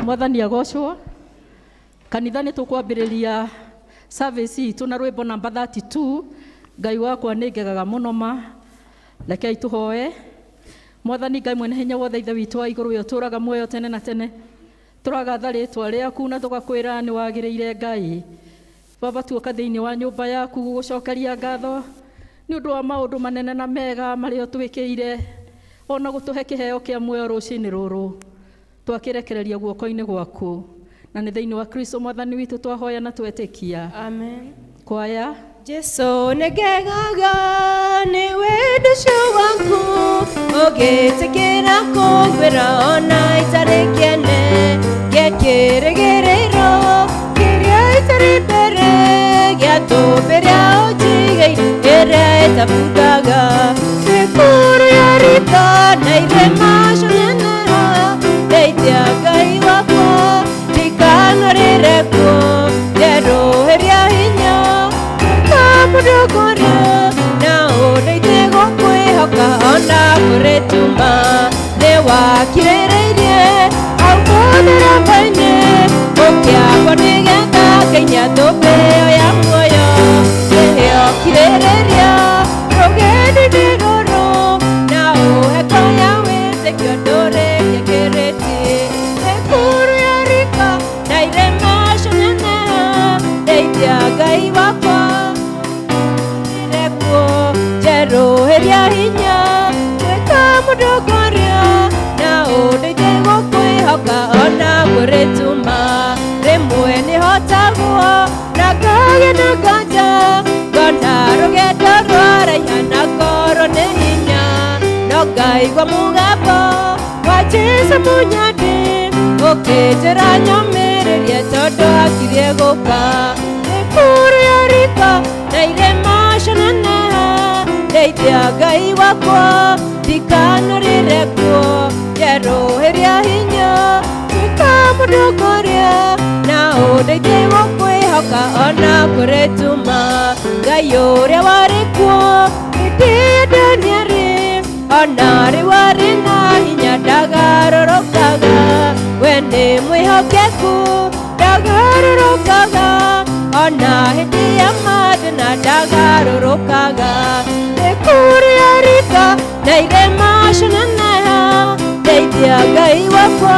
Mwathani agocwo. Kanitha nĩ tũkwambĩrĩria service itũ na rwĩmbo namba 32, Ngai wakwa nĩ ngegaga mũno ma. Rekei tũhoe. Mwathani Ngai mwene hinya wothe, Ithe witũ wa igũrũ, we ũtũũraga muoyo tene na tene, tũragatha rĩtwa rĩaku na tũgakwĩra nĩ wagĩrĩire. Ngai Baba, tuoka thĩinĩ wa nyũmba yaku gũgũcokeria ngatho nĩ ũndũ wa maũndũ manene na mega marĩa ũtwĩkĩire, ona gũtũhe kĩheo kĩa muoyo rũcinĩ rũrũ. Twakĩrekereria guoko-inĩ gwaku, na nĩ thĩinĩ wa Kristo Mwathani witũ twahoya na twetĩkia. Amen. Kwaya. Jesu nĩngegaga nĩ wendo ũcio waku, ũgĩtĩkĩra kũngwĩra ona itarĩ kĩene, gĩkĩrĩgĩrĩro kĩrĩa itarĩ mbere gĩa thũmbĩ ĩrĩa ũnjigĩire ĩrĩa ĩtabuthaga. Mĩkuru ya rika na irĩma cioneneha, ndeithia Ngai wakwa ndikanarĩre kuo, njerũhĩria hinya kamũndũkũria na ũndeithie gũkwĩhoka ona kũrĩ tuma. Nĩ wakirĩrĩirie hau mũtharaba-inĩ ũkĩakwo nĩgetha ngainia thũmbĩ ĩyo ya muoyo. Kĩheo kirĩrĩria rũgendo-inĩ rũrũ na ũhe ngoro ya wĩtĩkio ndũrĩkie kĩrĩti. Mĩkuru ya rika na irĩma cioneneha, ndeithia Ngai wakwa rekuo, njerũhĩria hinya tuĩka mũndongoria na ũndeithie gũkwĩhoka ona kũrĩ tuma. Rĩmwe nĩhotagwo na ngagĩa na nganja, ngona rũgendo rwaraiha na ngorwo nĩ hinya, no ngaigua mũgambo wa Jesũ mũnyandi ũkĩnjĩra nyũmĩrĩrie tondũ akirie gũka. Mĩkuru ya rika na irĩma cioneneha, ndeithia Ngai wakwa ndikanarĩre kuo, njerũhĩria hinya tuĩka mũndongoria na ũndeithie gũkwĩhoka ona kũrĩ tuma. Ngai ũrĩa warĩ kuo hĩndĩ ya Danieli, ona rĩu arĩ na hinya ndagarũrũkaga, we nĩ mwĩhokeku ndagarũrũkaga, ona hĩndĩ ya mathĩna ndagarũrũkaga. Mĩkuru ya rika na irĩma cioneneha, ndeithia Ngai wakwa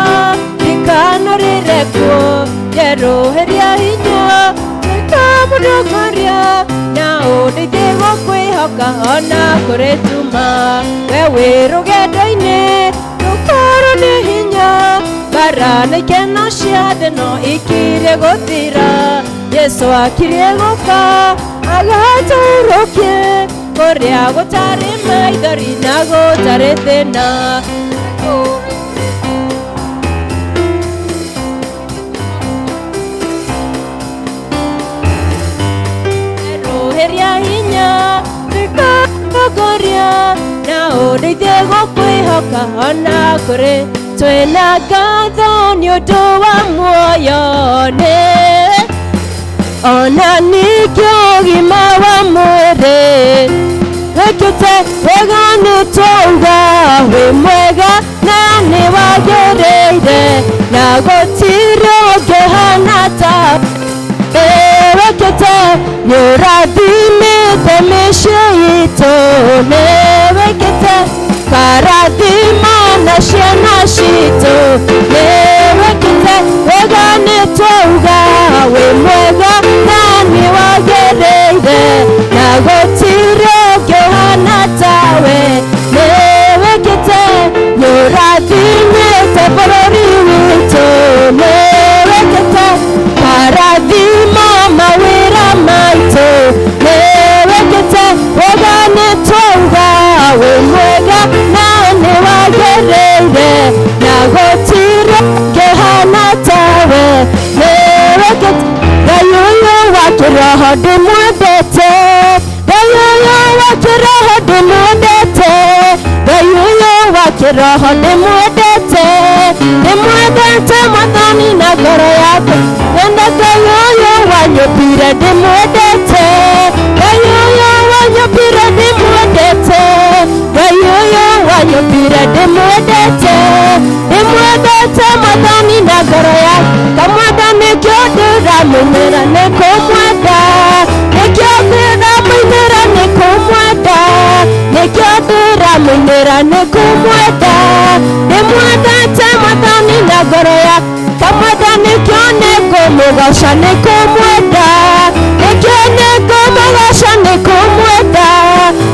ndikanarĩre kuo, njerũhĩria hinya tuĩka mũndongoria na ũndeithie gũkwĩhoka ona kũrĩ tuma. We wĩ rũgendo-inĩ ndũkorwo nĩ hinya, mbara na ikeno cia thĩ no ikirie gũthira, Jesũ akirie gũka agatũrũkie kũrĩa gũtarĩ maithori na gũtarĩ thĩna. Njerũhĩria hinya tuĩka mũtongoria na ũndeithie gũkwĩhoka ona kũrĩ twĩna ngatho nĩ ũndũ wa muoyo nĩ ona ningĩ ũgima wa mwĩrĩ. Wĩkĩte wega nĩ twauga wĩ mwega na nĩ wagĩrĩire, na gũtirĩ ũngĩhana ta wĩkĩte. Nĩ ũrathimĩte mĩciĩ itũ, nĩ wĩkĩte karathima na ciana citũ, nĩ wĩkĩte wega nĩ twauga wĩ mwega na nĩ wagĩrĩire, na gũtirĩ ũngĩhana tawe. Nĩ wĩkĩte, nĩ ũrathimĩte bũrũri witũ, nĩ wĩkĩte karathima mawĩra maitũ, nĩ wĩkĩte wega nĩ twauga wĩ mwega na nĩ wagĩrĩire, na gũtirĩ ũngĩhana tawe. Nĩ wĩkĩte. Ngai ũyũ wa kĩroho ndĩmwendete, Ngai ũyũ wa kĩroho ndĩmwendete, Ngai ũyũ wa kĩroho ndĩmwendete, ndĩmwendete Mwathani na ngoro yakwa. Nyenda Ngai ũyũ wanyũmbire ndĩmwendete, Ngai ũyũ wanyũmbire ndĩmwendete, Ngai ũyũ wanyũmbire ndĩmwendete. Ndĩmwendete Mwathani na ngoro yakwa, mwenda nĩkĩo ndĩramũinĩra, nĩ kũmwenda nĩkĩo ndĩramũinĩra, nĩ kũmwenda nĩkĩo ndĩramũinĩra, nĩ kũmwenda. Ndĩmwendete Mwathani na ngoro yakwa, mwenda nĩkĩo nĩngũmũgoca, nĩ kũmwenda nĩkĩo nĩngũmũgoca, nĩ kũmwenda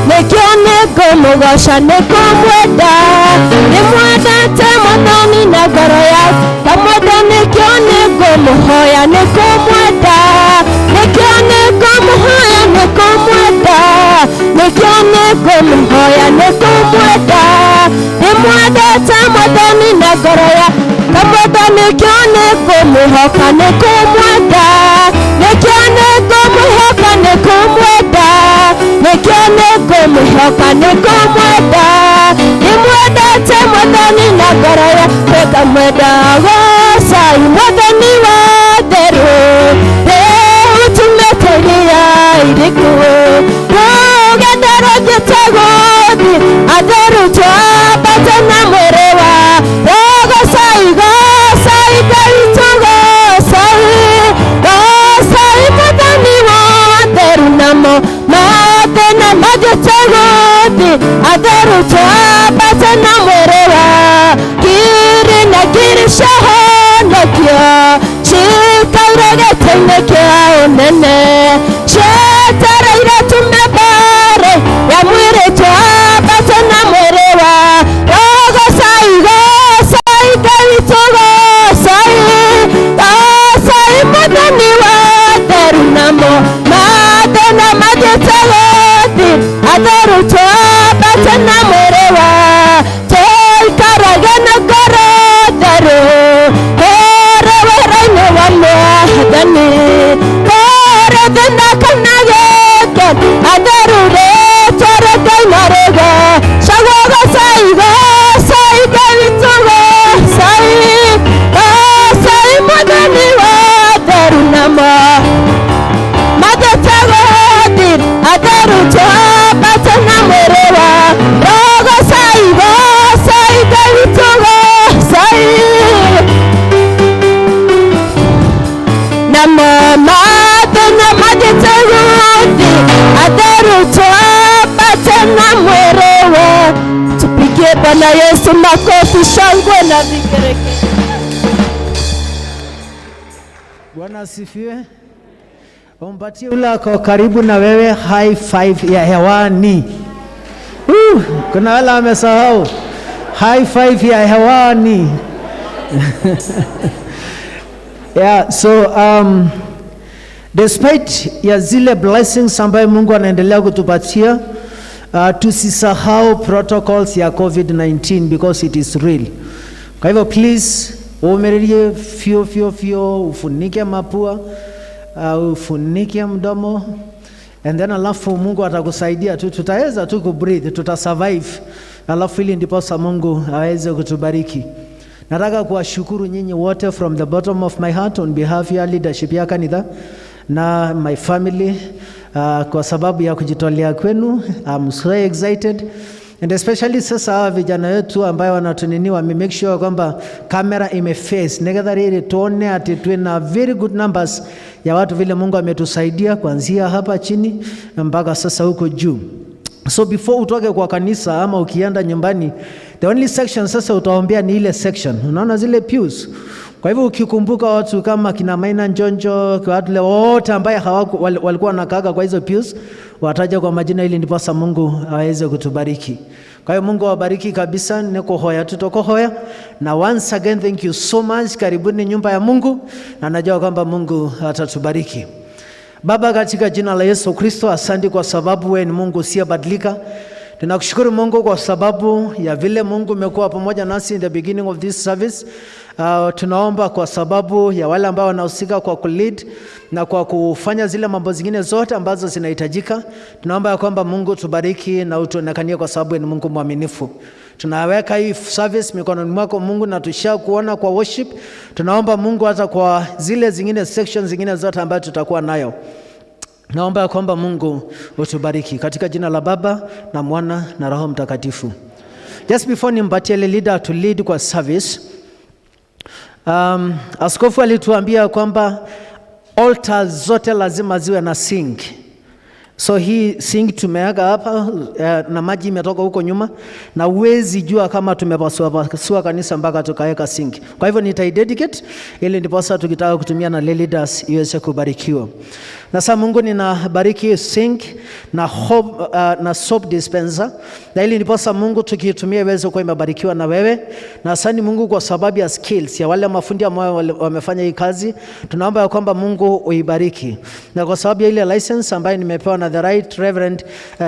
nĩkĩo nĩngũmũgoca, nĩ kũmwenda. Ndĩmwendete Mwathani na ngoro yakwa, mwenda nĩkĩo nĩngũmũhoya, nĩ kũmwenda nĩkĩo nĩngũmũhoya, nĩ kũmwenda nĩkĩo nĩngũmũhoya, nĩ kũmwenda. Ndĩmwendete Mwathani na ngoro yakwa, mwenda nĩkĩo nĩngũmũhoka, nĩ kũmwenda nĩkĩo nĩngũmũhoka, nĩ kũmwenda nĩkĩo nĩngũmũhoka, nĩ kũmwenda. Ndĩmwendete Mwathani na ngoro yakwa, ngamwenda. Gocai Mwathani wa theru, rĩu tumĩte iria iriku, rũgendo rũthiĩte gũthiĩ, atheru twambate na mwĩrĩ wa. Gocai, gocai Ngai witũ, gocai, gocai Mwathani wa theru, namo mathĩna mathiĩte gũthiĩ, atheru twambate na mwĩrĩ wa. Ngiri na ngiri ciahonokio, cikaire gĩtĩ-inĩ kĩa ũnene, cietereire tume mbere ya mwĩrĩ, twambate na mwĩrĩ wa. Gocai, gocai Ngai witũ, gocai, gocai Mwathani wa theru, namo mathĩna mathiĩte gũthiĩ, atheru twambate na mwĩrĩ wa. Tũikarage na ngoro theru kũrĩ wĩra-inĩ wa Mwathani, kũrĩ thĩna kana gĩkeno, atheru rĩtwa rĩa Ngai no rĩgocagwo. Gocai, gocai Ngai witũ, gocai, gocai Mwathani wa theru, namo mathiĩte gũthiĩ, atheru twambate na mwĩrĩ wa. Gocai, gocai Ngai witũ, gocai, namo mathĩna mathiĩte gũthiĩ, atheru twambate na mwĩrĩ wa. Tupigie Bwana Yesu makofi, shangwe na vigeregere. Bwana asifiwe. Umpatie ule ako karibu na wewe high five ya hewani. Kuna wale wamesahau high five ya hewani. Yeah, so despite ya zile blessings ambayo Mungu anaendelea kutupatia, tusisahau protocols ya COVID-19 because it is real. Kwa hivyo please uvumilie fio fio fio, ufunike mapua, ufunike mdomo and then alafu Mungu atakusaidia tu, tutaweza tu kubreathe, tutasurvive. Alafu ili ndiposa Mungu aweze kutubariki. Nataka kuwashukuru nyinyi wote from the bottom of my heart on behalf ya leadership ya kanitha na my family, kwa sababu ya kujitolea kwenu. I'm so excited and especially sasa hawa vijana wetu ambayo wanatunini wame make sure kwamba kamera imeface nigetha riri tuone ati twina very good numbers ya watu vile Mungu ametusaidia kuanzia hapa chini mpaka sasa huko juu. So before utoke kwa kanisa ama ukienda nyumbani, the only section sasa utaombea ni ile section. Unaona zile pews. Kwa hivyo ukikumbuka watu kama kina Maina Njonjo, kwa watu wote ambaye hawaku walikuwa wanakaaga kwa hizo pews, wataja kwa majina ili ndiposa Mungu aweze kutubariki. Kwa hiyo Mungu awabariki kabisa, nikuhoya tutokohoya. Na once again thank you so much. Karibuni nyumba ya Mungu na najua kwamba Mungu atatubariki. Baba, katika jina la Yesu Kristo, asante kwa sababu wewe ni Mungu usiyebadilika. Tunakushukuru Mungu kwa sababu ya vile Mungu umekuwa pamoja nasi in the beginning of this service. Tunaomba kwa sababu ya wale ambao wanahusika kwa kulead na kwa kufanya zile mambo zingine zote ambazo zinahitajika. Tunaomba ya kwamba Mungu tubariki na utuonekanie kwa sababu ni Mungu mwaminifu. Tunaweka hii service mikononi mwako Mungu, na tusha kuona kwa worship. Tunaomba Mungu hata kwa zile zingine sections zingine zote ambazo tutakuwa nayo. Naomba ya kwamba Mungu utubariki katika jina la Baba na Mwana na Roho Mtakatifu. Just before nimpatie ile leader to lead kwa service, Askofu alituambia kwamba altar zote lazima ziwe na sink. So hii sink tumeweka hapa na maji imetoka huko nyuma, na huwezi jua kama tumepasua pasua kanisa mpaka tukaweka sink. Kwa hivyo nitaidedicate ili ndiposa tukitaka kutumia na leaders iweze kubarikiwa. Na sasa Mungu, ninabariki sink na hope, na soap dispenser, na ili ndiposa Mungu tukiitumia iweze kuwa imebarikiwa na wewe. Na asante Mungu kwa sababu ya skills ya wale mafundi ambao wamefanya hii kazi, tunaomba ya kwamba Mungu uibariki, na kwa sababu ya ile license ambayo nimepewa na the Right Reverend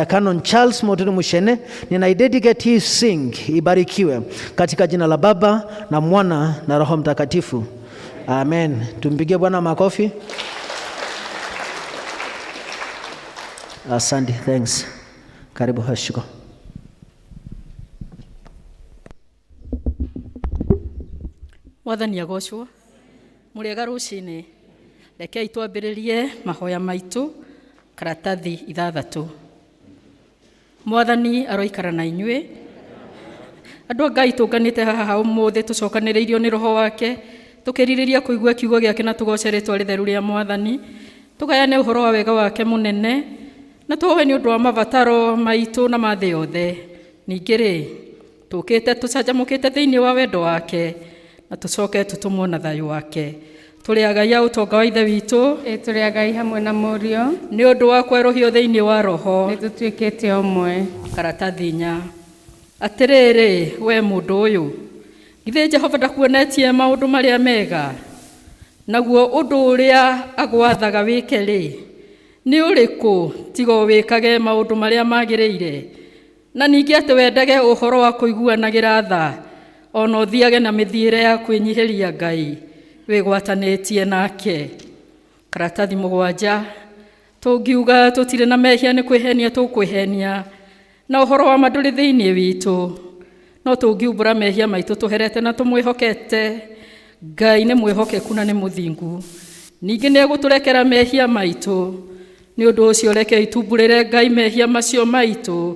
Canon Charles Moturi Mushene, ninaidedicate hii sink ibarikiwe katika jina la Baba na Mwana na Roho Mtakatifu. Amen. Tumpigie Bwana makofi. Asante, thanks. Karibu Hashiko. Mwathani agocwo. Mũrĩega rũcinĩ. Rekei twambĩrĩrie mahoya maitũ karatathi 6. Mwathani aroikara na inyuĩ. Andũ a Ngai tũnganĩte haha ũmũthĩ tũcokanĩrĩirio nĩ Roho wake, tũkĩrirĩria kũigua kiugo gĩake na tũgoce rĩtwa rĩtheru rĩa Mwathani, tũgayane ũhoro wa wega wake mũnene, na tũhoe nĩ ũndũ wa mabataro maitũ na ma thĩ yothe. Ningĩ rĩ, tũkĩte tũcanjamũkĩte thĩinĩ wa wendo wake, na tũcoke tũtũmwo na thayũ wake. Tũrĩ agai a ũtonga wa Ithe witũ, Ĩ tũrĩ agai hamwe na Mũriũ, nĩ ũndũ wa kwerũhio thĩinĩ wa Roho. Nĩ tũtuĩkĩte ũmwe. Karatathi 4. Atĩrĩrĩ, we mũndũ ũyũ, githĩ Jehova ndakuonetie maũndũ marĩa mega? Naguo ũndũ ũrĩa agwathaga wĩke rĩ, nĩ ũrĩkũ tiga wĩkage maũndũ marĩa magĩrĩire? Na ningĩ atĩ wendage ũhoro wa kũiguanagĩra tha, ona ũthiage na mĩthiĩre ya kwĩnyihĩria Ngai wĩgwatanĩtie nake. Karatathi 7. Tũngiuga tũtirĩ na mehia nĩ kwĩhenia tũkwĩhenia, na ũhoro wa ma ndũrĩ thĩinĩ witũ. No tũngiumbũra mehia maitũ tũherete na tũmwĩhokete, Ngai nĩ mwĩhokeku na nĩ mũthingu, ningĩ nĩ egũtũrekera mehia maitũ. Nĩ ũndũ ũcio rekei tumbũrĩre Ngai mehia macio maitũ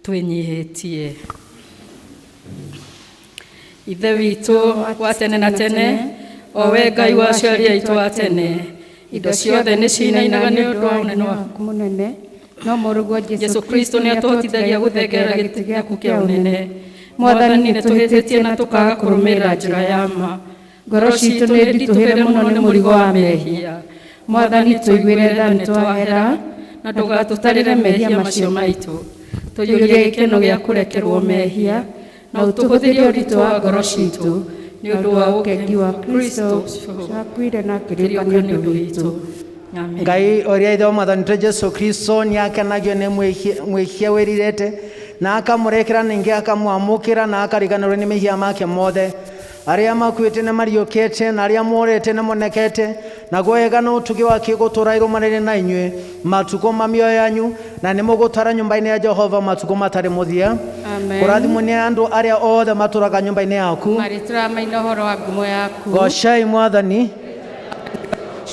twĩnyihĩtie. Ithe witũ wa tene na tene, o we Ngai wa aciari aitũ a tene, indo ciothe nĩ cinainaga nĩ ũndũ wa ũnene waku mũnene, no mũrũguo Jesũ Kristo nĩ atũhotithagia gũthengerera gĩtĩ gĩaku kĩa ũnene. Mwathani, nĩ tũhĩtĩtie na tũkaga kũrũmĩrĩra njĩra ya ma. Ngoro citũ nĩ nditũhĩre mũno nĩ mũrigo wa mehia. Mwathani, tũiguĩre tha nĩ twahera, na ndũgatũtarĩre mehia macio maitũ. Tũiyũrie gĩkeno gĩa kũrekerwo mehia, na ũtũhũthĩrie ũritũ wa ngoro citũ nĩ ũndũ wa ũkengi wa Kristo wakuire na akĩriũka nĩ ũndũ witũ. Amen. Ngai ũrĩa ithe wa Mwathani witũ Jesu Kristo nĩ akenagio nĩ mwĩhia wĩrirĩte, na akamũrekera ningĩ akamwamũkĩra na akariganĩrwo nĩ mehia make mothe. Arĩa makuĩte nĩ mariũkĩte, na arĩa morĩte nĩ monekete, naguo wega na ũtugi wake gũtũũra irũmanĩrĩire na inyuĩ matukũ ma mĩoyo yanyu, na nĩ mũgũtara nyũmba-inĩ ya Jehova matukũ matarĩ mũthia. Amen. Kũrathimwo nĩ andũ arĩa othe matũũraga nyũmba-inĩ yaku. Marĩtũraga maina ũhoro wa ngumo yaku. Gocai Mwathani.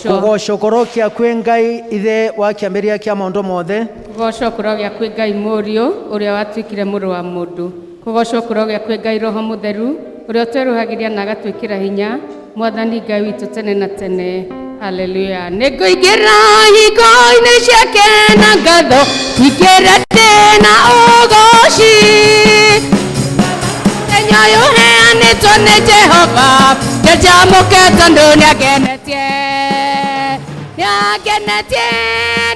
Kũgocwo kũrokia kwĩ Ngai ithe wa kĩambĩrĩria kĩa maũndũ mothe. Kũgocwo kũrogĩa kwĩ Ngai Mũriũ ũrĩa watuĩkire mũrũ wa mũndũ. Kũgocwo kũrogĩa kwĩ Ngai Roho Mũtheru ũrĩa ũtwerũhagĩria na agatwĩkĩra hinya, Mwathani Ngai witũ tene na tene. Haleluya. Nĩngũingĩra hingo-inĩ ciake na ngatho, ingĩra ndĩ na ũgoci. Mũthenya ũyũ ũheanĩtwo nĩ Jehova, njanjamũke tondũ nĩangenetie. Nĩangenetie,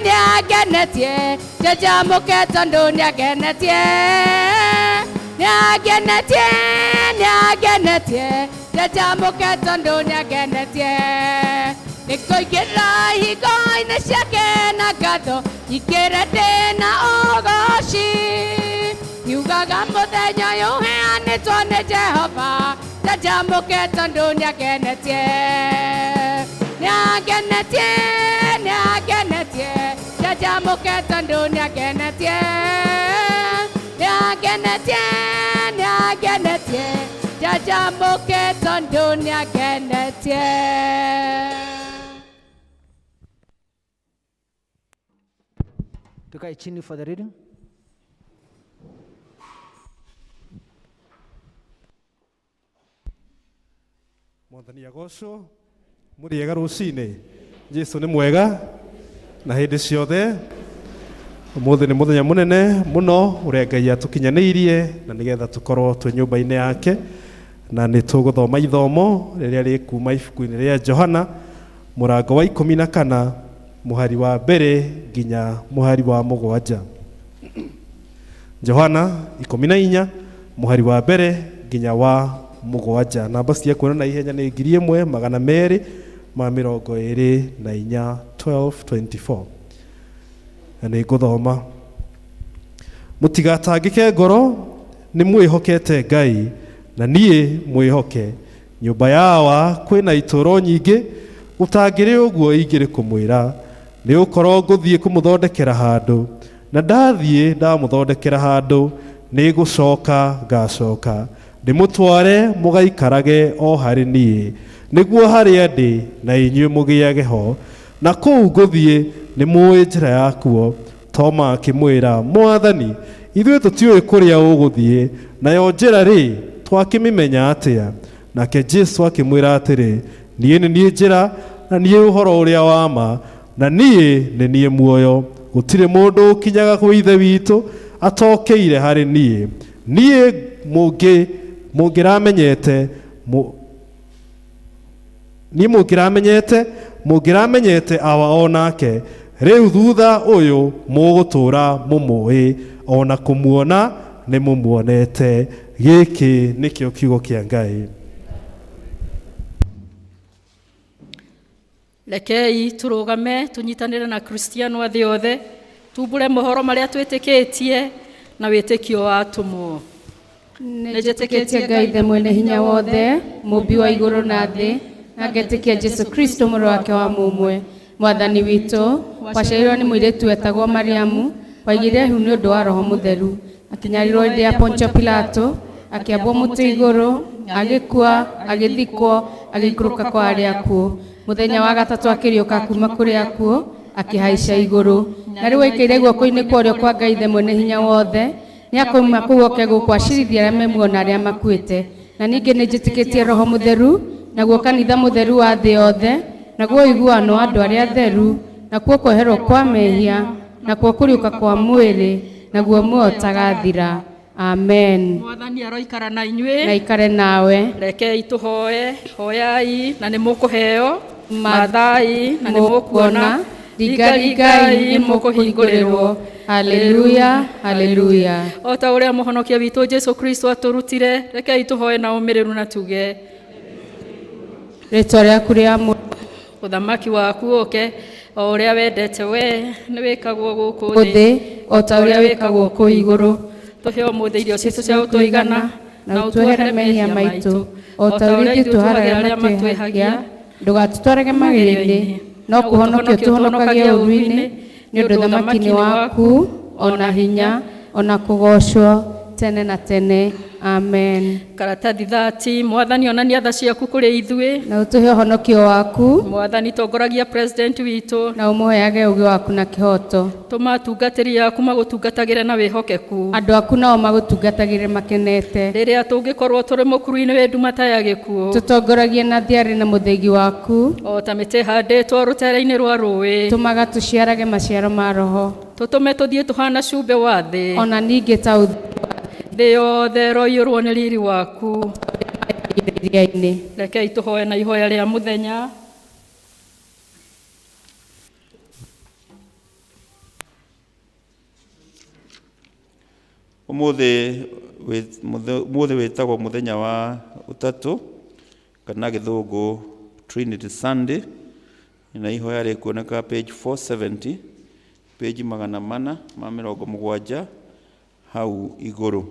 nĩangenetie, njanjamũke tondũ nĩangenetie. Nĩangenetie, nĩangenetie, njanjamũke tondũ nĩangenetie. Nĩngũingĩra hingo-inĩ ciake na ngatho, ingĩre ndĩ na ũgoci. Ngiugaga mũthenya ũyũ ũheanĩtwo nĩ Jehova, njanjamũke tondũ nĩangenetie. Nĩangenetie, nĩangenetie, njanjamũke tondũ nĩangenetie. Nĩangenetie, nĩangenetie, njanjamũke tondũ nĩangenetie. Tukae chini for the reading. Mwathani agocwo mũrĩega rũcinĩ. Jesu nĩ mwega na hĩndĩ ciothe. Ũmũthĩ nĩ mũthenya mũnene mũno ũrĩa Ngai atũkinyanĩirie na nĩgetha tũkorwo twĩ nyũmba-inĩ yake, na nĩ tũgũthoma ithomo rĩrĩa rĩkuma ibuku-inĩ rĩa Johana mũrango wa 14 mũhari wa mbere nginya mũhari wa 7. Johana 14 mũhari wa mbere nginya wa 7. Namba cia kuona na ihenya nĩ 1224 1224. Na nĩ ngũthoma. Mũtigatangĩke ngoro, nĩ mwĩhokete Ngai na niĩ mwĩhoke. Nyũmba ya Awa kwĩna itũũro nyingĩ, gũtangĩrĩ ũguo ingĩrĩ kũmwĩra. Nĩ ũkorwo ngũthiĩ kũmũthondekera handũ, na ndathiĩ ndamũthondekera handũ, nĩ gũcoka ngacoka ndĩmũtware mũgaikarage o harĩ niĩ, nĩguo harĩa ndĩ na inyuĩ mũgĩage ho. Na kũu ngũthiĩ nĩ mũĩ njĩra yakuo. Toma akĩmwĩra, Mwathani, ithuĩ tũtiũĩ kũrĩa ũgũthiĩ, nayo njĩra rĩ twakĩmĩmenya atĩa? Nake Jesu akĩmwĩra atĩrĩ, niĩ nĩ niĩ njĩra na niĩ ũhoro ũrĩa wa ma, na niĩ nĩ niĩ muoyo. Gũtirĩ mũndũ ũkinyaga kwĩ Ithe witũ atokĩire harĩ niĩ. Niĩ mũngĩramenyete niĩ mũngĩramenyete Awa o nake. Rĩu thutha ũyũ mũgũtũũra mũmũĩ, o na kũmuona nĩ mũmuonete. Gĩkĩ nĩkĩo kiugo kĩa Ngai. Rekei tũrũgame tũnyitanĩre na Kristiano a thĩ yothe, tumbũre mohoro marĩa twĩtĩkĩtie na wĩtĩkio wa atũmwo. Nĩnjĩtĩkĩtie Ngai Ithe mwene hinya wothe, mũũmbi wa igũrũ na thĩ, na ngetĩkia Jesu Kristo mũrũ wake wa mũmwe, Mwathani witũ, waciarirwo nĩ mũirĩtu wetagwo Mariamu, waigire ihu nĩ ũndũ wa Roho Mũtheru, akĩnyarirwo hĩndĩ ya Pontio Pilato, akĩambwo mũtĩ igũrũ, agĩkua, agĩthikwo, agĩikũrũka kwa arĩa akuũ. Mũthenya wa gatatũ akĩriũka kuma kũrĩ akuũ, akĩhaica igũrũ, na rĩu aikaire guoko-inĩ kwa ũrĩo kwa Ngai Ithe mwene hinya wothe. Nĩakoima kũu oke gũkũ acirithie arĩa me muoyo na arĩa makuĩte. Na ningĩ nĩnjĩtĩkĩtie Roho Mũtheru, naguo kanitha mũtheru wa thĩ yothe, naguo ũiguano wa andũ arĩa atheru, nakuo kweherwo kwa mehia, nakuo kũriũka kwa mwĩrĩ, naguo muoyo ũtagathira. Amen. Mwathani aroikara na inyuĩ. Na ikare nawe. Rekei tũhoe. Hoyai na nĩ mũkũheo, mathai na nĩ mũkuona, ringaringai nĩ mũkũhingũrĩrwo. Haleluya, haleluya. O ta ũrĩa mũhonokia witũ Jesu Kristo atũrutire, rekei tũhoe na ũmĩrĩru na tuge, rĩtwa rĩaku rĩamũrwo, ũthamaki waku ũke, o ũrĩa wendete we nĩ wĩkagwo gũkũ thĩ o ta ũrĩa wĩkagwo kũu igũrũ. Tũhe ũmũthĩ irio citũ cia gũtũigana, na ũtuohere mehia maitũ o ta ũrĩa ithuĩ tuoheraga arĩa matwĩhagia, ndũgatũtwarage magerio-inĩ, no kũhonokia ũtũhonokagie ũũru-inĩ, nĩ ũndũ ũthamaki nĩ waku, o na hinya, o na kũgoocwo tene na tene. Amen. Karatathi 30. Mwathani, onania tha ciaku kũrĩ ithuĩ, na ũtũhe ũhonokio waku. Mwathani, tongoragia president witũ, na ũmũheage ũũgĩ waku na kĩhooto. Tũma atungatĩri aku magũtungatagĩre na wĩhokeku, andũ aku nao magũtungatagĩre makenete. Rĩrĩa tũngĩkorwo tũrĩ mũkuru-inĩ wĩ nduma ta ya gĩkuũ, tũtongoragie na thiarĩ na mũthĩgi waku, o ta mĩtĩ ĩhandĩtwo rũtere-inĩ rwa rũĩ, tũmaga tũciarage maciaro ma Roho, tũtũme tũthiĩ tũhana cumbĩ wa thĩ, ona ningĩ ta thĩ yothe ĩroiyũrwo nĩ riri waku. Iria-inĩ. Rekei tũhoe na ihoya rĩa mũthenya. Ũmũthĩ wĩtagwo mũthenya wa ũtatũ kana gĩthũngũ Trinity Sunday, na ihoya rĩkuoneka page 470, page 470 hau igũrũ.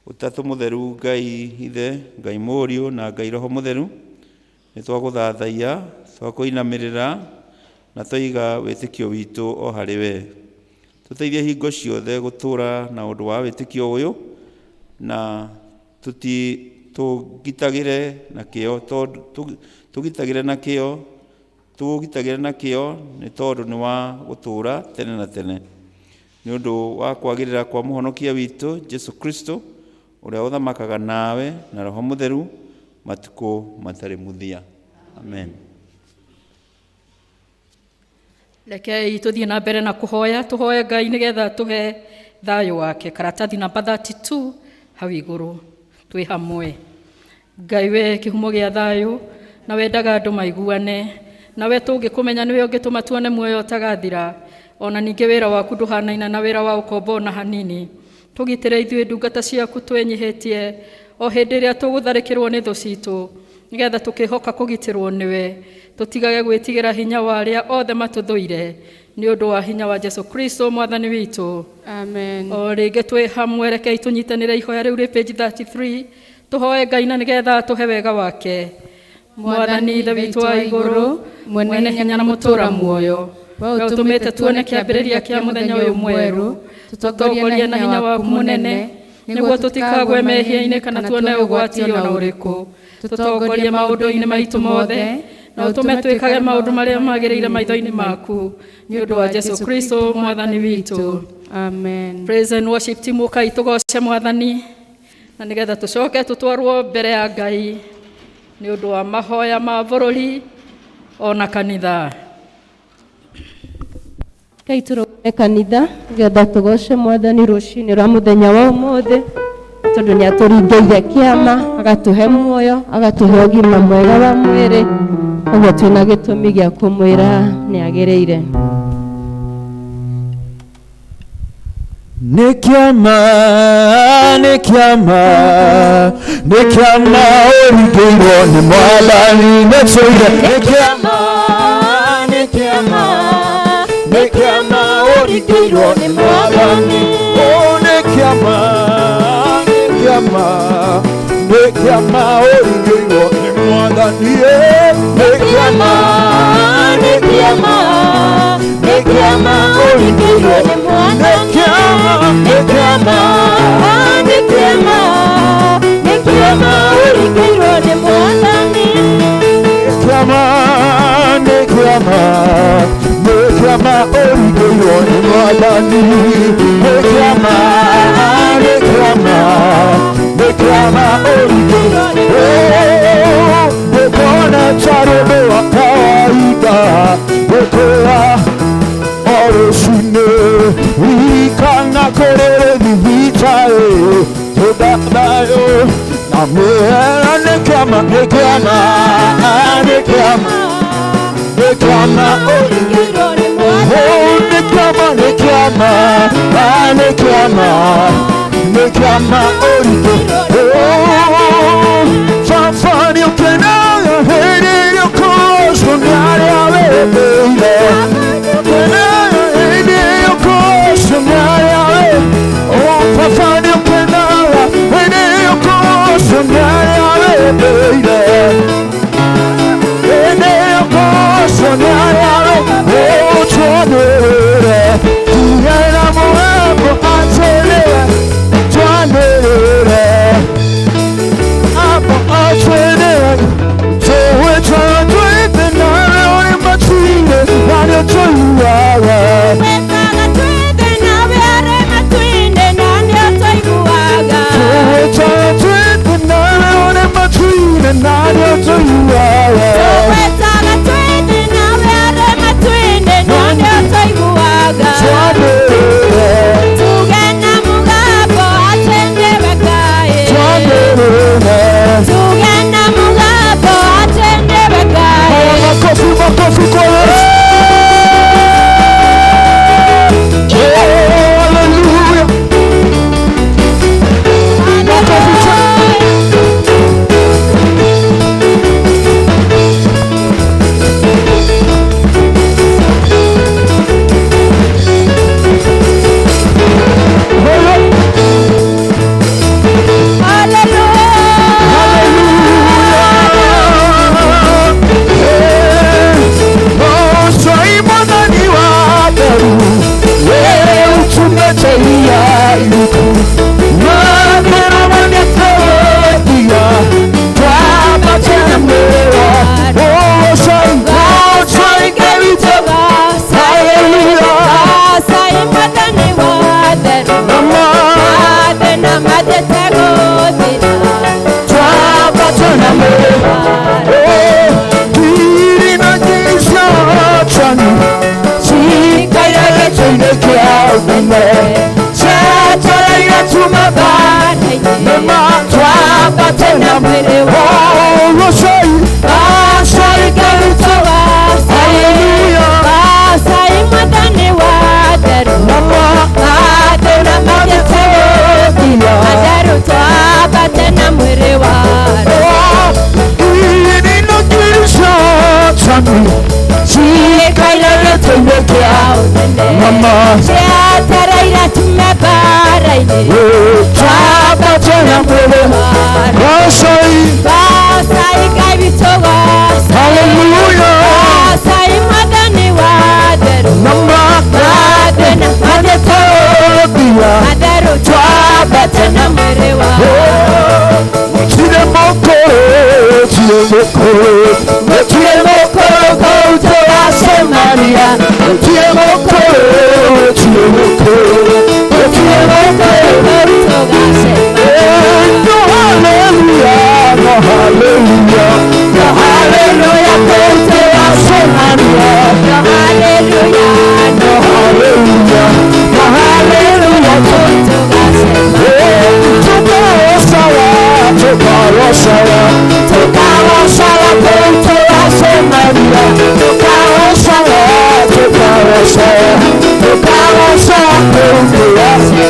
Ũtatũ mũtheru, Ngai Ithe, Ngai Mũriũ na Ngai Roho Mũtheru, nĩ twagũthathaiya, twakũinamĩrĩra na twaiga wĩtĩkio witũ o harĩ we. Tũteithie hingo ciothe gũtũũra na ũndũ wa wĩtĩkio ũyũ, na tũgitagĩre na kĩo, tũgitagĩre na kĩo, tũgitagĩre na kĩo nĩ tondũ nĩ wa gũtũũra tene na tene. Nĩ ũndũ wa kwagĩrĩra kwa mũhonokia witũ Jesu Kristo, ũrĩa ũthamakaga nawe na Roho Mũtheru, Matukũ matarĩ mũthia. Amen. Rekei tuthiĩ na mbere na kũhoya, tũhoe Ngai nĩgetha tũhe thayũ wake. Karatathi namba 32 hau igũrũ twĩ hamwe. Ngai we kĩhumo gĩa thayũ, na wendaga andũ maiguane, nawe tũngĩkũmenya nĩwe ũngĩtũma tuone muoyo ũtagathira. Ona ningĩ wĩra waku ndũhanaina na wĩra wa ũkombo ona hanini. Tũgitĩre ithuĩ ndungata ciaku twenyihĩtie o hĩndĩ ĩrĩa tũgũtharĩkĩrwo nĩ thũ citũ, nĩgetha tũkĩhoka kũgitĩrwo nĩwe, tũtigage gwĩtigĩra hinya wa arĩa othe matũthũire, nĩ ũndũ wa hinya wa Jesu Kristo mwathani witũ. Amen. O rĩngĩ twĩ hamwe, rekei tũnyitanĩre ihoya rĩu rĩ page 33, tũhoe Ngai na nĩgetha atũhe wega wake. Mwathani Ithe witũ wa igũrũ, mwene hinya na mũtũũra muoyo, we ũtũmĩte tuone kĩambĩrĩria kĩa mũthenya ũyũ mwerũ, tũtongorie na hinya waku mũnene, nĩguo tũtikagwe mehia-inĩ kana tuone ũgwati ona ũrĩkũ. Tũtongorie maũndũ-inĩ maitũ mothe, na ũtũme twĩkage maũndũ marĩa magĩrĩire maitho-inĩ maku, nĩ ũndũ wa Jesu Kristo mwathani witũ. Amen. Praise and worship team, ũkai tũgoce mwathani, na nĩgetha tũcoke tũtwarwo mbere ya Ngai nĩ ũndũ wa mahoya ma bũrũri ona kanitha. Rekei tũrũgame kanitha nĩgetha tũgoce mwathani rũcinĩ rwa mũthenya wa ũmũthĩ, tondũ nĩ atũringĩire kĩama, agatũhe muoyo, agatũhe ũgima mwega wa mwĩrĩ. Ũguo twĩna gĩtũmi gĩa kũmwĩra nĩ agĩrĩire. Nĩ kĩama, nĩ kĩama, nĩ kĩama ũringĩirwo nĩ mwathani nĩ tũire. Nĩ kĩama, nĩ kĩama, nĩ kĩama ũringĩirwo nĩ mwathani. Oh, nĩ kĩama, nĩ kĩama, nĩ kĩama ũringĩirwo nĩ mwathani. Nĩ kĩama, nĩ kĩama, nĩ kĩama ũringĩirwo nĩ mwathani. Nĩ kĩama, nĩ kĩama, nĩ kĩama, nĩ kĩama ũringĩirwo nĩ mwathani. Kĩama, nĩ kĩama, nĩ kĩama ũringĩirwo nĩ mwathani. Nĩ kĩama, nĩ kĩama, nĩ kĩama ũringĩirwo nĩ ndũkona tarĩ ũndũ wa kawaida gũkũra o rũcinĩ, ririkana kũrĩ thibitarĩ tũthathayo na mĩera. Nĩ kĩama, nĩ kĩama, nĩ kĩama, nĩ kĩama ũringĩirwo nĩ mwathani. Oh, nĩ kĩama, nĩ kĩama, nĩ kĩama, nĩ kĩama ũringĩirwo. Oh, baba nĩ ũkenaga hĩndĩ ĩrĩa ũkũrocwo nĩ arĩa wĩthĩire. Ũkenaga hĩndĩ ĩrĩa ũkũrocwo nĩ arĩa wĩ. Oh, baba nĩ ũkenaga hĩndĩ ĩrĩa ũkũrocwo nĩ arĩa wĩthĩire. Hĩndĩ ĩrĩa ũkũrocwo nĩ arĩa wĩ. Oh, twanĩrĩre tuge na mũgambo atĩrĩre, twanĩrĩre. Mama. Gĩetereire tume mbara-inĩ. Twambate na mwĩrĩ. Gocai. Gocai Ngai witũ gocai. Hallelujah. Gocai Mwathani wa theru. Mama. Mathĩna Matũthira. matheru twambate na mwĩrĩ wa. Gũtirĩ mũkũrũ, gũtirĩ mũkũrũ, gũtirĩ mũkũrũ kũu tũracemania. Gũtirĩ mũkũrũ, gũtirĩ mũkũrũ, gũtirĩ mũkũrũ Kũu tũgacemania. No hallelujah, no hallelujah, no hallelujah kũu tũracemania. No hallelujah, No hallelujah, no hallelujah kũu tũgacemania. Tukarosawa, tukarosawa, tukarosawa kũu tũracemania. Tukarosawa, tukarosawa, tukarosawa kũu tũracemania.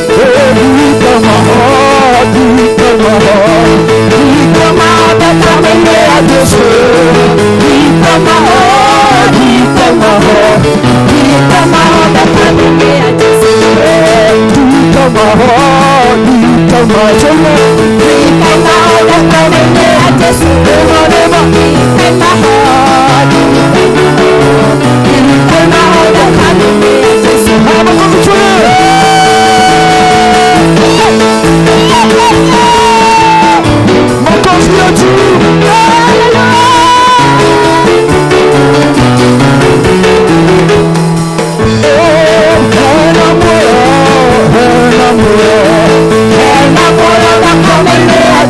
Thakame-inĩ ya Jesũ. Thakame-inĩ ya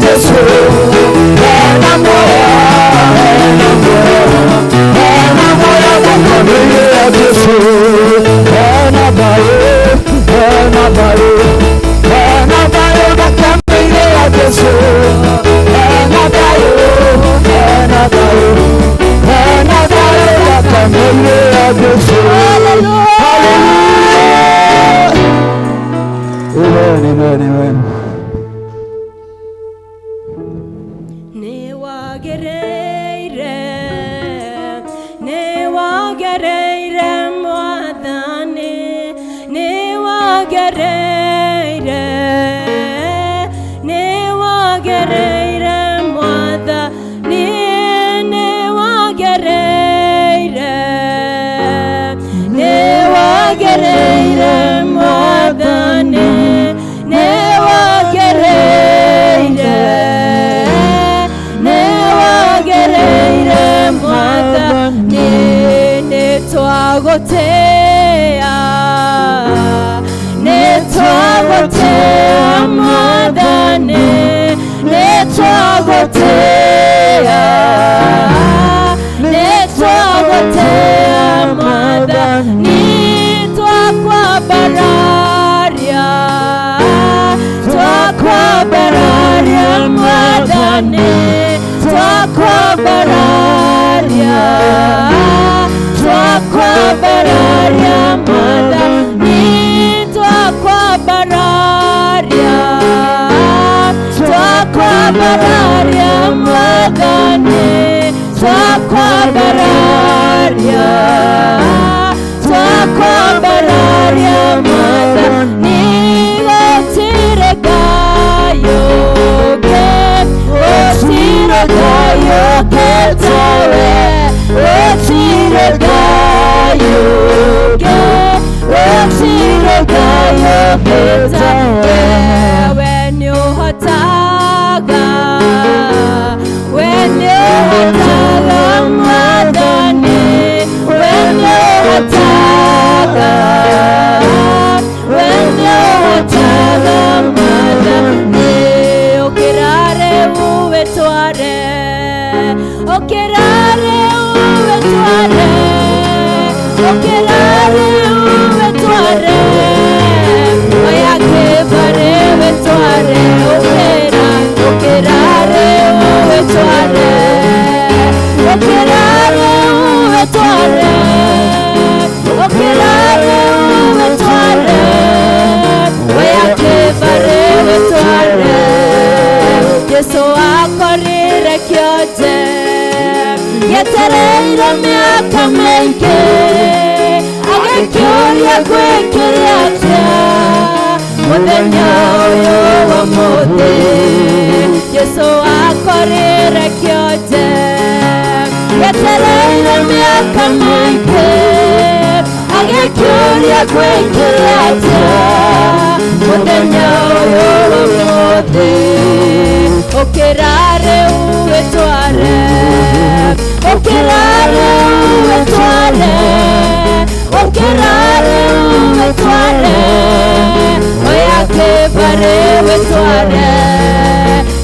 Jesũ. Thakame-inĩ ya Jesũ. Amen, amen, amen. Nĩwagĩrĩire, nĩwagĩrĩire Mwathani, nĩwagĩrĩire, nĩwagĩrĩire Mwathani, nĩwagĩrĩire, nĩwagĩrĩire Mwathani, nĩwagĩrĩire, nĩwagĩrĩire Mwathani, nĩtwagũtĩĩa, nĩtwagũtĩĩa Mwathani, nĩtwagũtĩĩa, nĩtwagũtĩĩa Mwathani, twakwambararia, twakwambararia Mwathani, twakwambararia, twakwambararia Mwathani, twakwambararia, twakwambararia Mwathani, twakwambararia, twakwambararia Mwathani, gũtirĩ Ngai ũngĩ, gũtirĩ Ngai ũngĩ tawe, gũtirĩ Ngai ũngĩ, gũtirĩ Ngai ũngĩ tawe. We nĩũhotaga, we nĩũhotaga Mwathani, we nĩũhotaga, we nĩũhotaga Mwathani, ũkĩra rĩu wĩtware, ũkĩra rĩu wĩtware, ũkĩra rĩu wĩtware, oya kĩbarĩ wĩtware, ũkĩra, ũkĩra rĩu wĩtware, ũkĩra rĩu wĩtware, ũkĩra rĩu wĩtware, oya kĩbarĩ wĩtware. Jesũ akorire kĩonje gĩetereire mĩaka mĩingĩ. Agĩkĩũria gwĩkĩre atĩa mũthenya ũyũ wa ũmũthĩ. Jesũ akorire kĩonje gĩetereire mĩaka mĩingĩ. Agĩkĩũria gwĩkĩre atĩa mũthenya ũyũ wa ũmũthĩ. Ũkĩra rĩu wĩtware, ũkĩra rĩu wĩtware, ũkĩra rĩu wĩtware, oya kĩbarĩ wĩtware.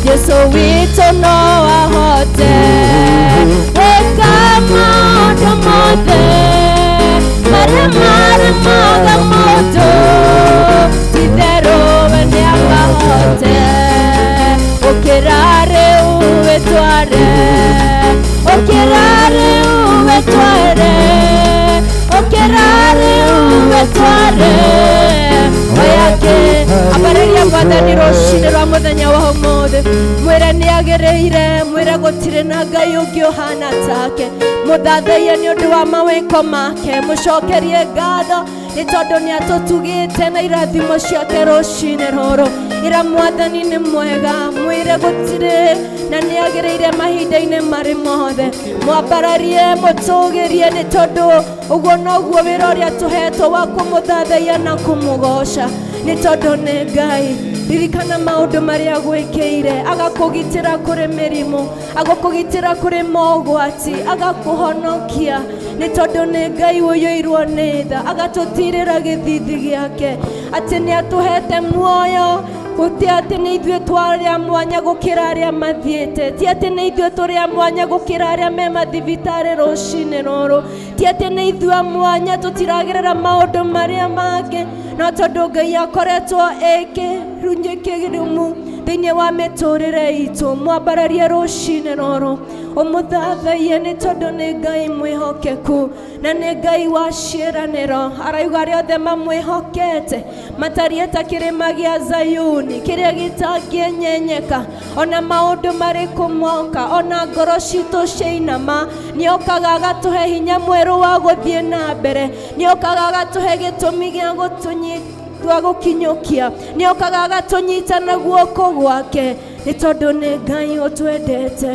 Jesũ witũ no ahote gwĩka maũndũ mothe marĩa maremaga mũndũ, ti-itherũ we nĩamahote. Ũkĩra rĩu wĩtware, ũkĩra rĩu wĩtware, ũkĩra rĩu wĩtware, oya kĩ ambarĩria Mwathani rũcinĩ rwa mũthenya wa ũmũthĩ. Mwĩre nĩ agĩrĩire, mwĩre gũtirĩ na Ngai ũngĩ ũhana take. Mũthathaiye nĩ ũndũ wa mawĩko make, mũcokerie ngatho nĩ tondũ nĩ atũtugĩte na irathimo ciake rũcinĩ rũrũ. Ĩra Mwathani nĩ mwega, mwĩre gũtirĩ na nĩ agĩrĩire mahinda-inĩ marĩ mothe. Mwambararie, mũtũgĩrie nĩ tondũ ũguo noguo wĩra ũrĩa tũhetwo wa kũmũthathaiya na kũmũgoca, nĩ tondũ nĩ Ngai. Ririkana maũndũ marĩa agwĩkĩire, agakũgitĩra kũrĩ mĩrimũ, agakũgitĩra kũrĩ mogwati, agakũhonokia, nĩ tondũ nĩ Ngai ũiyũirwo nĩ tha, agatũtirĩra gĩthithi gĩake atĩ nĩ atũhete muoyo. Gũti atĩ nĩ ithuĩ twarĩ a mwanya gũkĩra arĩa mathiĩte, ti atĩ nĩ ithuĩ tũrĩ a mwanya gũkĩra arĩa me mathibitarĩ rũcinĩ rũrũ, ti atĩ nĩ ithuĩ a mwanya tũtiragerera maũndũ marĩa mangĩ, no tondũ Ngai akoretwo ĩkĩrunyĩ kĩrumu thĩinĩ wa mĩtũrĩre itũ. Mwambararie rũcinĩ rũrũ, ũmũthathaiye nĩ tondũ nĩ Ngai mwĩhokeku na nĩ Ngai wa ciĩranĩro. Arauga arĩa othe mamwĩhokete matariĩ ta kĩrĩma gĩa Zayuni kĩrĩa gĩtangĩenyenyeka, ona maũndũ marĩkũ moka, ona ngoro citũ ciainama, nĩokaga agatũhe hinya mwerũ wa gũthiĩ na mbere, nĩokaga agatũhe gĩtũmi gĩa gũtũnyita gũkinyũkia, nĩokaga agatũnyita na guoko gwake, nĩ tondũ nĩ Ngai ũtwendete.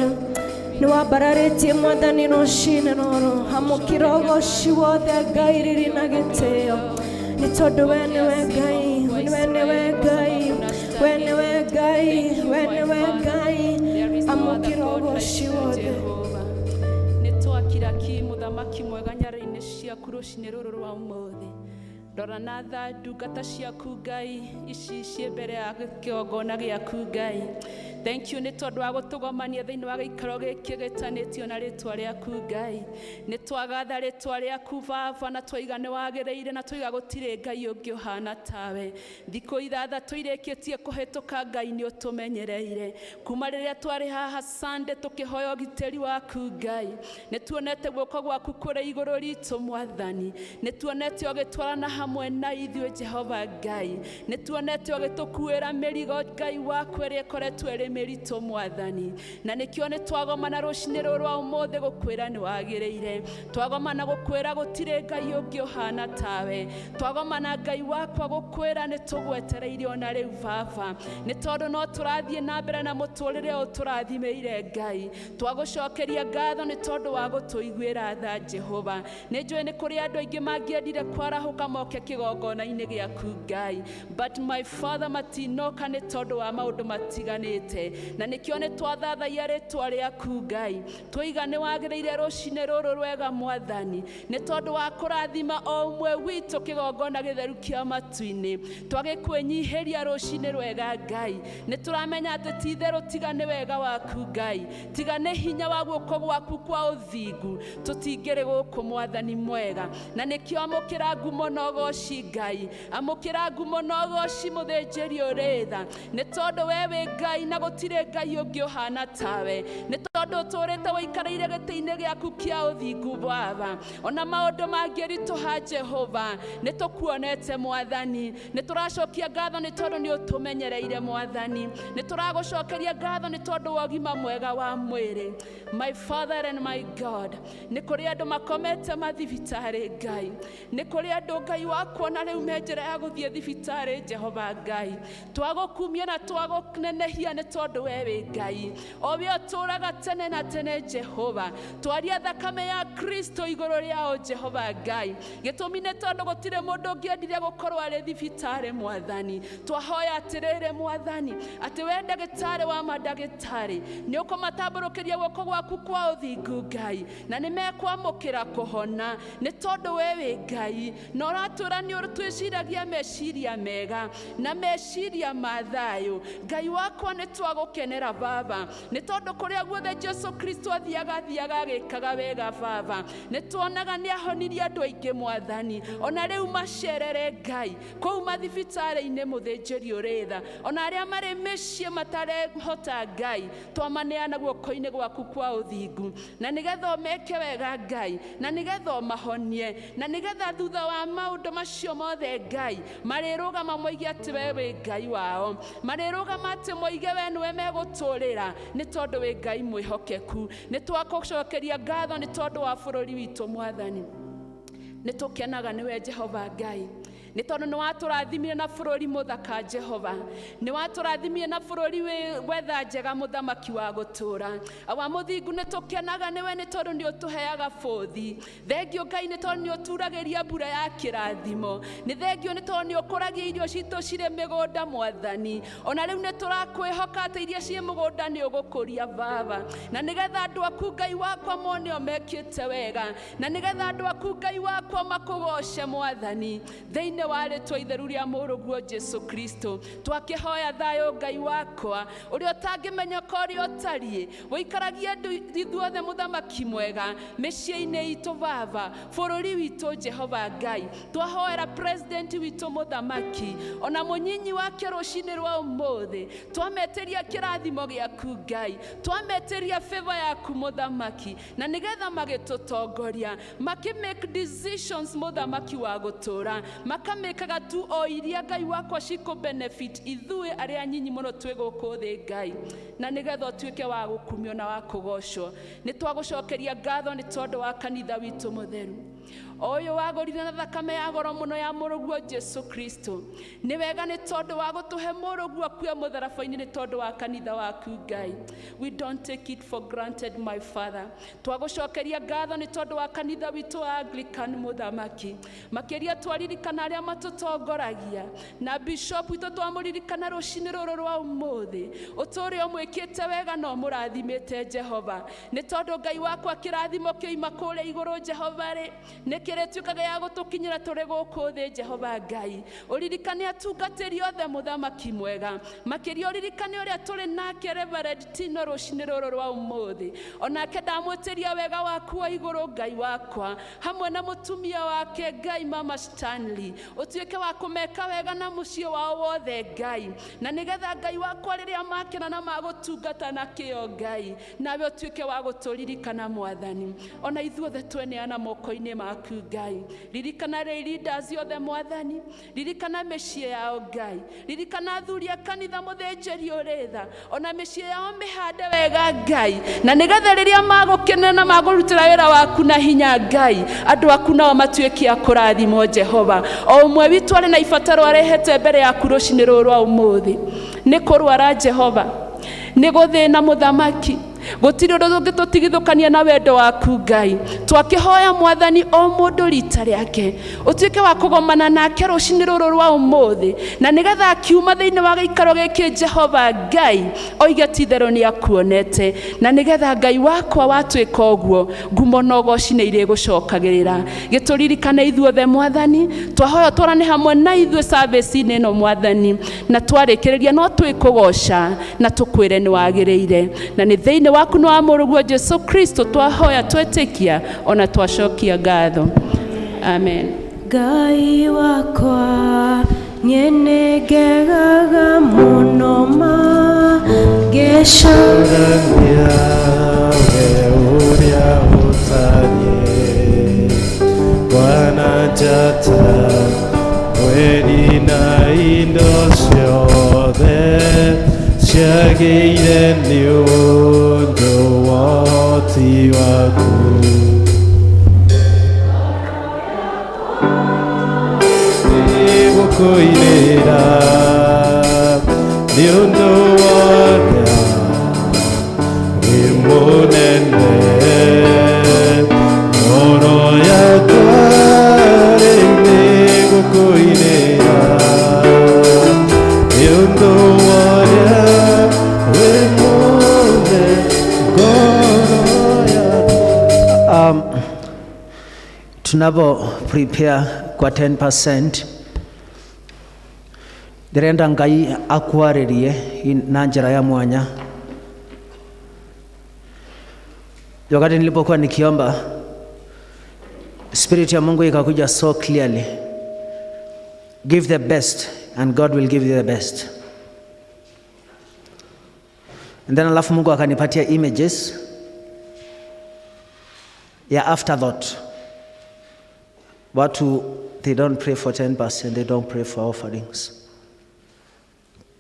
Nĩ wambararĩtie Mwathani rũcinĩ rũrũ, amũkĩra ũgoci wothe Ngai riri na gĩtĩo, nĩ tondũ we nĩwe Ngai, we nĩwe Ngai, we nĩwe Ngai, we nĩwe Ngai, amũkĩra ũgoci wothe. Nĩ twakira ki mũthamaki mwega nyarĩ-inĩ ciaku rũcinĩ rũrũ rwa ũmũthĩ. Rora na tha ndungata ciaku Ngai ici ciĩ mbere ya kĩgongona gĩaku Ngai. Thank you nĩ tondũ wa gũtũgomania thĩinĩ wa gĩikaro gĩkĩ gĩtanĩtio na rĩtwa rĩaku Ngai. Nĩ twagatha rĩtwa rĩaku Baba, na twaiga nĩ wagĩrĩire, na twaiga gũtirĩ Ngai ũngĩ ũhana tawe. Thikũ ithathatũ irĩkĩtie kũhĩtũka Ngai nĩ ũtũmenyereire kuma rĩrĩa twarĩ haha Sunday tũkĩhoya ũgitĩri waku Ngai. Nĩ tuonete guoko gwaku kũrĩ igũrũ ritũ Mwathani, nĩ tuonete ũgĩtwarana hamwe na ithuĩ Jehova Ngai, nĩ tuonete ũgĩtũkuĩra mĩrigo Ngai waku ĩrĩa ĩkoretwo ĩrĩ mĩritũ Mwathani, na nĩkĩo nĩ twagomana rũcinĩ rũrũ rwa ũmũthĩ gũkwĩra nĩ wagĩrĩire. Twagomana gũkwĩra gũtirĩ Ngai ũngĩ ũhana tawe. Twagomana Ngai wakwa gũkwĩra nĩ tũgwetereire ona rĩu Baba, nĩ tondũ no tũrathiĩ na mbere na mũtũrĩre ũyũ tũrathimĩire Ngai. Twagũcokeria ngatho nĩ tondũ wa gũtũiguĩra tha Jehova. Nĩ njũĩ nĩ kũrĩ andũ aingĩ mangĩendire kwarahũka moke kĩgongona-inĩ gĩaku Ngai, but my father matinoka nĩ tondũ wa maũndũ matiganĩte, na nĩkĩo nĩ twathathaia rĩtwa rĩaku Ngai. Twaiga nĩ wagĩrĩire rũcinĩ rũrũ rwega Mwathani, nĩ tondũ wa kũrathima o ũmwe witũ kĩgongona gĩtheru kĩa matu-inĩ. Twagĩkwĩnyihĩria rũcinĩ rwega Ngai, nĩ tũramenya atĩ ti itherũ tiga nĩ wega waku Ngai, tiga nĩ hinya wa guoko gwaku kwa ũthingu, tũtingĩrĩ gũkũ Mwathani mwega. Na nĩkĩo amũkĩra ngumo na ũgoci Ngai, amũkĩra ngumo na ũgoci mũthĩnjĩri ũrĩ tha, nĩ tondũ we wĩ Ngai na gũtirĩ gũtirĩ Ngai ũngĩ ũhana tawe, nĩ tondũ ũtũũrĩte wĩikarĩire gĩtĩ-inĩ gĩaku kĩa ũthingu Baba. Ona maũndũ mangĩritũha Jehova, nĩ tũkuonete Mwathani. Nĩ tũracokia ngatho nĩ tondũ nĩ ũtũmenyereire Mwathani. Nĩ tũragũcokeria ngatho nĩ tondũ wa ũgima mwega wa mwĩrĩ. My Father and my God, nĩ kũrĩ andũ makomete mathibitarĩ Ngai, nĩ kũrĩ andũ Ngai wakuona rĩu me njĩra ya gũthiĩ thibitarĩ Jehova Ngai. Twagũkumia na twagũnenehia nĩ tondũ we wĩ Ngai, o we ũtũũraga tene na tene Jehova. Twaria thakame ya Kristo igũrũ rĩao Jehova Ngai. Gĩtũmi nĩ tondũ gũtirĩ mũndũ ũngĩendire gũkorwo arĩ thibitarĩ Mwathani. Twahoya atĩrĩrĩ Mwathani, atĩ we ndagĩtarĩ wa mandagĩtarĩ nĩ ũkũmatambũrũkĩria guoko gwaku kwa ũthingu Ngai, na nĩ mekwamũkĩra kũhona nĩ tondũ we wĩ Ngai na ũratwĩra nĩ twĩciragia meciria mega na meciria ma thayũ. Ngai wakwa nĩ twagũkenera Baba, nĩ tondũ kũrĩa guothe Jesu Kristo athiaga athiaga agĩkaga wega Baba. Nĩ tuonaga nĩ ahonirie andũ aingĩ Mwathani, ona rĩu macerere Ngai kũu mathibitarĩ-inĩ mũthĩnjĩri ũrĩ tha, ona arĩa marĩ mĩciĩ matarehota Ngai, twamaneana guoko-inĩ gwaku kwa ũthingu, na nĩgetha ũmeke wega Ngai, na nĩgetha ũmahonie, na nĩgetha thutha wa maũndũ macio mothe Ngai marĩrũgama moige atĩ we wĩ Ngai wao, marĩrũgama atĩ moige we nĩwe megũtũũrĩra nĩ tondũ wĩ Ngai mwĩhokeku. Nĩ twakũcokeria ngatho nĩ tondũ wa bũrũri witũ Mwathani. Nĩ tũkenaga nĩwe Jehova Ngai, nĩ tondũ nĩ watũrathimire na bũrũri mũthaka Jehova, nĩ watũrathimire na bũrũri wĩ wetha njega mũthamaki wa gũtũũra. Awa mũthingu, nĩ tũkenaga nĩwe nĩ tondũ nĩ ũtũheaga bũthi. Thengio Ngai nĩ tondũ nĩ ũturagĩria mbura ya kĩrathimo. Nĩ thengio nĩ tondũ nĩ ũkũragia irio citũ cirĩ mĩgũnda Mwathani. Ona rĩu nĩ tũrakwĩhoka atĩ iria ciĩ mũgũnda nĩ ũgũkũria Baba, na nĩgetha andũ aku Ngai wakwa mone o mekĩte wega, na nĩgetha andũ aku Ngai wakwa makũgoce Mwathani, thĩinĩ wa rĩtwa itheru rĩa mũrũguo Jesu Kristo. Twakĩhoya thayũ Ngai wakwa ũrĩa ũtangĩmenyeka ũrĩa ũtariĩ, wĩikaragie andũ ithuothe mũthamaki mwega mĩciĩ-inĩ itũ Baba, bũrũri witũ Jehova Ngai. Twahoera president witũ mũthamaki ona mũnyinyi wake rũcinĩ rwa ũmũthĩ, twametĩria kĩrathimo gĩaku Ngai, twametĩria favor yaku mũthamaki, na nĩgetha magĩtũtongoria makĩ make decisions mũthamaki wa gũtũũra, makamĩkaga tu o iria Ngai wakwa cikũ benefit ithuĩ arĩa nyinyi mũno twĩ gũkũ thĩ Ngai, na nĩgetha ũtuĩke wa gũkumio na wa kũgocwo. Nĩ twagũcokeria ngatho nĩ tondũ wa kanitha witũ mũtheru ũyũ wagũrire na thakame ya goro mũno ya mũrũguo Jesu Kristo. Nĩ wega nĩ tondũ wa gũtũhe mũrũguo akue mũtharaba-inĩ nĩ tondũ wa kanitha waku Ngai. We don't take it for granted, my Father. Twagũcokeria ngatho nĩ tondũ wa kanitha witũ wa Anglican mũthamaki, makĩria twaririkana arĩa matũtongoragia na bishop witũ twamũririkana rũcinĩ rũrũ rwa ũmũthĩ. Ũtũũre ũmwĩkĩte wega na ũmũrathimĩte Jehova, nĩ tondũ Ngai wakwa kĩrathimo kĩoima kũrĩa igũrũ Jehova rĩ, nĩ kĩrĩtuĩkaga ya gũtũkinyĩra tũrĩ gũkũ thĩ Jehova Ngai. Ũririkane atungatĩri othe mũthamaki mwega, makĩria ũririkane ũrĩa tũrĩ nake Reverend Tino rũcinĩ rũrũ rwa ũmũthĩ, onake ndamwĩtĩria wega waku wa igũrũ Ngai wakwa, hamwe na mũtumia wake Ngai Mama Stanley, ũtuĩke wa kũmeka wega na mũciĩ wao wothe Ngai, na nĩgetha Ngai wakwa rĩrĩa makena na magũtungata na kĩo Ngai, nawe ũtuĩke wa gũtũririkana Mwathani. Ona ithuothe tweneana moko-inĩ maku Ngai. Ririkana rĩ leaders othe Mwathani, ririkana mĩciĩ yao Ngai, ririkana athuri a kanitha mũthĩnjĩri ũrĩ tha, ona mĩciĩ yao mĩhande wega Ngai, na nĩgetha rĩrĩa magũkenera na magũrutĩra wĩra waku na hinya Ngai, andũ aku nao matuĩke a kũrathimwo Jehova. O ũmwe witũ arĩ na ibataro arehete mbere yaku rũcinĩ rũrũ rwa ũmũthĩ, nĩ kũrwara Jehova, nĩ gũthĩna mũthamaki, gũtirĩ ũndũ ũngĩtũtigithũkania na wendo waku Ngai. Twakĩhoya Mwathani o mũndũ rita rĩake ũtuĩke wa kũgomana nake rũcinĩ rũrũ rwa ũmũthĩ, na nĩgetha akiuma thĩinĩ wa gĩikaro gĩkĩ Jehova Ngai oige ti itherũ nĩ akuonete, na nĩgetha Ngai wakwa watuĩka ũguo, ngumo na ũgoci nĩ irĩgũcokagĩrĩra. Gĩtũririkane ithuothe Mwathani, twahoya ũtwarane hamwe na ithuĩ service-inĩ ĩno Mwathani, na twarĩkĩrĩria no twĩkũgoca na tũkwĩre nĩ wagĩrĩire, na nĩ thĩinĩ waku na wa mũrũguo Jesu Kristo twahoya twetĩkia ona twacokia ngatho. Amen. Ngai wakwa niĩ nĩngegaga mũno ma. Ngecũrania we ũrĩa ũtariĩ, Bwana njata, mweri na indo ciothe ciagĩire nĩ ũndũ wa ũhoti waku. Nĩgũkũinĩra nĩ ũndũ wa ũrĩa wĩ mũnene, ngoro yakwa rĩu nĩgũkũinĩra nĩ ũndũ wa ũrĩa wĩ mũnene, ngoro yakwa. Tunapo prepare kwa 10%, ndĩrenda Ngai akwarĩrie na njĩra ya mwanya. Wakati nilipokuwa nikiomba, Spirit ya Mungu ikakuja so clearly: give the best and God will give you the best. And then alafu Mungu akanipatia images ya afterthought. Watu, they don't pray for 10%, they don't pray for offerings.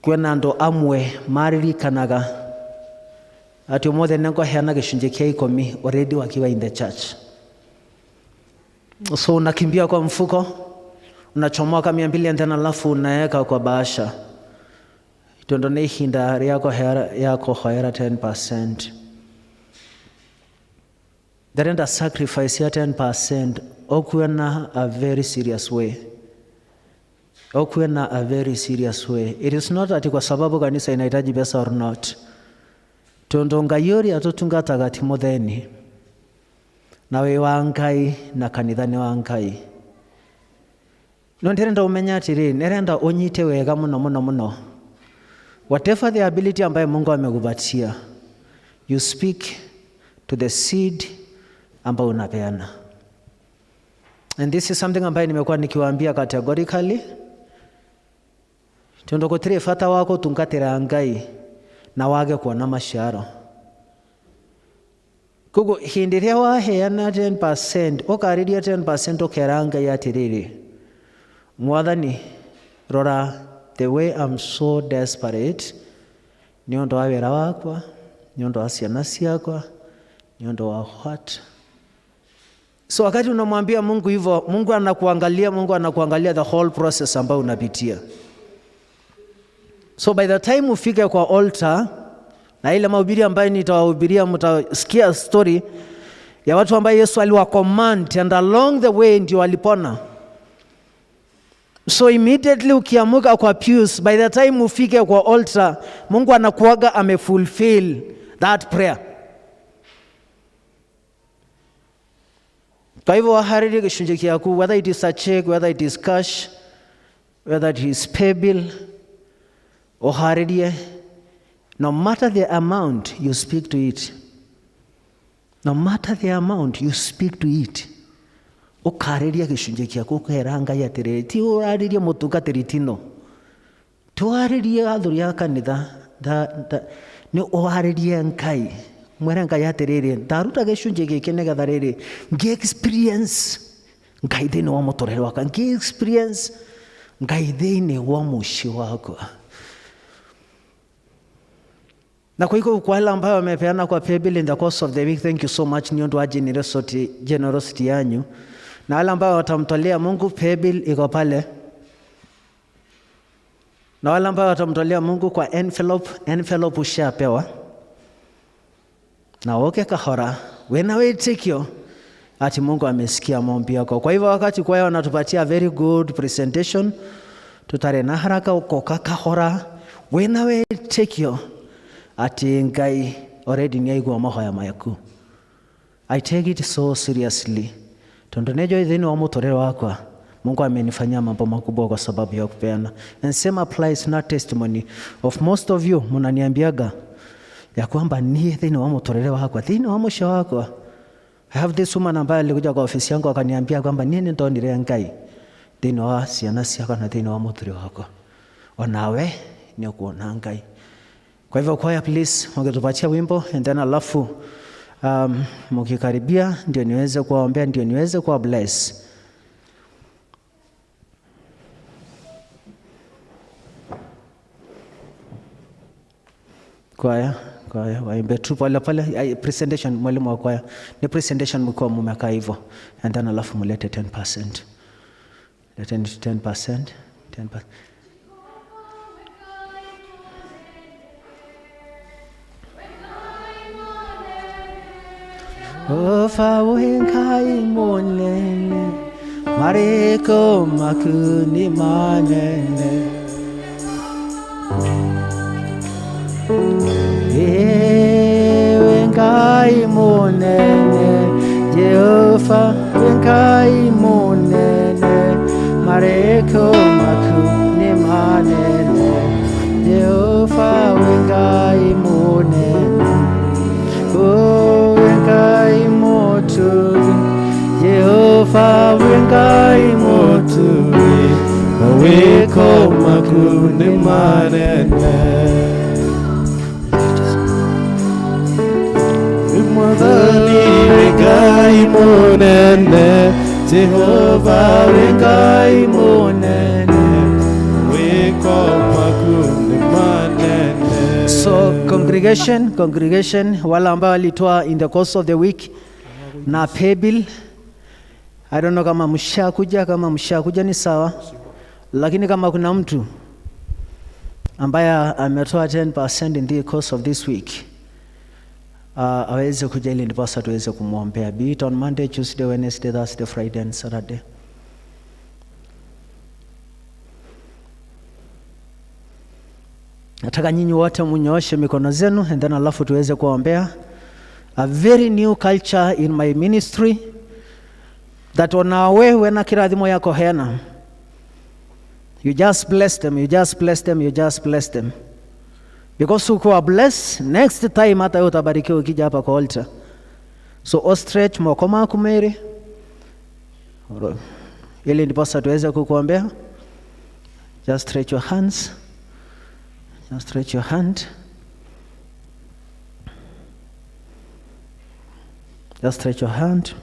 Kwĩna andũ amwe maririkanaga atĩ ũmũthĩ nĩngũheana gĩcunjĩ kĩa 10 already wakiwa in the church. So unakimbia kwa mfuko, unachomoka 200 and then alafu unaweka kwa bahasha, tondu nĩ ihinda rĩa kũhoera 10%. Ndĩrenda sacrifice ya 10% ũkue na a very serious way, ukuwe na a very serious way. It is not ati kwa sababu kanisa inahitaji pesa or not. Tondu Ngai ũrĩa tũtungataga ti mũtheni, na wĩ wa Ngai na kanitha nĩ wa Ngai. No ndĩrenda ũmenye atĩrĩ, nĩrenda ũnyite wega mũno mũno mũno. Whatever the ability ambayo Mungu amekupatia, you speak to the seed ambayo unapeana. And this is something ambayo nimekuwa nikiwaambia categorically, tondu gũtirĩ bata wa gũtungatĩra Ngai na wage kuona maciaro. Koguo hĩndĩ ĩrĩa waheana 10%, ũkarĩria 10%, ũkera Ngai atĩrĩrĩ, "Mwathani, rora the way I'm so desperate nĩ ũndũ wa wĩra wakwa, nĩ ũndũ wa ciana ciakwa, nĩ ũndũ wa what." So wakati unamwambia Mungu hivyo, Mungu anakuangalia, Mungu anakuangalia the whole process ambayo unapitia. So by the time ufike kwa altar, na ile mahubiri ambayo nitawahubiria, mtasikia story ya watu ambayo Yesu aliwa command and along the way ndio walipona. So immediately ukiamuka kwa pews, by the time ufike kwa altar, Mungu anakuaga amefulfill that prayer. Kwa hivyo wahariri gĩcunjĩ gĩaku, whether it is a check, whether it is cash, whether it is pay bill, ũharĩrie, no matter the amount, you speak to it. No matter the amount, you speak to it. Ũkarĩria gĩcunjĩ gĩaku, ũkera Ngai atĩrĩrĩ, ti ũrarĩrie mũtungatĩri tino, ti ũrarĩrie athuri a kanitha, nĩ ũharĩrie Ngai. Mwĩre Ngai atĩrĩrĩ, ndaruta gĩcunjĩ gĩkĩ nĩgetha rĩrĩ ngĩ experience Ngai thĩinĩ wa mũtũrĩre wakwa, ngĩ experience Ngai thĩinĩ wa mũciĩ wakwa. Na kwa hivyo kwa wale ambayo wamepeana kwa paybill in the course of the week, thank you so much nĩ ũndũ wa generosity yanyu. Na wale ambao watamtolea Mungu, paybill iko pale. Na wale ambao watamtolea Mungu kwa envelope, envelope ushapewa. Na woke kahora, wena wĩtĩkio ati Mungu amesikia maombi yako. Kwa hivyo wakati kwaya wanatupatia very good presentation, tutare na haraka ukoka kahora, wena wĩtĩkio ati Ngai already nĩaigua mahoya maku. I take it so seriously. Tondu nĩnjũĩ thĩinĩ wa mũtũrĩre wakwa Mungu amenifanyia mambo makubwa kwa sababu ya kupeana. And same applies na testimony of most of you, mnaniambiaga ya kwamba niĩ thĩinĩ wa mũtũrĩre wakwa, thĩinĩ wa mũciĩ wakwa. I have this woman ambaye alikuja kwa ofisi yangu akaniambia kwamba niĩ nĩndonire Ngai thĩinĩ wa ciana ciakwa na thĩinĩ wa mũtũrĩre wakwa. Onawe nĩ ũkuona Ngai. Kwa hivyo kwaya, please, wangetupatia wimbo and then alafu mkikaribia ndio niweze kuwaombea, ndio niweze kuwa bless. Kwaya, kwaya waimbe tu pale pale. Ai, presentation, mwalimu wa kwaya, ni presentation mkiwa mumekaa hivyo, and then alafu mulete 10%. Leteni 10%, 10%. Ofa wenkai monene, mareko makuni manene. Ewe Ngai munene, Jehova Ngai munene, mareko makuni manene. Jehova Ngai munene, oh Ngai motu, Jehova Ngai motu, mawiko maku nĩ manene. Mwathani wĩ Ngai mũnene, Jehova wĩ Ngai mũnene, wĩko maku nĩ manene. So congregation, wale ambao walitoa in the course of the week na paybill, I don't know kama mshakuja, kama mshakuja ni sawa, lakini kama kuna mtu ambaye ametoa 10% in the course of this week, aweze kuja ili ndiposa tuweze kumwombea, be it on Monday, Tuesday, Wednesday, Thursday, Friday and Saturday. Nataka nyinyi wote munyooshe mikono zenu and then alafu tuweze kuombea. A very new culture in my ministry that onawe wena kirathimo yako hena. You just bless them, you just bless them, you just bless them. Because ukiwa bless, next time hata wewe utabarikiwa ukija hapa kwa altar. So ostretch moko maku mere. Ili ndiposa tuweze kukuombea. Just stretch your hands. Just stretch your hand. Just stretch your hand.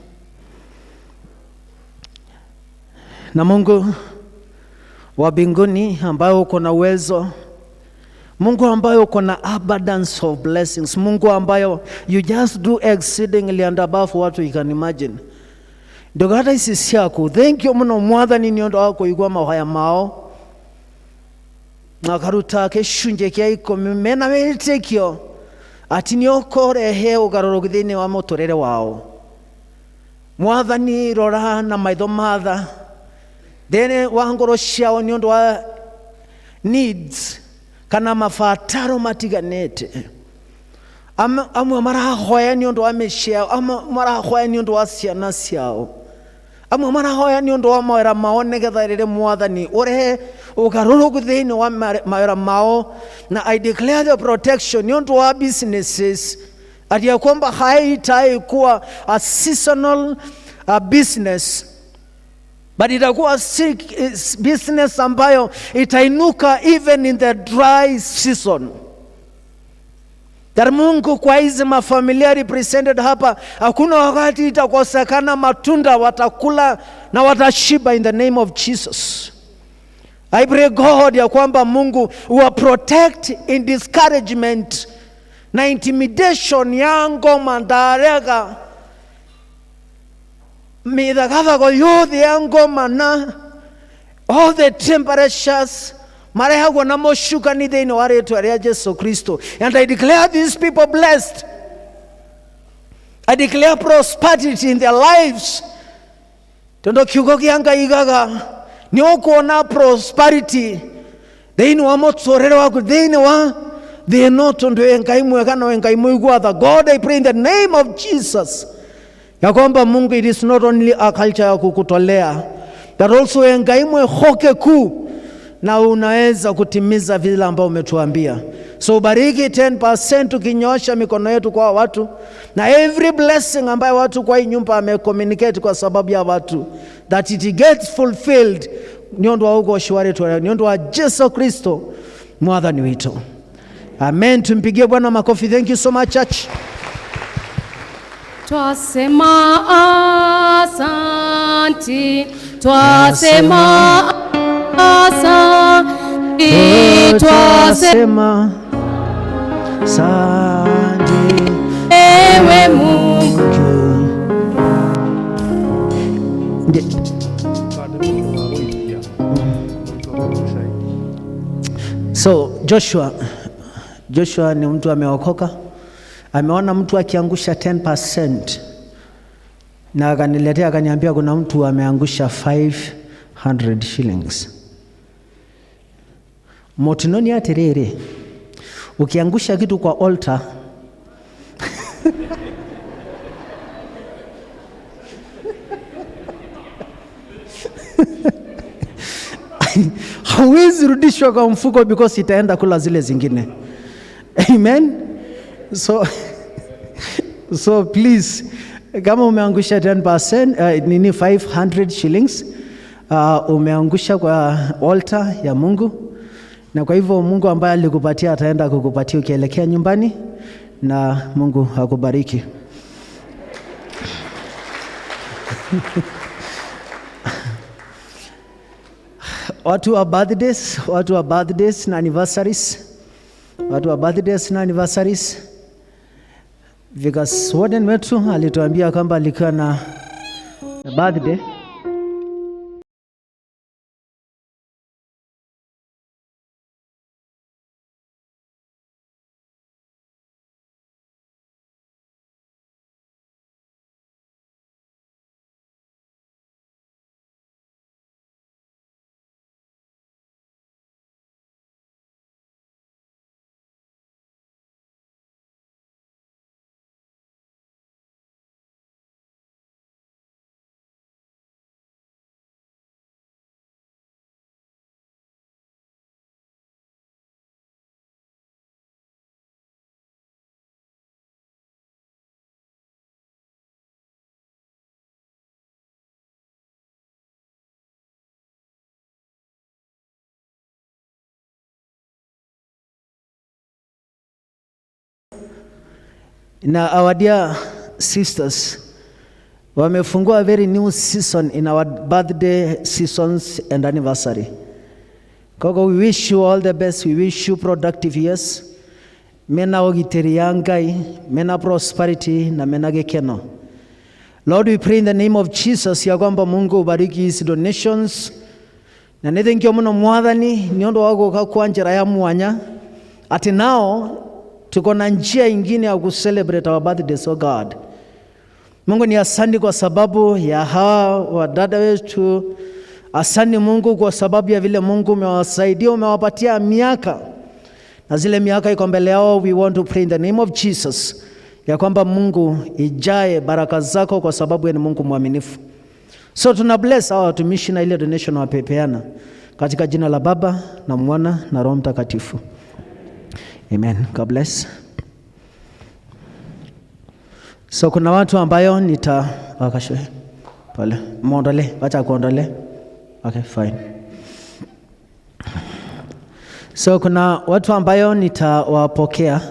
Na Mungu wa mbinguni ambaye uko na uwezo, Mungu ambaye uko na abundance of blessings, Mungu ambaye you just do exceedingly and above what we can imagine. Ndugata ici ciaku, thank you muno Mwathani ni undu wa kuigua mahoya mao na karuta gĩcunjĩ kĩa ikũmi mena wĩtĩkio atĩ nĩ ũkũrehe ũgarũrũku thĩinĩ wa mũtũrĩre wao. Mwathani, rora na maitho matha thĩinĩ wa ngoro ciao nĩ ũndũ wa needs kana mabataro matiganĩte. Amwe marahoya nĩ ũndũ wa mĩciĩ yao, amwe marahoya nĩ ũndũ wa ciana ciao, amwe marahoya nĩ ũndũ wa mawĩra mao, nĩgetha rĩrĩ Mwathani ũrehe ũgarũrũku thĩinĩ wa mawĩra mao. Na I declare the protection nĩ ũndũ wa businesses, ati ya kwamba haitaikuwa a seasonal business, but itakuwa business ambayo itainuka even in the dry season. That Mungu, kwa hizi mafamilia represented hapa, hakuna wakati itakosekana matunda, watakula na watashiba in the name of Jesus. I pray God ya kwamba Mungu wa protect in discouragement na intimidation ya ngoma ndarega mithagathagwo yothe ya ngoma na all the temperatures marehagwo na mũcukani thĩinĩ wa rĩtwa rĩa Jesu Kristo. And I declare these people blessed. I declare prosperity in their lives, tondũ kiugo kĩa Ngai igaga nĩ ũkuona prosperity thĩinĩ wa mũtũrĩre waku thĩinĩ wa thĩ ĩno, tondũ wĩ Ngai mwega na wĩ Ngai mũigua tha. God, I pray in the name of Jesus ya kwamba Mungu, it is not only a culture ya kukutolea, but also wĩ Ngai mwehokeku na unaweza kutimiza vile ambao umetuambia. So bariki 10% tukinyosha mikono yetu kwa watu, na every blessing ambayo watu kwa hii nyumba amecommunicate kwa sababu ya watu, that it gets fulfilled nĩ ũndũ wa ũgoci wa rĩtwa, nĩ ũndũ wa Jesu Kristo Mwathani witũ. Amen. Tumpigie Bwana makofi. Thank you so much, church. Twasema asanti, twasema asanti, twasema Twasema asante ewe Mungu. So Joshua ni mtu ameokoka, ameona mtu akiangusha 10% na akaniletea akaniambia kuna mtu ameangusha 500 shillings. Motinoni atiriri, ukiangusha kitu kwa altar hauwezi rudishwa kwa mfuko because itaenda kula zile zingine. Amen. So please, kama umeangusha 10%, nini 500 shillings, umeangusha kwa altar ya Mungu, na kwa hivyo Mungu ambaye alikupatia ataenda kukupatia ukielekea nyumbani, na Mungu akubariki. Watu wa birthdays, watu wa birthdays na anniversaries, watu wa birthdays na anniversaries. Because warden wetu alituambia kwamba alikuwa na birthday. Na our dear sisters wamefungua a very new season in our birthday seasons and anniversary. Koko, we wish you all the best. We wish you productive years. Mena ogiteri ya Ngai, mena prosperity na mena gikeno. Lord, we pray in the name of Jesus ya kwamba Mungu ubariki hizi donations. Na nĩ thengio mũno Mwathani nĩ ũndũ wa gũka kwa njĩra ya mwanya ati nao tuko na njia ingine ya kucelebrate our birthdays, oh God. Mungu ni asante kwa sababu ya hawa wadada wetu. Asante Mungu kwa sababu ya vile Mungu umewasaidia, umewapatia miaka na zile miaka iko mbele yao. We want to pray in the name of Jesus ya kwamba Mungu ijae baraka zako, kwa sababu yeye ni Mungu mwaminifu. So tuna bless hawa watumishi na ile donation wapepeana katika jina la Baba na Mwana na Roho Mtakatifu. Amen. God bless. So kuna watu ambayo nita wakashe pale muondole, wacha kuondole. Okay, fine. So kuna watu ambayo nitawapokea.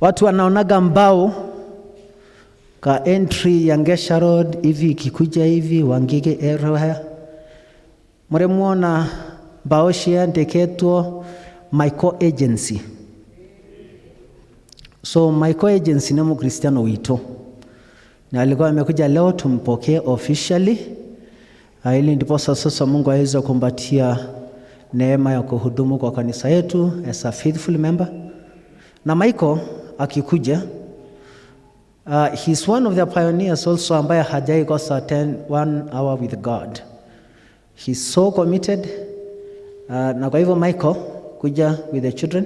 Watu wanaonaga mbao ka entry ya Ngesha Road hivi ikikuja hivi Wangige area, muremuona mbao ciandikitwo Michael Agency. So Michael Agency ni Mkristiano witu na alikuwa amekuja leo, tumpokee officially ili ndiposa sasa Mungu aweze kumbatia neema ya kuhudumu kwa kanisa yetu as a faithful member. Na Michael akikuja, he's one of the pioneers also ambaye hajai kosa 1 hour with God. He's so committed. Na kwa hivyo Michael kuja with the children.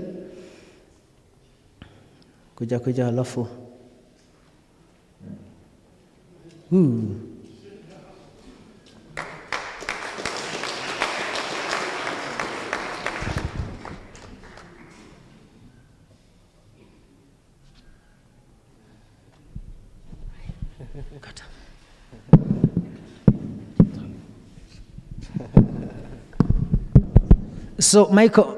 Kuja kuja alafu. Kata. So Michael,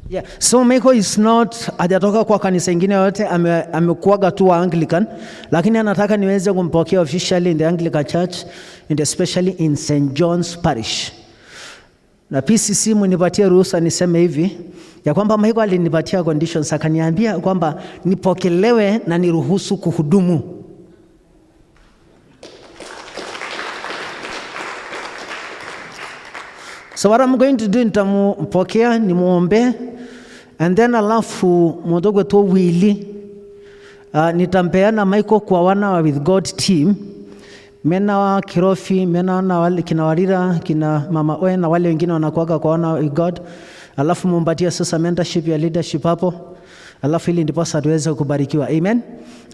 yeah. So Michael is not hajatoka kwa kanisa ingine yoyote, amekuwaga tu wa Anglican, lakini anataka niweze kumpokea officially in the Anglican Church and especially in St. John's Parish. Na PCC mnipatie ruhusa niseme hivi ya kwamba Michael alinipatia conditions, akaniambia kwamba nipokelewe na niruhusu kuhudumu. So what I'm going to do, nitampokea nimuombe, and then alafu mudogo tu wili nitampeana Michael kwa wana wa With God team, mena wa Kirofi, mena na wale kina Warira, kina Mama Oe na wale wengine wanakuaga kwa wana wa With God, alafu mumpatie sasa mentorship ya leadership hapo, alafu ili ndiposa tuweze kubarikiwa. Amen.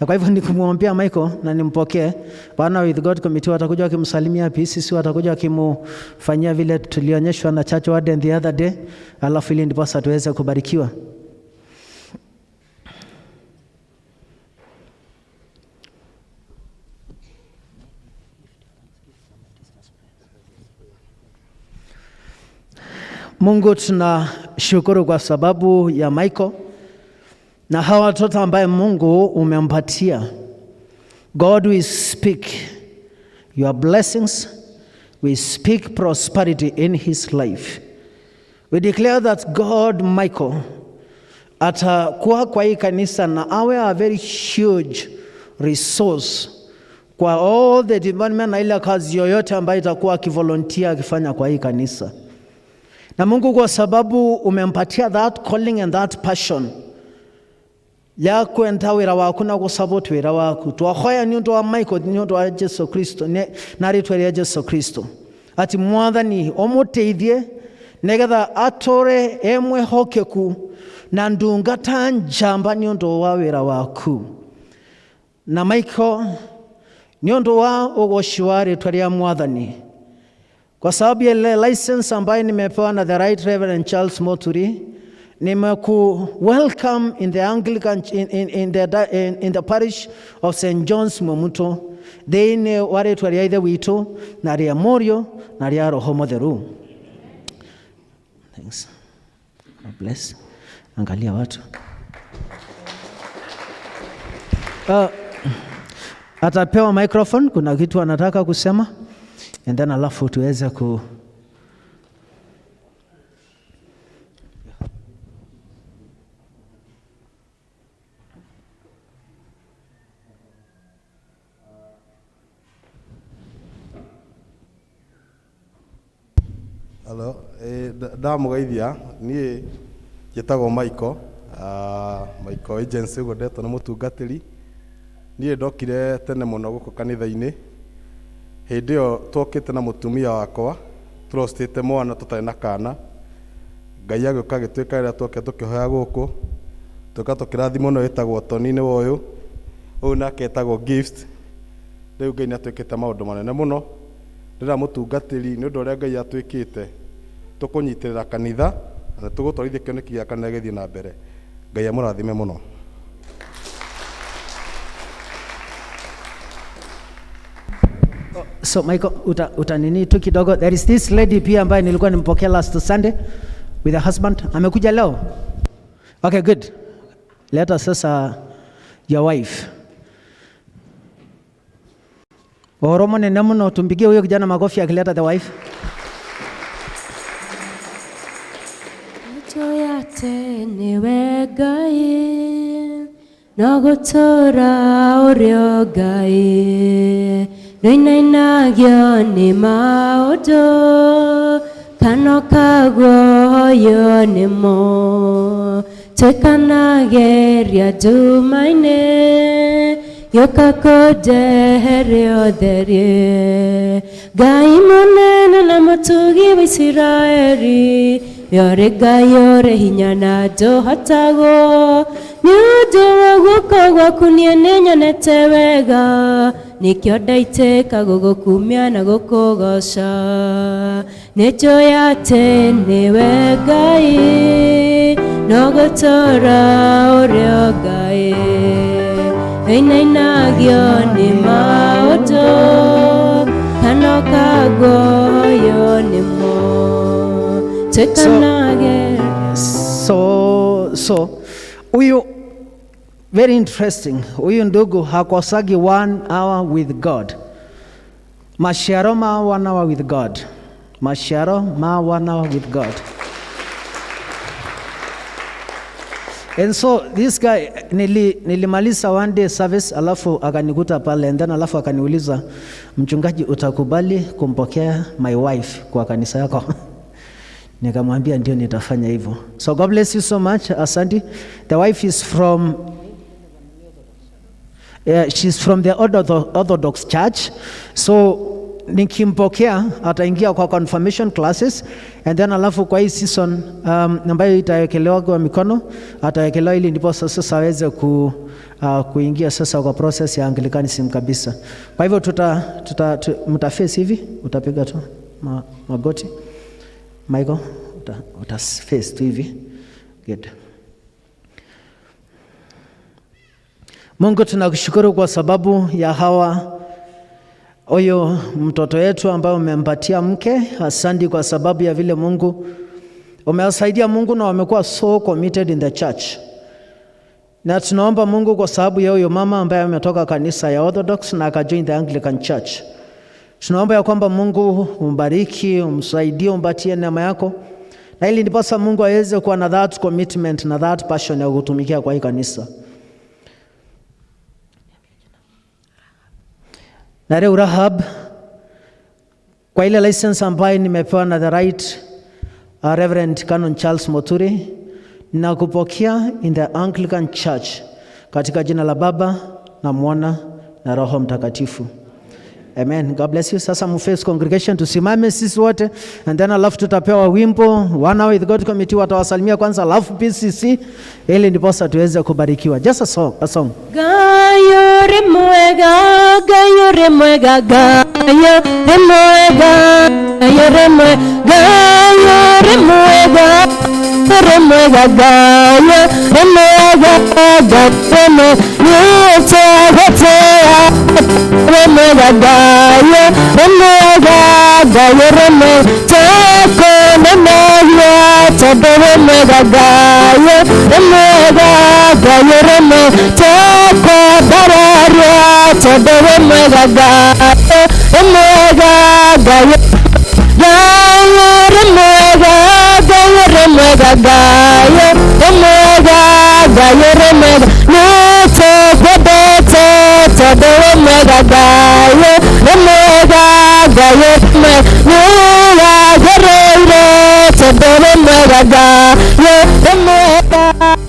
Na kwa hivyo ni kumwombea Michael na nimpokee. Wana With God committee watakuja wakimsalimia, PCC watakuja wakimfanyia vile tulionyeshwa na church warden the other day, alafu ili ndiposa tuweze kubarikiwa. Mungu, tunashukuru kwa sababu ya Michael na hawa watoto ambaye Mungu umempatia. God, we speak your blessings. We speak prosperity in his life. We declare that God, Michael, atakuwa kwa hii kanisa na awe a very huge resource kwa all the department na ile kazi yoyote ambayo itakuwa akivolunteer akifanya kwa hii kanisa. Na Mungu, kwa sababu umempatia that calling and that passion ya kwenda wira waku na gusupport wira waku, twakhoya ni undu wa Michael, ni undu wa Jesu Kristo, na ritwa ria Jesu Kristo, ati Mwathani umuteithie nigetha atore emwehokeku na ndungata njamba ni undu wa wira waku. Na Michael, ni undu wa ugoci wa ritwa ria Mwathani, kwa sababu ya ile license ambayo nimepewa na the Right Reverend Charles Moturi, nimeku welcome in the Anglican in the parish of St. John's Mwamuto, thiini wa ritwa ria Ithe witũ na ria Mũriũ na ria Roho Mũtheru. Thanks. God bless. Angalia watu. Atapewa microphone, kuna kitu anataka kusema, and then alafu tuweze ku Hello, ndamũgeithia. Niĩ njĩtagwo Michael, Michael Agency ũguo ndetwo nĩ mũtungatĩri. Niĩ ndokire tene mũno gũkũ kanitha-inĩ. Hĩndĩ ĩyo twokĩte na mũtumia wakwa, tũrostĩte mwana tũtarĩ na kana. Ngai agĩũka agĩtuĩka rĩrĩa twokire tũkĩhoya gũkũ, tũka tũkĩrathimwo no wĩtagwo Tony nĩwe ũyũ, ũyũ nake etagwo Gift. Rĩu Ngai nĩ atwĩkĩte maũndũ manene mũno. Ndĩra mũtungatĩri nĩ ũndũ ũrĩa Ngai atwĩkĩte, tũkũnyitĩrĩra kanitha na tũgũtwarithia kĩoneki gĩa kanitha gĩthiĩ na mbere. Ngai amũrathime mũno. So Michael, utanini tu kidogo. There is this lady pia ambaye nilikuwa nimpokea last Sunday with her husband. Amekuja leo? Okay, good. Let us sasa your wife. Oromo ni namuno, tumpigie huyo kijana makofi akileta the wife. Njoyate niwe Ngai, no gũtũũra ũrĩ o Ngai. Nĩinainagio nĩ maũndũ, kana ũkaguoyo nĩmo. Tuĩkanageria nduma-inĩ, gĩũka kũnjeheria ũtheri. Ngai mũnene na mũtugi wa Isiraeli, we ũrĩ Ngai ũrĩ hinya na ndũhotagwo. Nĩ ũndũ wa guoko gwaku niĩ nĩnyonete wega, nĩkĩo ndaitĩka gũgũkumia na gũkũgoca. Nĩnjũĩ atĩ nĩwe Ngai, no gũtũũra ũrĩ o Ngai. Ĩinainagio nĩ maũndũ, kana ũkaguoyo nĩmo. Tuĩkanage. So huyu, very interesting, huyu ndugu hakosagi one hour with God. Maciaro ma one hour with God. Maciaro ma one hour with God. And so this guy nilimaliza one day service, alafu akanikuta pale, and then alafu akaniuliza, mchungaji, utakubali kumpokea my wife kwa kanisa yako? Nikamwambia ndio, nitafanya hivyo. So God bless you so much. Asante. The wife is from, yeah, she's from the Orthodox Church. So nikimpokea ataingia kwa confirmation classes, and then alafu kwa hii season ambayo itawekelewa kwa mikono atawekelewa, ili ndipo sasa aweze kuingia sasa kwa process ya Anglicanism kabisa. Kwa hivyo mtaface hivi, utapiga tu magoti. Michael, uta face tu hivi. Good. Mungu, tunakushukuru kwa sababu ya hawa, huyo mtoto wetu ambaye umempatia mke. Asante kwa sababu ya vile Mungu umewasaidia Mungu na wamekuwa so committed in the church. Na tunaomba Mungu kwa sababu ya huyo mama ambaye ametoka kanisa ya Orthodox na akajoin the Anglican Church. Tunaomba ya kwamba Mungu umbariki, umsaidie, umpatie neema yako. Na ili ndiposa Mungu aweze kuwa na that commitment na that passion ya kutumikia kwa hii kanisa. Na leo Rahab, kwa ile license ambayo nimepewa na the right Reverend Canon Charles Moturi, nakupokea in the Anglican Church katika jina la Baba na Mwana na Roho Mtakatifu. Amen. God bless you. Sasa mface congregation, tusimame sisi wote, and then alafu tutapewa wimbo. One Hour with God Committee watawasalimia kwanza, alafu PCC, ili ndiposa tuweze kubarikiwa. Just a song, a song. Ngai ũrĩ mwega, Ngai ũrĩ mwega, Ngai ũrĩ mwega, Ngai ũrĩ mwega, Ngai ũrĩ mwega, ũrĩ mwega, Ngai ũrĩ mwega, Ngai ũrĩ mwega, nĩtwagũtĩĩa, ũrĩ mwega, Ngai ũrĩ mwega, Ngai ũrĩ mwega, tũkũneneria tondũ wĩ mwega, Ngai ũrĩ mwega, Ngai ũrĩ mwega, tũkwambararia tondũ wĩ mwega, Ngai ũrĩ mwega, Ngai Ngai ũrĩ mwega, Ngai ũrĩ mwega, Ngai ũrĩ mwega, Ngai ũrĩ mwega, nĩtũkwendete tondũ wĩ mwega, Ngai ũrĩ mwega, Ngai ũrĩ mwega, nĩwagĩrĩire tondũ wĩ mwega, Ngai ũrĩ mwega,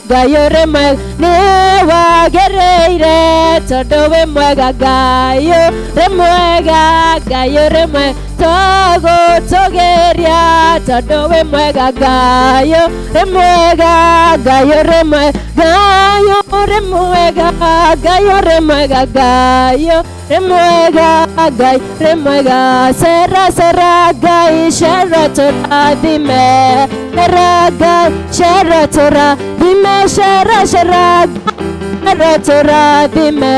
Ngai ũrĩ mwega, nĩwagĩrĩire tondũ wĩ mwega, Ngai ũrĩ mwega, Ngai ũrĩ mwega, tũgũtũgĩria tondũ wĩ mwega, Ngai ũrĩ mwega, Ngai ũrĩ mwega, Ngai ũrĩ mwega, Ngai ũrĩ mwega, Ngai ũrĩ mwega, Ngai ũrĩ mwega, cera cera Ngai cera tũrathime, cera Ngai cera tũrathime, cera cera cera tũrathime,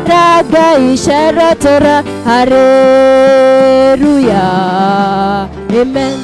cera Ngai cera tũra, hallelujah, amen.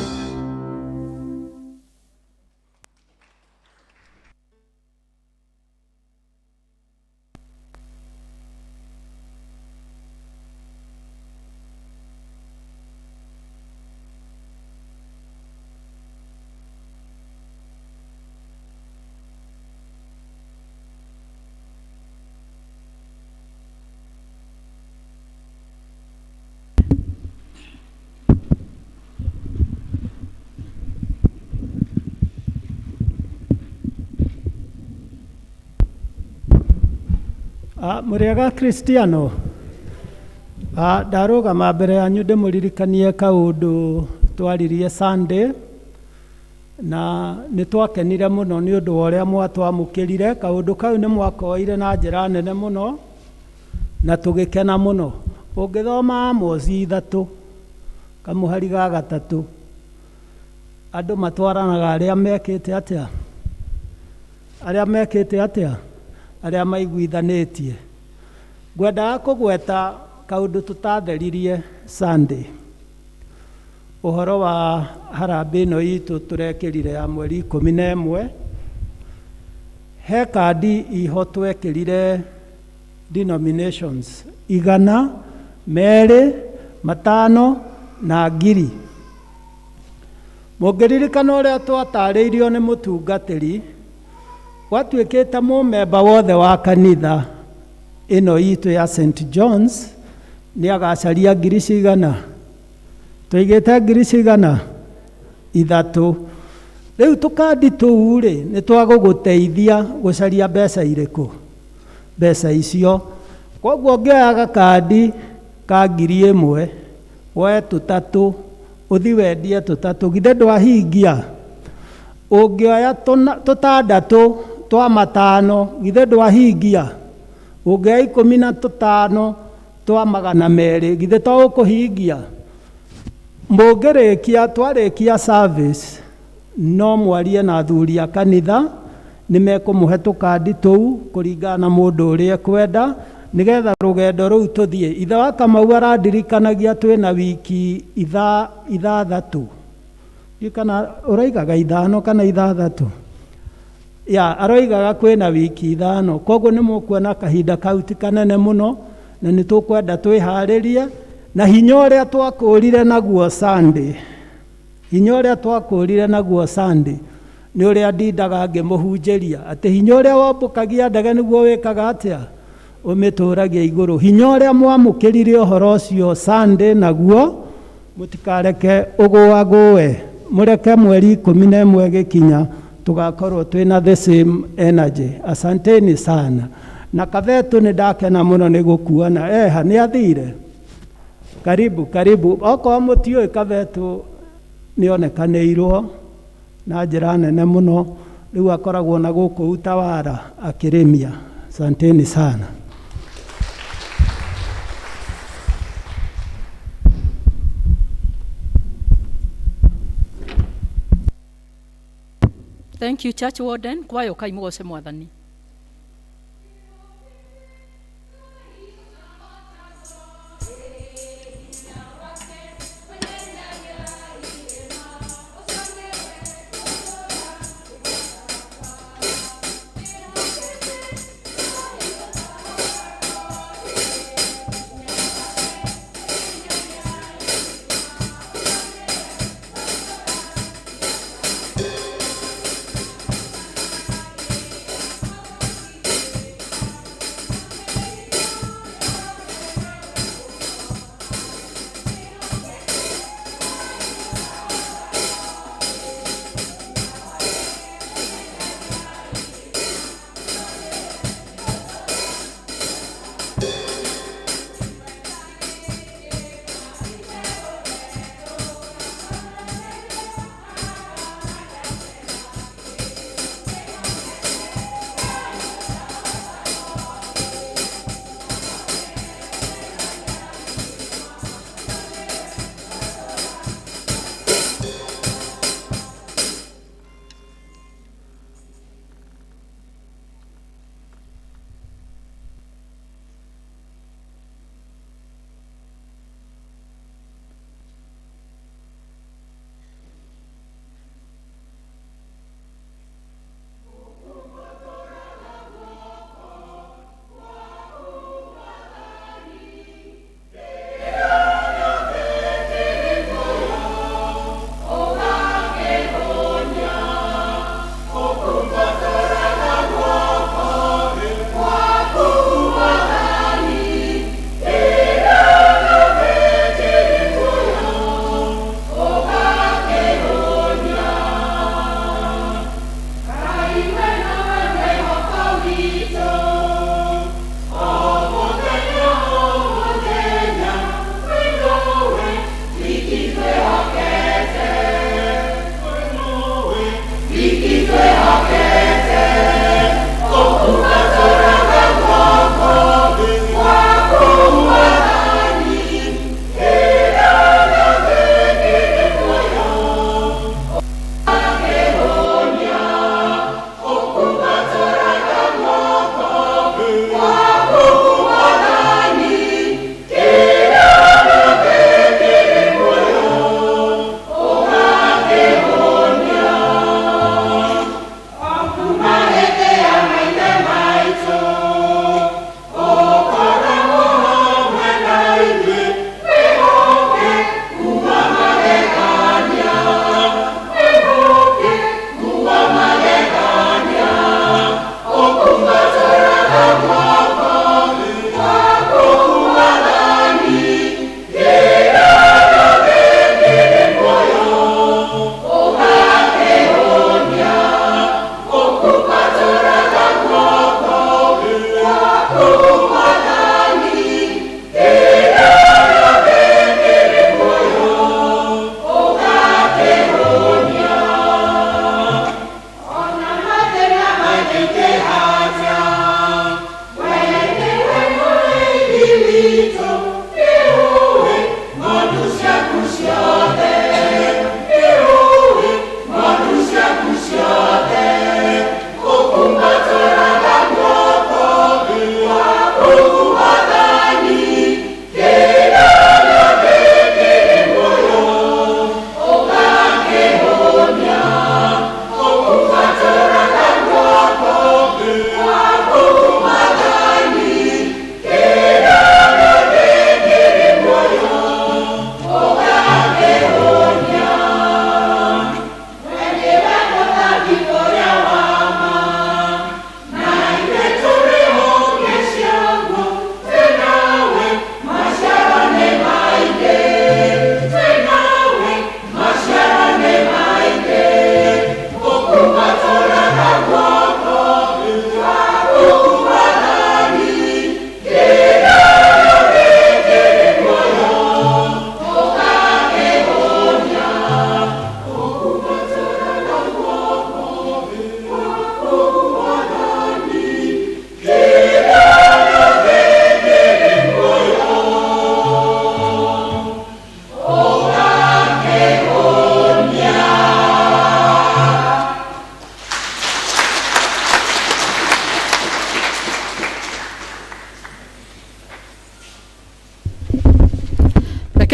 Mũrĩega Kristiano. Ndarũgama mbere yanyu ndĩmũririkanie kaũndũ twaririe Sunday, na nĩ twakenire mũno nĩ ũndũ wa ũrĩa mwatwamũkĩrire. Kaũndũ kau nĩ mwakoire na njĩra nene mũno na tũgĩkena mũno. Ũngĩthoma Amosi 3 kamũhari ga 3, andũ matwaranaga arĩa mekĩte atĩa? Arĩa mekĩte atĩa? Arĩa maiguithanĩtie. Ngwendaga kũgweta kaũndũ tũtatheririe Sunday. Ũhoro wa harambĩ ĩno itũ tũrekĩrire ya mweri 11, he kandi iho twekĩrire denominations 100, 2, 5 na 1000. Mũngĩririkana ũrĩa twatarĩirio nĩ mũtungatĩri, gwatuĩkĩte mũmemba wothe wa kanitha ĩno itũ ya St John's nĩ agacaria ngiri cigana? Tũigĩte ngiri cigana? 3. Rĩu tũkandi tũu rĩ, nĩ twagũgũteithia gũcaria mbeca irĩkũ? Mbeca icio. Koguo ũngĩoya gakandi ka 1000, woe 3, ũthi wendie 3, githĩ ndwahingia? Ũngĩoya 6 twa 5, githĩ ndwahingia? Ũngĩoya 15 twa 200, githĩ to ũkũhingia? Mũngĩrĩkia, twarĩkia service, no mwarie na athuri a kanitha, nĩ mekũmũhe tũkandi tũu kũringana na mũndũ ũrĩa ekwenda, nĩgetha rũgendo rũu tũthiĩ. Ithe wa Kamau arandirikanagia twĩna wiki 6. Ndiũĩ kana ũroigaga 5 kana 6. Ya, aroigaga kwĩna wiki 5. Koguo nĩ mũkuona kahinda kau ti kanene mũno, na nĩ tũkwenda twĩharĩrie na hinya ũrĩa twakũrire naguo Sunday. Hinya ũrĩa twakũrire naguo Sunday nĩ ũrĩa ndindaga ngĩmũhunjĩria atĩ hinya ũrĩa wombũkagia ndege nĩguo wĩkaga atĩa? Ũmĩtũragia igũrũ. Hinya ũrĩa mwamũkĩrire ũhoro ũcio Sunday naguo mũtikareke ũgũagũe, mũreke mweri 11 gĩkinya tũgakorwo twĩna the same energy. Asanteni sana. Na Kavetũ nĩ ndakena mũno nĩ gũkuona. Eha, nĩ athire? Karibu, karibu. Okorwo mũtiũĩ Kavetũ nĩ onekanĩirwo na njĩra nene mũno, rĩu akoragwo na gũkũ Utawala akĩrĩmia. Asanteni sana. Thank you, Church Warden. Kwayo kai mugoce mwathani.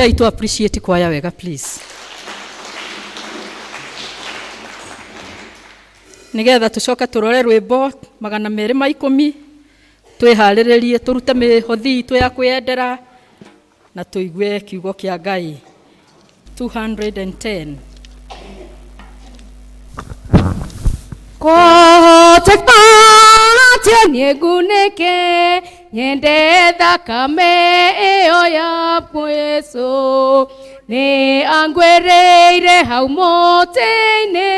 Rekei tu appreciate kwaya wega please. Nigetha tucoke turore rwimbo 210 twiharĩrĩrie turute mĩhothi itũ ya kwĩyendera na tuigue kiugo kĩa Ngai. 210. Kũhoteka atĩa niĩ ngunĩke nyende thakame ĩyo ya Jesũ nĩ angwĩrĩire hau mũtĩ-inĩ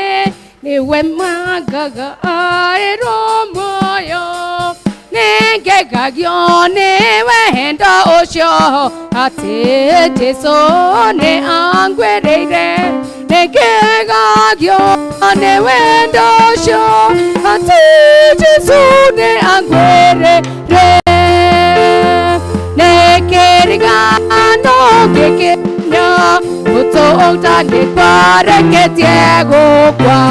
nĩwe mangaga aĩrwo muoyo nĩngegagio nĩ wendo ũcio atĩ Jesũ nĩ angwĩrĩire nĩngegagio nĩ wendo ũcio atĩ Jesũ nĩ angwĩrĩire nĩkĩrigano gĩkĩnya mũtũndanĩkwareketie gũkwa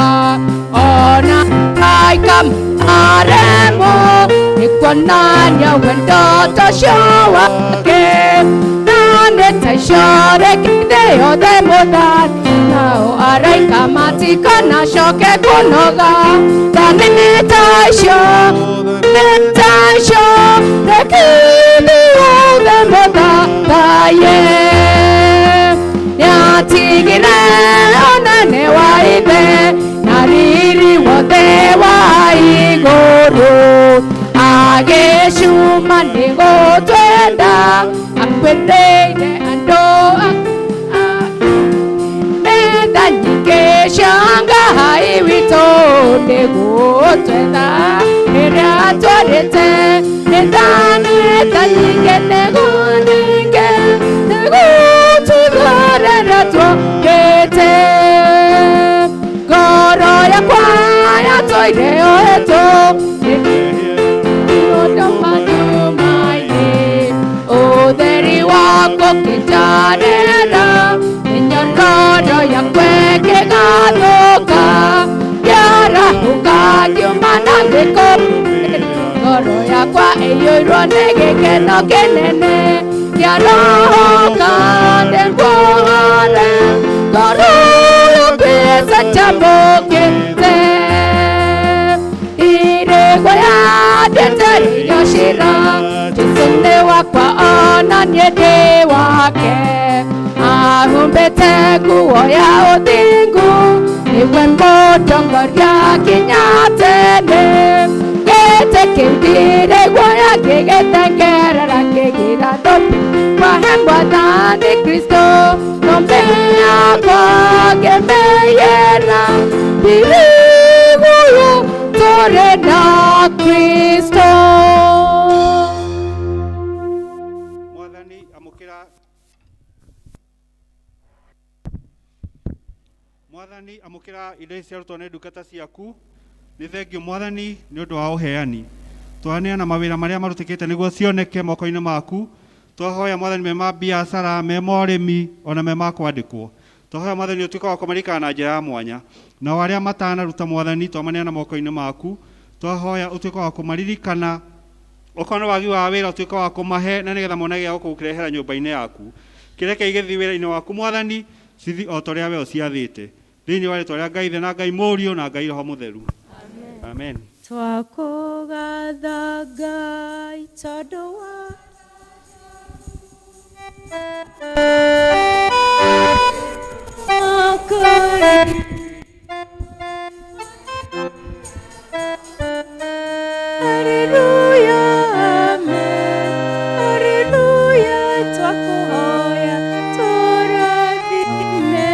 ona aika maremo nĩkuonania wendo tocio wake na nĩtacorekete yothe mũthani nao araika matikanacoke kũnoga ta nĩtaicio nĩtaicio rekete yothe mũthathaye nĩatigire ũnene wa ithe na riri wothe wa igũrũ agĩcuma nĩgũtwenda akwĩrĩire andũ metha nyingĩ cia Ngai witũ nĩgũtwetha rĩrĩa twarĩte nĩtha nyingĩ nĩguo nyingĩ nĩgũtwetha rĩrĩa twokĩte ngoro yakwa yatũire yoetwo ũtheri wako kĩnjarĩra mĩnyororo yakwa ĩkĩgathũka kĩarahũka ngiuma na ngĩko ngoro yakwa ĩiyũirwo nĩ gĩkeno kĩnene kĩarahũka nĩguohore ngoro yakwa ĩcanjamũkĩte irĩgwa yandĩte irio cira Jesũ nĩ wakwa ona niĩ ndĩ wake ahumbĩte nguo ya ũthingu nĩwe mũtongoria nginya tene gĩtĩ kĩu ndirĩ guoya gĩgĩthengerera kĩgira thũmbĩ kwahe Mwathani Kristo thũmbĩ yakwa ngĩmĩiyĩra ndirĩ guoya tũrĩ na Kristo. Mwathani amũkĩra indo ici ciarutwo nĩ ndungata ciaku nĩ thengio Mwathani nĩ ũndũ wa ũheani twaneana mawĩra marĩa marutĩkĩte nĩguo cioneke moko-inĩ maku twahoya Mwathani me ma biacara me ma ũrĩmi ona me ma kwandĩkwo twahoya Mwathani ũtuĩke wa kũmaririkana na njĩra ya mwanya nao arĩa matanaruta Mwathani twamaneana moko-inĩ maku twahoya ũtuĩke wa kũmaririkana okorwo nĩ wagi wa wĩra ũtuĩke wa kũmahe na nĩgetha mone gĩa gũkũrehera nyũmba-inĩ yaku kĩreke igĩthiĩ wĩra-inĩ waku Mwathani cithi o ta ũrĩa we ũciathĩte thĩinĩ wa rĩtwa rĩa Ngai Ithe na Ngai Mũriũ na Ngai Roho Mũtheru. Amen. Twakũgatha Ngai tondũ wa Hallelujah, amen. Hallelujah, twakũhoya tũrathime.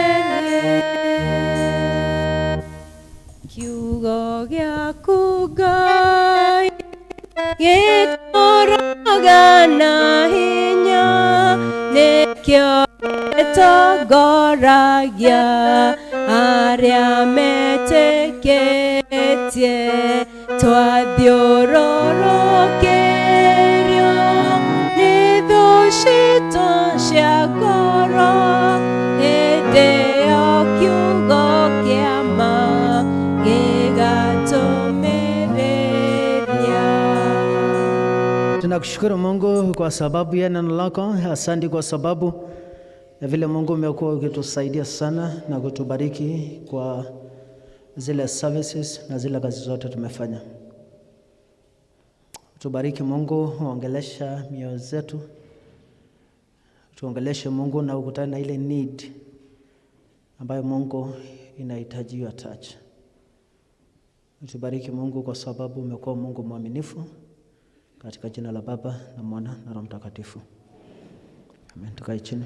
Kiugo gĩaku Ngai gĩtũraga na hinya nĩkĩo gĩtongoragia arĩa metĩkĩtie twathiũrũrũkĩrio nĩ thũ citũ cia ngoro hĩndĩ ĩyo kiugo kĩa ma gĩgatũmĩrĩria. Tunakushukuru Mungu kwa sababu ya neno lako. Asante kwa sababu Ya vile Mungu umekuwa ukitusaidia sana na kutubariki kwa zile services na zile kazi zote tumefanya. Tubariki Mungu, uongelesha mioyo zetu, tuongeleshe Mungu na ukutane na ile need ambayo Mungu inahitaji your touch. Tubariki Mungu kwa sababu umekuwa Mungu mwaminifu, katika jina la Baba na Mwana na Roho Mtakatifu. Amen. Tukae chini.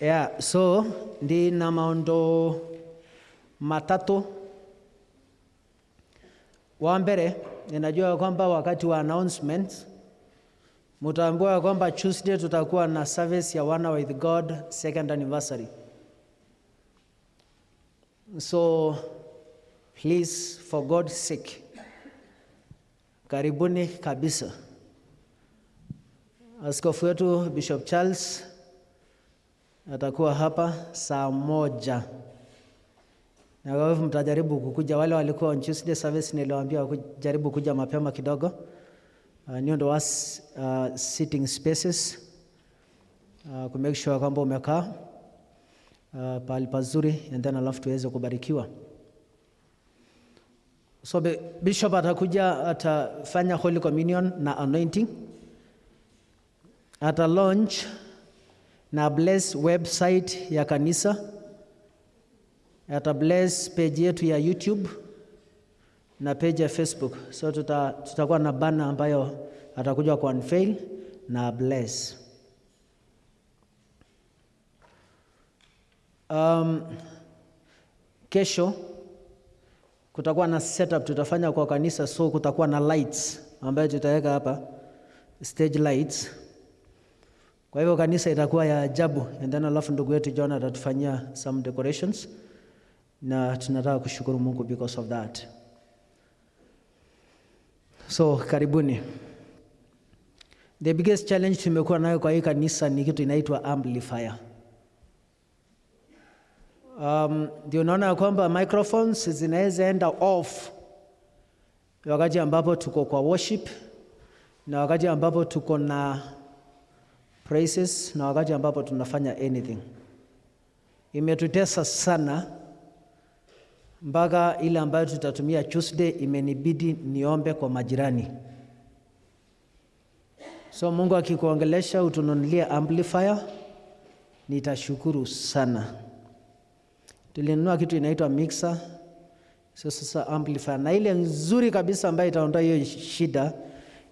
Yeah, so ndina maundu matatu. Wa mbere, ninajua kwamba wakati wa announcements mutaambiwa kwamba Tuesday tutakuwa na service ya One with God second anniversary. So please, for God's sake, karibuni kabisa. Askofu wetu Bishop Charles atakuwa hapa saa 1 na kwa hivyo mtajaribu kukuja. Wale walikuwa on Tuesday service niliwaambia kujaribu kuja mapema kidogo, nĩ ũndũ wa sitting spaces, ku make sure kwamba umekaa pahali pazuri and then alafu tuweze kubarikiwa. So Bishop atakuja, atafanya Holy Communion na anointing, ata launch na bless website ya kanisa, ata bless page yetu ya YouTube na page ya Facebook. So tutakuwa na banner ambayo atakuja ku unveil na bless. Kesho kutakuwa na setup tutafanya kwa kanisa, so kutakuwa na lights ambayo tutaweka hapa, stage lights. Kwa hivyo kanisa itakuwa ya ajabu, and then alafu ndugu yetu John atatufanyia some decorations, na tunataka kushukuru Mungu because of that. So karibuni. The biggest challenge tumekuwa nayo kwa hii kanisa ni kitu inaitwa amplifier. Ndio unaona kwamba microphones zinaweza enda off wakati ambapo tuko kwa worship na wakati ambapo tuko na praises na wakati ambapo tunafanya anything. Imetutesa sana mpaka ile ambayo tutatumia Tuesday imenibidi niombe kwa majirani. So Mungu akikuongelesha utununulie amplifier, nitashukuru sana. Tulinunua kitu inaitwa mixer, so sasa amplifier, na ile nzuri kabisa ambayo itaondoa hiyo shida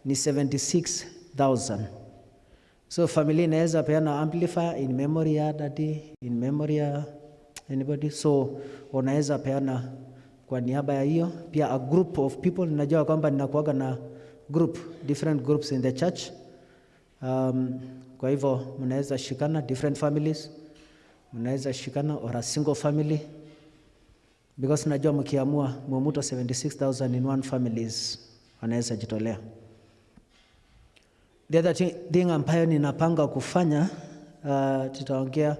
ni 76,000. So familia inaweza peana amplifier in memory ya daddy, in memory ya anybody. So unaweza peana kwa niaba ya hiyo. Pia a group of people, ninajua kwamba ninakuaga na group, different groups in the church. Kwa hivyo mnaweza shikana different families, mnaweza shikana or a single family, because najua mkiamua mumuto 76,000 in one families wanaweza jitolea. The other thing ambayo ninapanga kufanya, tutaongea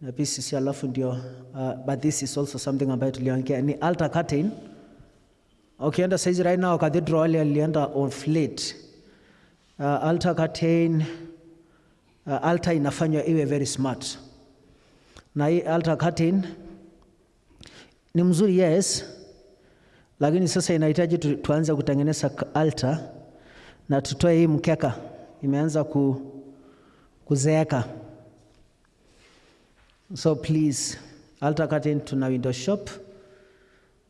na PCC alafu ndio, but this is also something ambayo tuliongea ni altar curtain. Ukienda saizi right now cathedral wale walienda off late. Altar curtain, altar inafanywa iwe very smart. Na hii altar curtain ni mzuri, yes, lakini sasa inahitaji tuanze kutengeneza altar na tutoe hii mkeka imeanza kuzeeka. So please, altar curtain tuna window shop.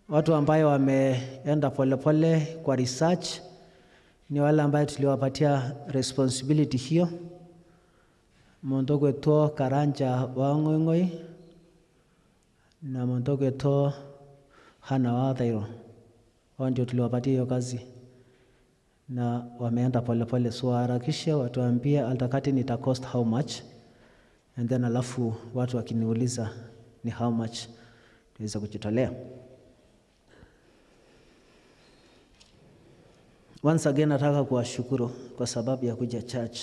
Watu ambayo wameenda polepole kwa research ni wale ambayo tuliwapatia responsibility hiyo. Mundu gwitwo Karanja wa Ng'oing'oi na mundu gwitwo Hana wa Thairo, wao ndio tuliwapatia hiyo kazi na wameenda polepole, so waharakishe watuambie altar curtain ita cost how much, and then alafu watu wakiniuliza ni how much tuweze kujitolea. Once again nataka kuwashukuru kwa sababu ya kuja church.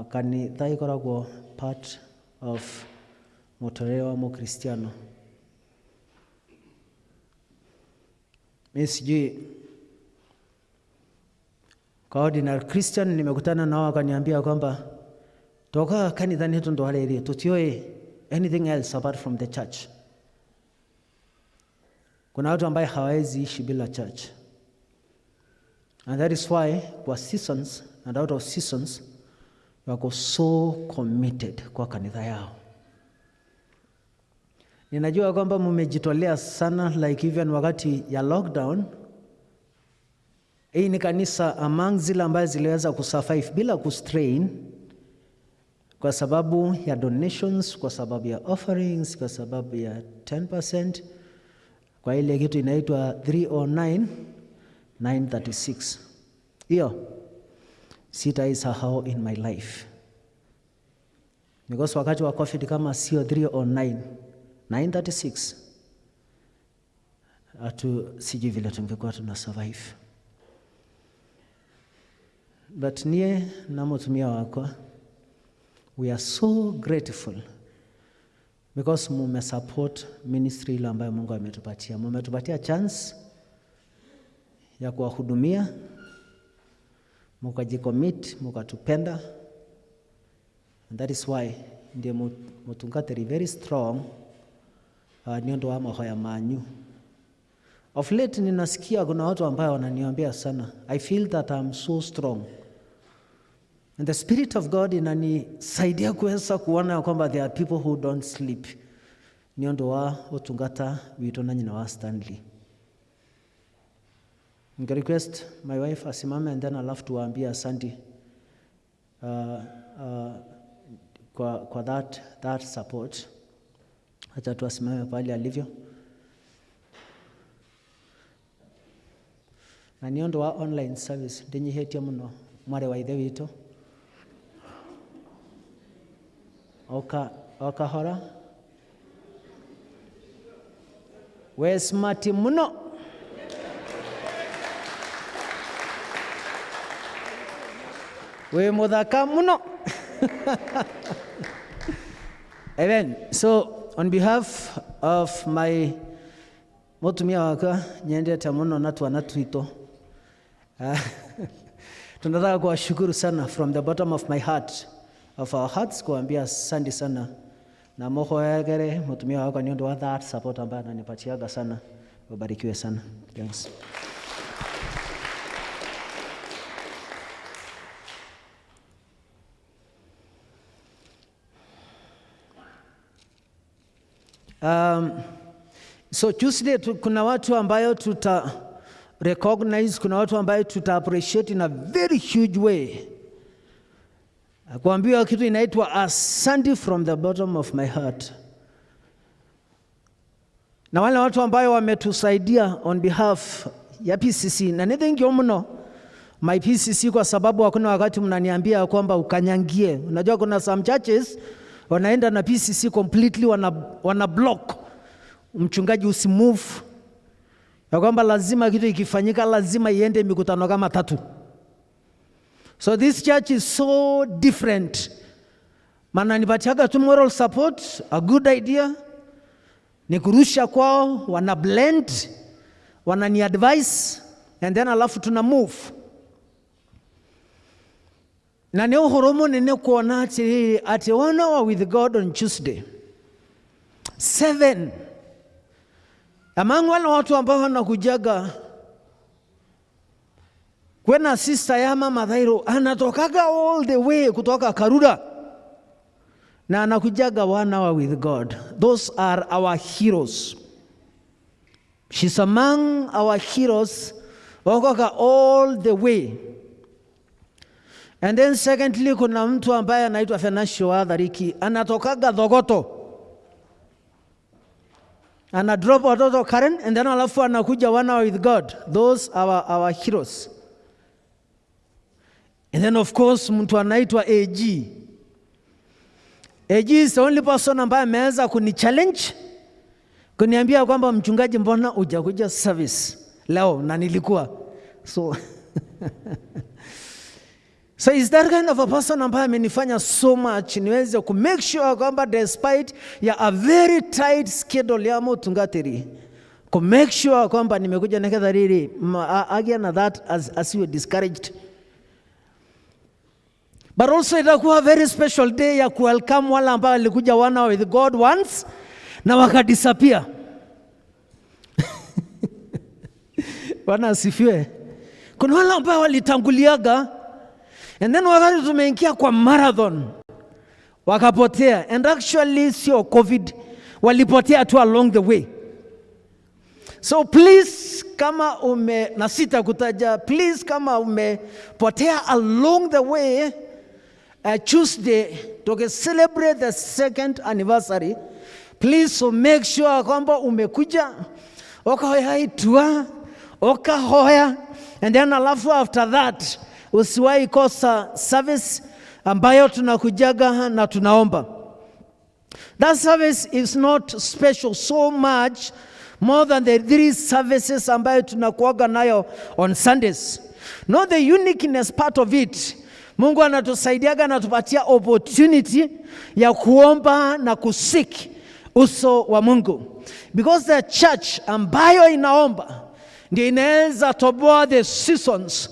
Kanitha ikoragwo part of mũtũrĩre wa Mũkristiano. Mi sijui kwa ordinary Christian nimekutana nao wakaniambia kwamba toka kanithani tundu arĩrĩ tũtiũĩ anything else apart from the church. Kuna watu ambaye hawawezi ishi bila church. And that is why kwa seasons and out of seasons wako so committed kwa kanitha yao. Ninajua kwamba mmejitolea sana, like even wakati ya lockdown. Hii ni kanisa among zile ambazo ziliweza kusurvive bila kustrain kwa sababu ya donations, kwa sababu ya offerings, kwa sababu ya 10%, kwa ile kitu inaitwa 309 936. Hiyo sitaisahau in my life. Because wakati wa COVID kama sio 309 936, hatu sijui vile tungekuwa tuna survive. But nie na mutumia wakwa, we are so grateful because mume support ministry ile ambayo Mungu ametupatia. Mumetupatia chance ya kuwahudumia, mukajicommit, mukatupenda. And that is why ndiye mutungatiri very strong ni undu wa mahoya manyu. Of late ninasikia kuna watu ambao wananiambia sana, I feel that I'm so strong. And the Spirit of God inanisaidia kuweza kuona kwamba there are people who don't sleep. Ni undu wa utungata witu na nyina wa Stanley. Ninge request my wife asimame and then alafu tuwaambie asante kwa that support. Acha tu asimame pale alivyo. Na ni undu wa online service ndinyihetie muno mwari wa ithe witu. Oka okahora we smart muno. We muthaka muno. Amen. So on behalf of my mutumia wakwa nyendete muno na twana twitu, tunataka kuwashukuru sana from the bottom of my heart, of our hearts, kuambia asante sana na muhoyagere mutumia wakwa ni undu wa that support ambaye ananipatiaga sana. Ubarikiwe sana. Thanks. So Tuesday kuna watu ambayo tuta recognize, kuna watu ambayo tuta appreciate in a very huge way. Kuambiwa kitu inaitwa asante from the bottom of my heart. Na wale watu ambayo wametusaidia on behalf ya PCC, na ni thank you mno my PCC, kwa sababu hakuna wakati mnaniambia kwamba ukanyangie. Unajua kuna some churches wanaenda na PCC completely wana block mchungaji usimove, ya kwamba lazima kitu ikifanyika lazima iende mikutano kama 3. So this church is so different. Maana nipatiaga tu moral support, a good idea, ni kurusha kwao, wana blend, wanani advise, and then alafu tuna move. Na ni uhoro munene kuona ati 1 hour with God on Tuesday. 7. Among wale watu ambao wanakujaga, kwena sister ya mama Thairo anatokaga all the way kutoka Karura na anakujaga 1 hour with God. Those are our heroes. She's among our heroes, wakoka all the way. And then secondly, kuna mtu ambaye anaitwa Fenasio Athariki, anatokaga Thogoto. Ana drop watoto Karen, and then alafu anakuja 1 hour with God. Those are our heroes. And then of course mtu anaitwa AG. AG is the only person ambaye ameweza kuni-challenge, kuniambia kwamba mchungaji, mbona hujakuja service leo na nilikuwa. So is that kind of a person ambaye amenifanya so much niweze ku make sure kwamba despite ya a very tight schedule ya mutungatiri, Ku make sure kwamba nimekuja niketha riri agia na that asiwe discouraged. But also itakuwa very special day ya kuwelcome wale ambao walikuja One Hour with God once na wakadisappear. Bwana asifiwe. Kuna wale ambao walitanguliaga and then wakati tumeingia kwa marathon wakapotea, and actually sio COVID, walipotea tu along the way. So please, kama ume, na sitakutaja, please kama umepotea along the way, Tuesday tuki celebrate the second anniversary, please so make sure kwamba umekuja ukahoya itua ukahoya, and then alafu after that usiwahi kosa service ambayo tunakujaga na tunaomba. That service is not special so much more than the three services ambayo tunakuaga nayo on Sundays. Not the uniqueness part of it. Mungu anatusaidiaga, anatupatia opportunity ya kuomba na kuseek uso wa Mungu. Because the church ambayo inaomba ndio inaweza toboa the seasons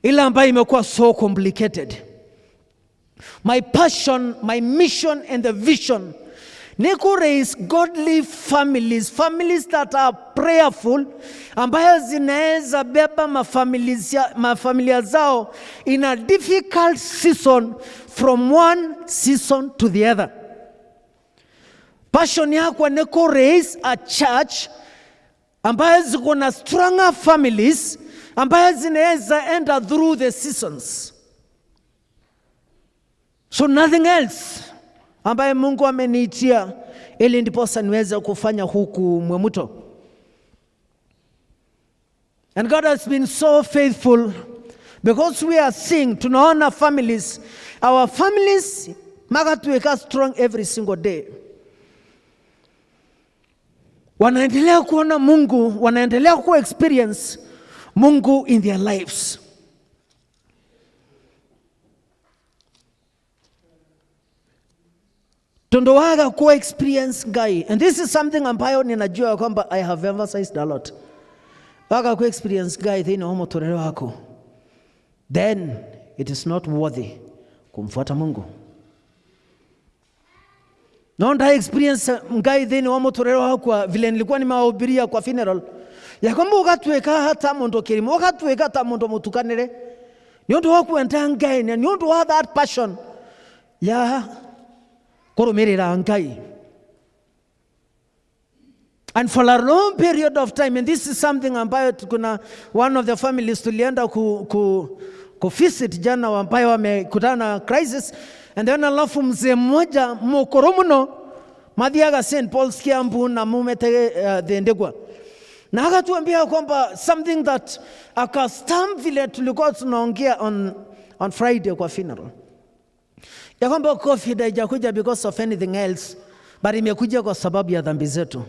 ile ambayo imekuwa so complicated. My passion, my mission and the vision ni ku raise godly families, families that are prayerful, ambayo zinaweza beba mafamilia zao in a difficult season from one season to the other. Passion yakwa ni ku raise a church ambayo ziko na stronger families ambayo zinaweza enter through the seasons. So nothing else ambaye Mungu ameniitia ili ndiposa niweze kufanya huku Mwemuto. And God has been so faithful because we are seeing, tunaona families, our families makatuweka strong every single day. Wanaendelea kuona Mungu, wanaendelea ku experience Mungu in their lives. Tondowaga ku experience Ngai. And this is something ambayo ninajua kwamba I have emphasized a lot. Waga ku experience Ngai thĩinĩ wa mũtũrĩre waku, then it is not worthy kumfuata Mungu. No nda experience Ngai thĩinĩ wa mũtũrĩre wakwa vile nilikuwa nimewahubiria kwa funeral, ya kwamba ũgatuĩka hata mũndũ kĩrimũ, ũgatuĩka ta mũndũ mũtukanĩre nĩ ũndũ wa kwenda Ngai, na nĩ ũndũ wa that passion ya kũrũmĩrĩra Ngai. And for a long period of time, and this is something ambayo kuna one of the families tulienda ku visit jana ambayo wamekutana na crisis, and then alafu mzee mmoja mukuru muno mathiaga St Paul's Kiambu na mumete Thendegwa, na akatuambia kwamba something that akastamp vile tulikuwa tunaongea on Friday kwa funeral, ya kwamba COVID haijakuja because of anything else, but imekuja kwa sababu ya dhambi zetu.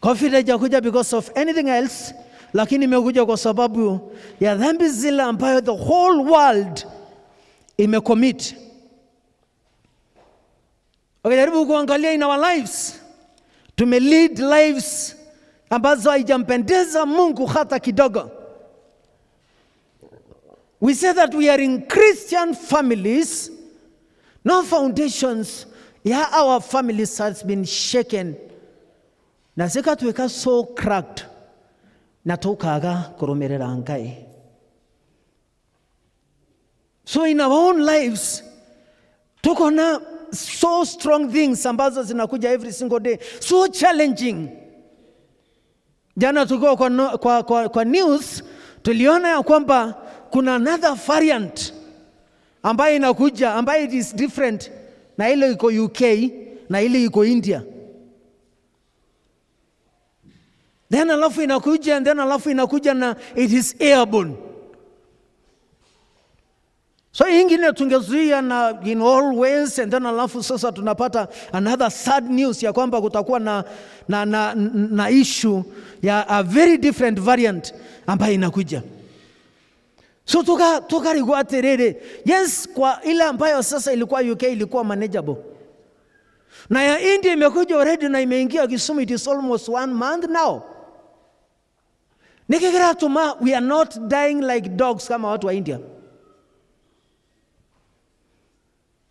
COVID haijakuja because of anything else, lakini imekuja kwa sababu ya dhambi zile ambayo the whole world imecommit. Ukijaribu kuangalia in our lives, tume lead lives ambazo haijampendeza Mungu hata kidogo. We say that we are in Christian families, no foundations ya our families has been shaken. Na zikatuweka so cracked na tukaga kurumirira Ngai. So in our own lives tuko na so strong things ambazo zinakuja every single day, so challenging. Jana tukiwa kwa news tuliona ya kwamba kuna another variant ambayo inakuja ambayo it is different na ile iko UK na ile iko India. Then alafu inakuja, and then alafu inakuja na it is airborne. So ingine tungezuia na in all ways, and then alafu sasa tunapata another sad news ya kwamba kutakuwa na issue ya a very different variant ambayo inakuja. So tukarigwa atiriri, yes, kwa ile ambayo sasa ilikuwa UK ilikuwa manageable. Na ya India imekuja already na imeingia Kisumu, it is almost one month now. Nĩkĩ kĩratũma we are not dying like dogs kama watu wa India?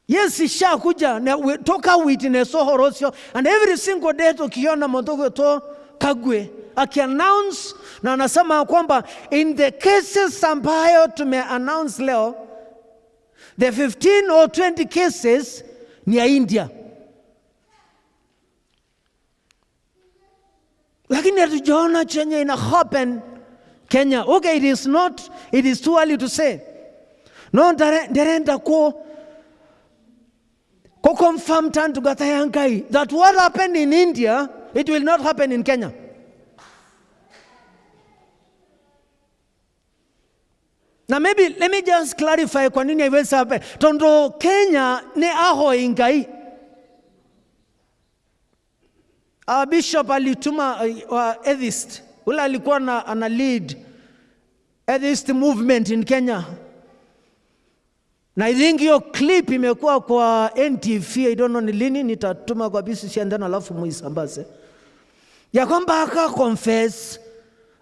Yes, ishakuja na toka witness ũhoro ũcio, and every single day tukiona mũndũ ũgwĩtwo Kagwe akiannounce na anasema kwamba in the cases ambayo tumeannounce leo, the 15 or 20 cases ni ya India, lakini hatujaona chenye ina happen Kenya. Okay, it is not, it is too early to say. No, ndarenda ko confirm ndungata ya Ngai that what happened in India, it will not happen in Kenya. Na maybe let me just clarify kwa nini haiwezi happen. Tondu Kenya ni ahoi Ngai. Our bishop alituma atheist ule alikuwa na ana lead atheist movement in Kenya. Na I think hiyo clip imekuwa kwa NTV, I don't know ni lini nitatuma kwa BCC and then alafu muisambaze. Ya kwamba aka confess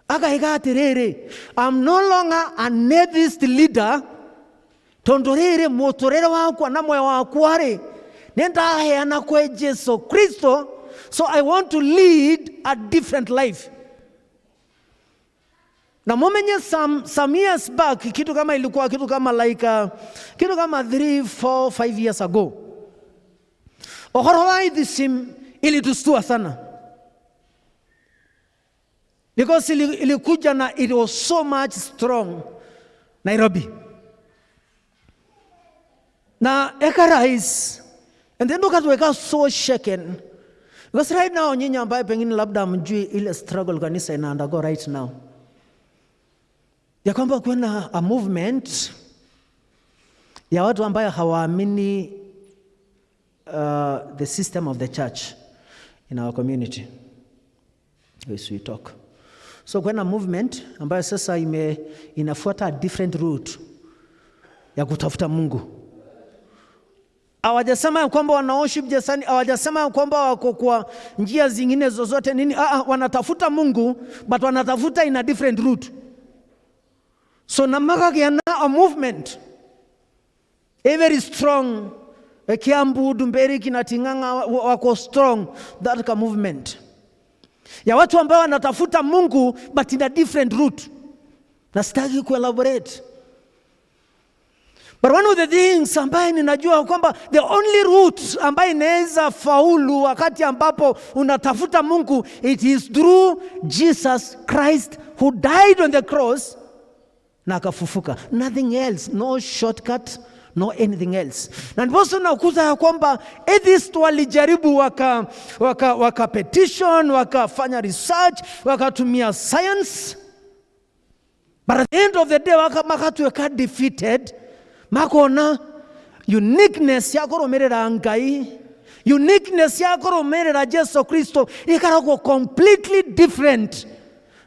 akaiga atiriri, I'm no longer an atheist leader tondu riri muturire wakwa na moyo wakwa ri nindaheana kwe Jesu Kristo, so I want to lead a different life. Na mumenye some years back, kitu kama ilikuwa kitu kama like kitu kama 3 4 5 years ago, ũhoro wa atheism ilitustua sana because ilikuja na it was so much strong Nairobi na eka rise, and then tukatuweka so shaken because right now nyinyi ambaye pengine labda mjui ile struggle kanisa ina undergo right now, ya kwamba kuna a movement ya watu ambayo hawaamini the system of the church in our community as we talk. So kuna movement ambayo sasa inafuata a different route ya kutafuta Mungu. Hawajasema kwamba wana worship Jesani, hawajasema kwamba wako kwa njia zingine zozote nini. Wanatafuta Mungu but wanatafuta in a different route. So namakagiana a movement, a very strong, Kiambu, Ndumberi, Kinating'ang'a wako strong that ka movement ya watu ambao wanatafuta Mungu but in a different route. Na sitaki kuelaborate. But one of the things ambaye ninajua kwamba the only route ambaye inaweza faulu wakati ambapo unatafuta Mungu, it is through Jesus Christ who died on the cross na akafufuka. Nothing else, no shortcut, no anything else. Na ndiposa unakuta ya kwamba atheist walijaribu waka petition, wakafanya research, wakatumia science, but at the end of the day makatuweka defeated. Makona uniqueness ya kurumirira Ngai, uniqueness ya kurumirira Jesu Kristo ikaragwo completely different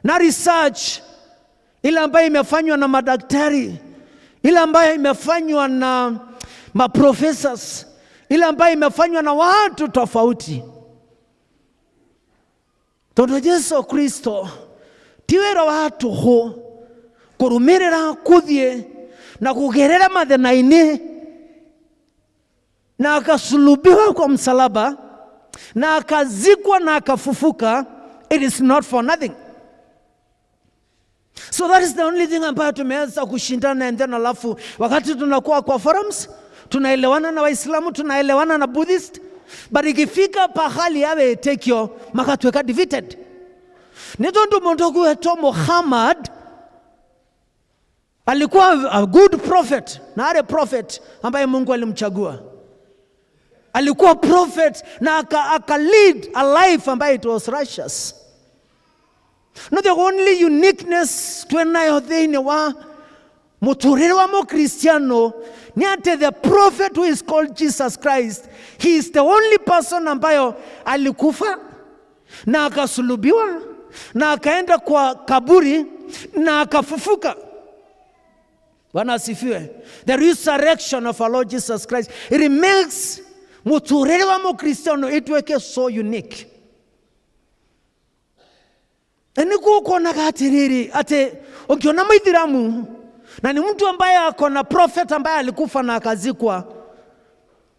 na research ile ambayo imefanywa na madaktari, ile ambayo imefanywa na maprofessors, ile ambayo imefanywa na watu tofauti. Tondu Jesu Kristo ti wĩra wa tũhũ kũrũmĩrĩra kũthiĩ na kugerera mathĩna-inĩ na akasulubiwa kwa msalaba na akazikwa na akafufuka. It is not for nothing. So that is the only thing ambayo tumeweza kushindana. And then alafu wakati tunakuwa kwa forums tunaelewana na Waislamu, tunaelewana na Buddhist, but ikifika pahali yawe tekio makatuweka defeated. Nĩ tondu mũndũ ũgwĩtwo Muhammad alikuwa a good prophet, na ale prophet ambaye Mungu alimchagua. Alikuwa prophet na aka lead a life ambaye it was righteous. No, the only uniqueness twenayo thĩinĩ wa mũtũrĩre wa Mũkristiano ni ati the prophet who is called Jesus Christ, he is the only person ambayo alikufa na akasulubiwa na akaenda kwa kaburi na akafufuka. Bwana asifiwe. The resurrection of our Lord Jesus Christ, it makes Mũtũrĩre wa mũkristiano ĩtuĩke so unique. Na nĩguo ũkonaga atĩrĩrĩ atĩ ukiona Muislamu na ni mtu ambaye ako na prophet ambaye alikufa na akazikwa,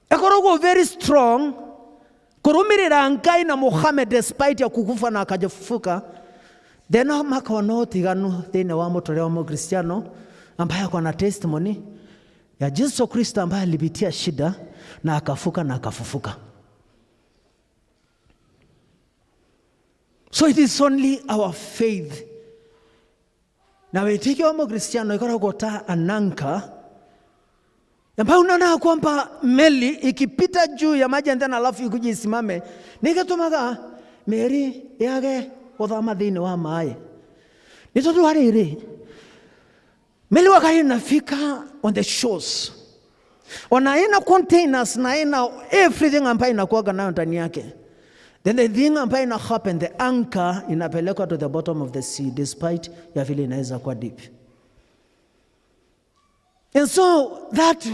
akoragwo very strong kũrũmĩrĩra Ngai na Muhammad despite ya kukufa na akajifufuka, then makona ũtiganu thĩinĩ wa mũtũrĩre wa Mũkristiano ambaye ako na testimony ya Jesu Kristo ambaye alipitia shida na akafuka na akafufuka. So it is only our faith na wĩtĩkio wa Mũkristiano ĩkoragwo ta an anchor ambayo unaona kwamba meli ikipita juu ya maji and then alafu ikuje isimame nĩgĩtũmaga meri yage gũthama thĩinĩ wa maĩ. Nĩ tondũ wa rĩrĩ, meli wakati inafika on the shores, ona ina containers na ina everything ambayo inakuwaga nayo ndani yake, then the thing ambayo ina happen, the anchor inapelekwa to the bottom of the sea despite ya vile inaweza kuwa deep. And so that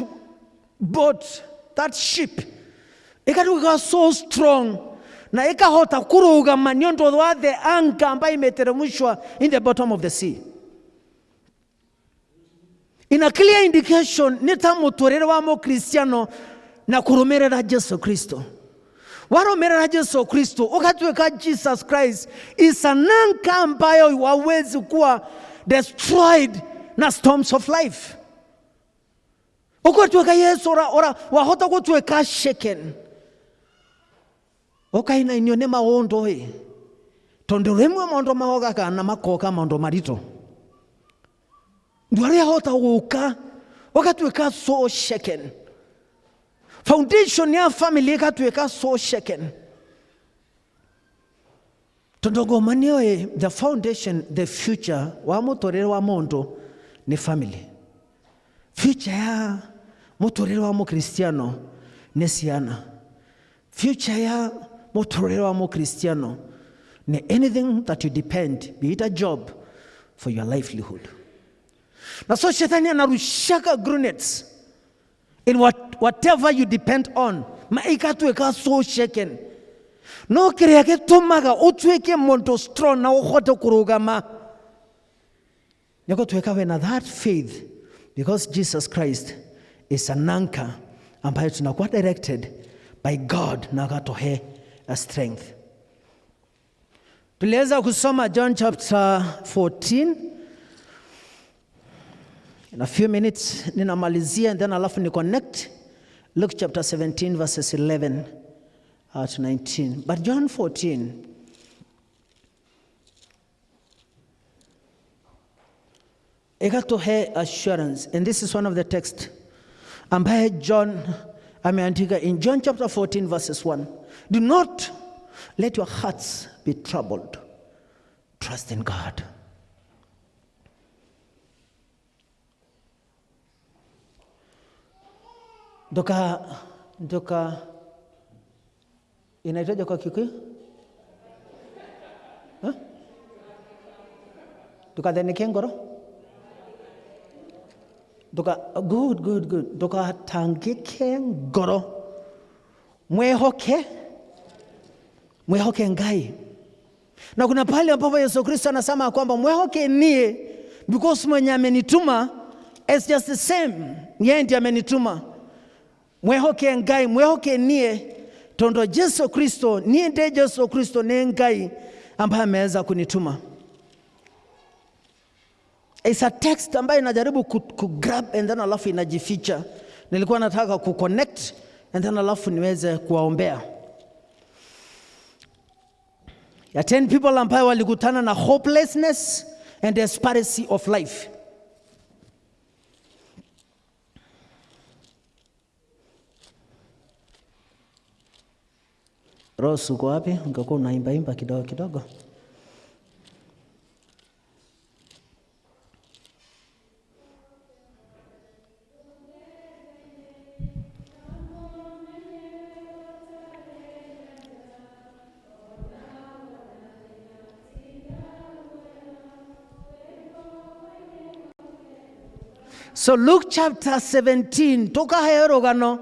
boat, that ship, ikatuka so strong na ikahota kurugama nĩ ũndũ wa the anchor ambayo imeteremshwa in the bottom of the sea. In a clear indication nĩ ta mũtũrĩre wa mũkristiano na kũrũmĩrĩra Jesu Kristo. Warũmĩrĩra Jesu Kristo ũgatuĩka Jesus Christ is an anchor ambayo wawezi kuwa destroyed na storms of life. Ũgatuĩka Yesu ora, ora wahota gũtuĩka shaken, ũkainainio nĩ maũndũ ĩ, tondũ rĩmwe maũndũ maogaga na makoka maũndũ maritũ, ndũ arĩa hota gũka ũgatuĩka so shaken, foundation ya family ĩgatuĩka so shaken, tondũ ngoma nĩoĩ the foundation, the future wa mũtũrĩre wa mũndũ nĩ family. Future ya mũtũrĩre wa mũkristiano nĩ ciana. Future ya mũtũrĩre wa mũkristiano nĩ anything that you depend, be it a job, for your livelihood. Na so shetani anarushaka grenades in whatever you depend on, ma ikatuĩka so shaken. No kĩrĩa gĩtũmaga ũtuĩke mũndũ strong na ũhote kũrũgama nĩ gũtuĩka wĩna that faith, because Jesus Christ is an anchor ambayo tunakuwa directed by God na akatuhe a strength. Tuliweza kusoma John chapter 14. In a few minutes ninamalizia and then alafu ni connect Luke chapter 17 verses 11 to 19. But John 14, ikatuhe assurance, and this is one of the text ambaye John ameandika in John chapter 14 verses 1. Do not let your hearts be troubled. Trust in God. Nduka inaitwaje kwa Kikuyu? Huh? Ndukathenĩke ngoro. Nduka, good, good, good. Ndũgatangĩke ngoro. Mwehoke, mwehoke Ngai. Na kuna pale ambapo Yesu Kristo anasema kwamba mwehoke nie because mwenye amenituma is just the same. Yeye ndiye amenituma. Mwehoke Ngai, mwehoke nie, tondo Yesu Kristo, nie ndiye Yesu Kristo ni Ngai ambaye ameweza kunituma. It's a text ambayo inajaribu ku grab and then alafu inajificha. Nilikuwa nataka ku connect and then alafu niweze kuwaombea. Ya 10 people ambayo walikutana na hopelessness and despair of life. Rose, uko wapi? Ungekuwa unaimba imba kidogo kidogo. So Luke chapter 17, tukaheo rũgano.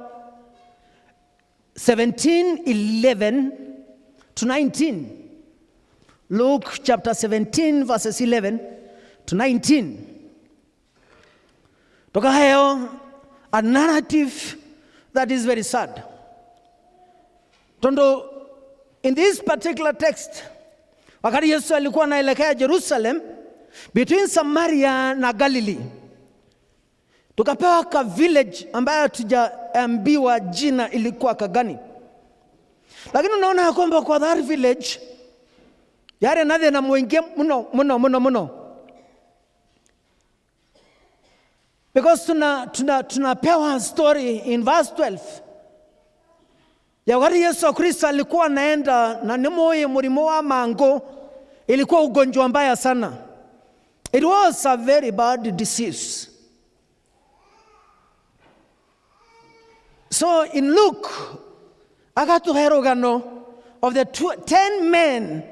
17 11 to 19. Luke chapter 17 verses 11 to 19. Tukaheo a narrative that is very sad. Tondu in this particular text, wakati Yesu alikuwa anaelekea Jerusalem, between Samaria na Galilee, tukapewa ka village ambayo hatujaambiwa jina ilikuwa kagani, lakini unaona ya kwamba kwa that village yale nathe na mwingi muno muno muno muno, because tunapewa story in verse 12 ya wakati Yesu Kristo alikuwa anaenda na nimoye murimo wa mango. Ilikuwa ugonjwa mbaya sana. It was a very bad disease. So in Luke akatuhe rugano of the 10 men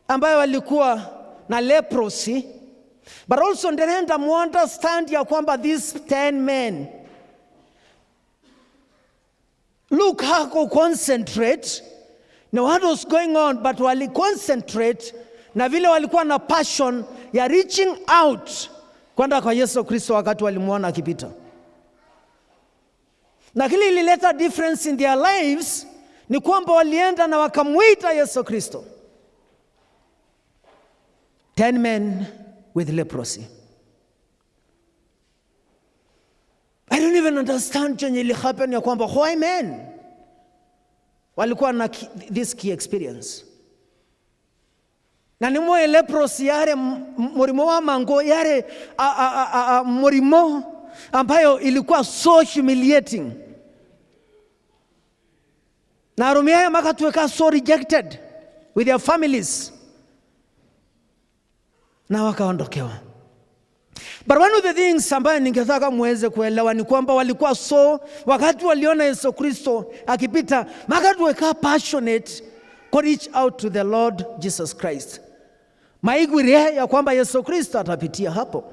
ambayo walikuwa na leprosy, but also ndirenda mu understand ya kwamba these 10 men, Luke haku concentrate na what was going on, but wali concentrate na vile walikuwa na passion ya reaching out kwenda kwa Yesu Kristo wakati walimuona akipita. Na kile ilileta difference in their lives ni kwamba walienda na wakamwita Yesu Kristo. 10 men with leprosy. I don't even understand chenye ili happen ya kwamba why men walikuwa na this key experience. Na ni moye leprosy yale murimo wa mango yale murimo ambayo ilikuwa so humiliating. Na arumi haya makatuweka so rejected with their families. Na wakaondokewa. But one of the things ambayo ningetaka muweze kuelewa ni kwamba walikuwa so, wakati waliona Yesu Kristo akipita, makatuweka passionate ku reach out to the Lord Jesus Christ. Maigwire ya kwamba Yesu Kristo atapitia hapo.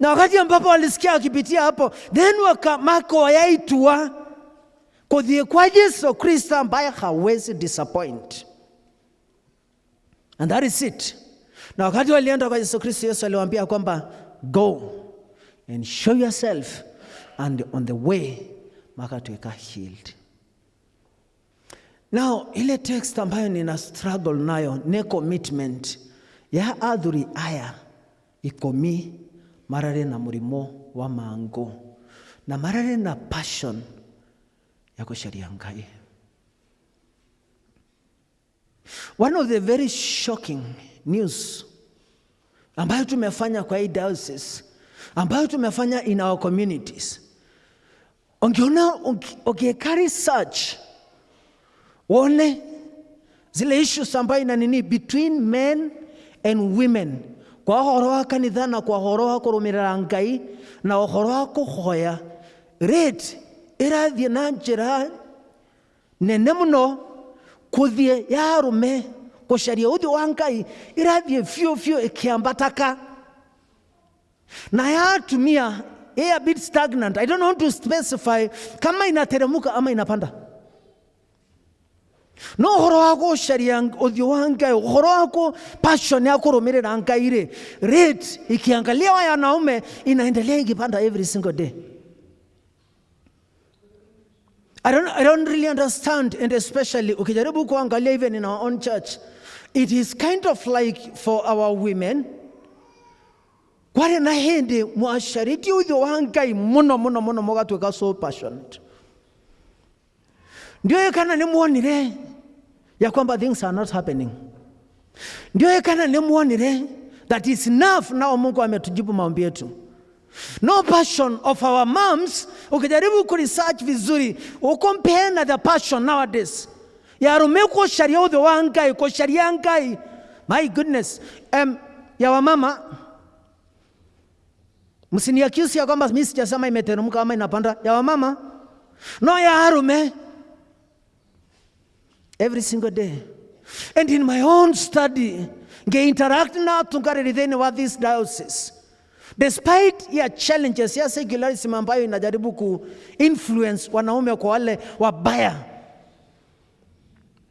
Na wakati ambapo walisikia akipitia hapo, then mako yaitua kuthie kwa Yesu Kristo ambaye hawezi disappoint. And that is it. Na wakati walienda kwa Yesu Kristo, Yesu aliwaambia kwamba go and show yourself, and on the way makatuweka healed. Now ile text ambayo nina struggle nayo ni commitment ya athuri aya ikomi marare na murimo wa mango na marare na passion ya kucaria Ngai. One of the very shocking news ambayo tumefanya kwa hii diocese, ambayo tumefanya in our communities, ungeona ukiweka research wone zile issues ambayo ina nini between men and women kwa ũhoro wa kanitha na kwa ũhoro wa kũrũmĩrĩra Ngai na ũhoro wa kũhoya, rate ĩrathiĩ na njĩra nene mũno kũthiĩ ya arũme gũcaria ũthiũ wa Ngai ĩrathiĩ biũ biũ ĩkĩambataka, na ya atumia ĩ a bit stagnant. I don't want to specify kama inateremka ama inapanda. No ũhoro wa gũcaria ũthiũ wa Ngai, ũhoro wa kũ passion ya kũrũmĩrĩra Ngai rĩ, rate ikiangalia wa wanaume inaendelea ikipanda every single day. I don't really understand, and especially ukijaribu kuangalia even in our own church, it is kind of like for our women, kware na hindi mwashariti ũthiũ wa Ngai mũno mũno mũno mũgatuĩka so passionate. Ndio kana nĩ muonire ya kwamba things are not happening. Ndio kana nĩ muonire that is enough, nao Mungu ametujibu maombi yetu. No passion of our moms, ukijaribu kuresearch vizuri, ukompare na the passion nowadays. Ya arume kucaria ũthiũ wa Ngai, kucaria Ngai. My goodness. Ya wamama, msiniaccuse ya kwamba mimi sijasema imeteremka ama inapanda. Ya wamama, no ya arume. Every single day. And in my own study, nge interact na atungariri thĩinĩ wa this diocese. Despite ya challenges ya secularism ambayo inajaribu ku influence wanaume kwa wale wabaya,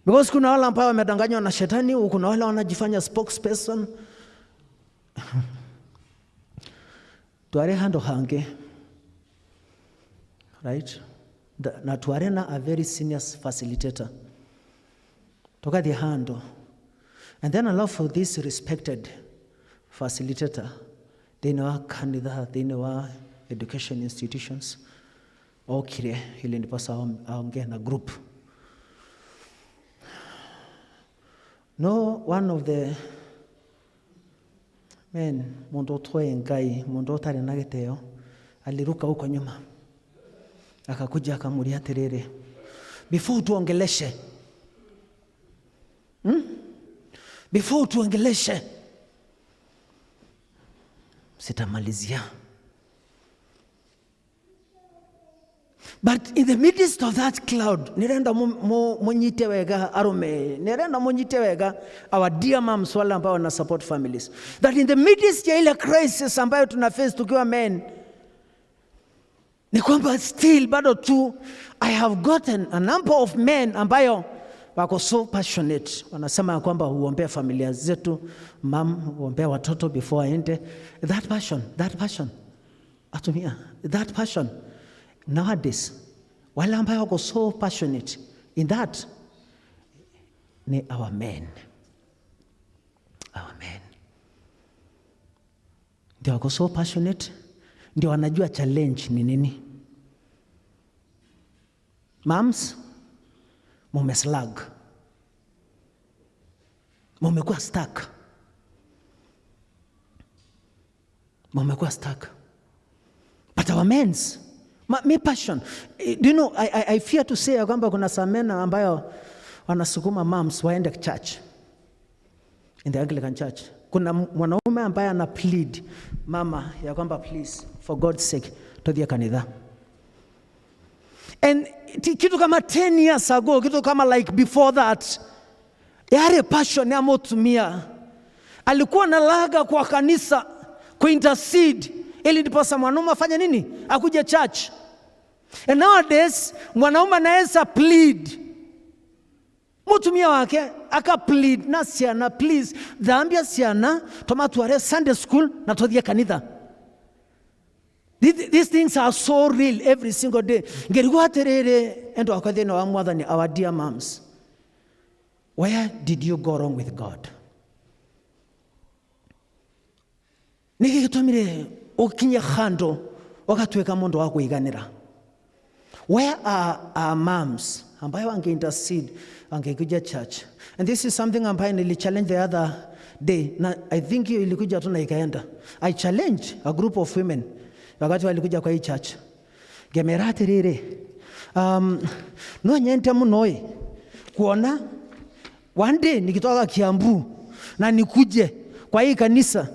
because kuna wale ambao wamedanganywa na shetani, kuna wale wanajifanya spokesperson. Tware hando hange, right? Na tware na a very senior facilitator toka the hando, and then alafu this respected facilitator thĩinĩ wa kanitha, thĩinĩ wa education institutions, okire ili ndiposa aongee na group. No one of the men, mundu utwae Ngai, mundu utari na giteo, aliruka huko nyuma akakuja akamuria atiriri, before tuongeleshe, Before tuongeleshe, sitamalizia. But in the midst of that cloud, nirenda munyite wega arume, nirenda munyite wega our dear moms wale ambao wana support families, that in the midst ya ile crisis ambayo tuna face tukiwa men, ni kwamba still bado tu I have gotten a number of men ambayo wako so passionate, wanasema ya kwamba huombea familia zetu, mam huombea watoto before aende. That passion, that passion, atumia that passion. Nowadays, wale ambayo wako so passionate in that ni our men. Our men ndio wako so passionate, ndio wanajua challenge ni nini. Moms, mumeslag, mumekuwa stuck, mumekuwa stuck. But our men's me passion. Do you know, I fear to say kwamba kuna some men ambayo wanasukuma moms waende church, in the Anglican Church. Kuna mwanaume ambaye ana plead mama ya kwamba please, for God's sake, tuthie kanitha. And kitu kama 10 years ago, kitu kama like before that, yale passion ya mutumia alikuwa na laga kwa kanisa kuintercede ili ndiposa mwanaume afanye nini? Akuje church. And nowadays mwanaume anaweza plead mutumia wake aka plead na ciana, please thambia ciana tomatware Sunday school na tuthie kanitha. These things are so real every single day. Ngerigwo atiriri endo akwa thĩinĩ wa Mwathani, our dear moms, where did you go wrong with God? Nĩkĩ gĩtũmire ũkinye handũ ũgatuĩka mũndũ wa kũiganĩra? Where are our moms ambayo wange intercede, wangekuja church? And this is something ambayo nili challenge the other day, na I think hiyo ilikuja tu na ikaenda. I challenge a group of women wakati walikuja kwa hii church. Ngemera atiriri, no nyente muno kuona one day nikitoka Kiambu na nikuje kwa hii kanisa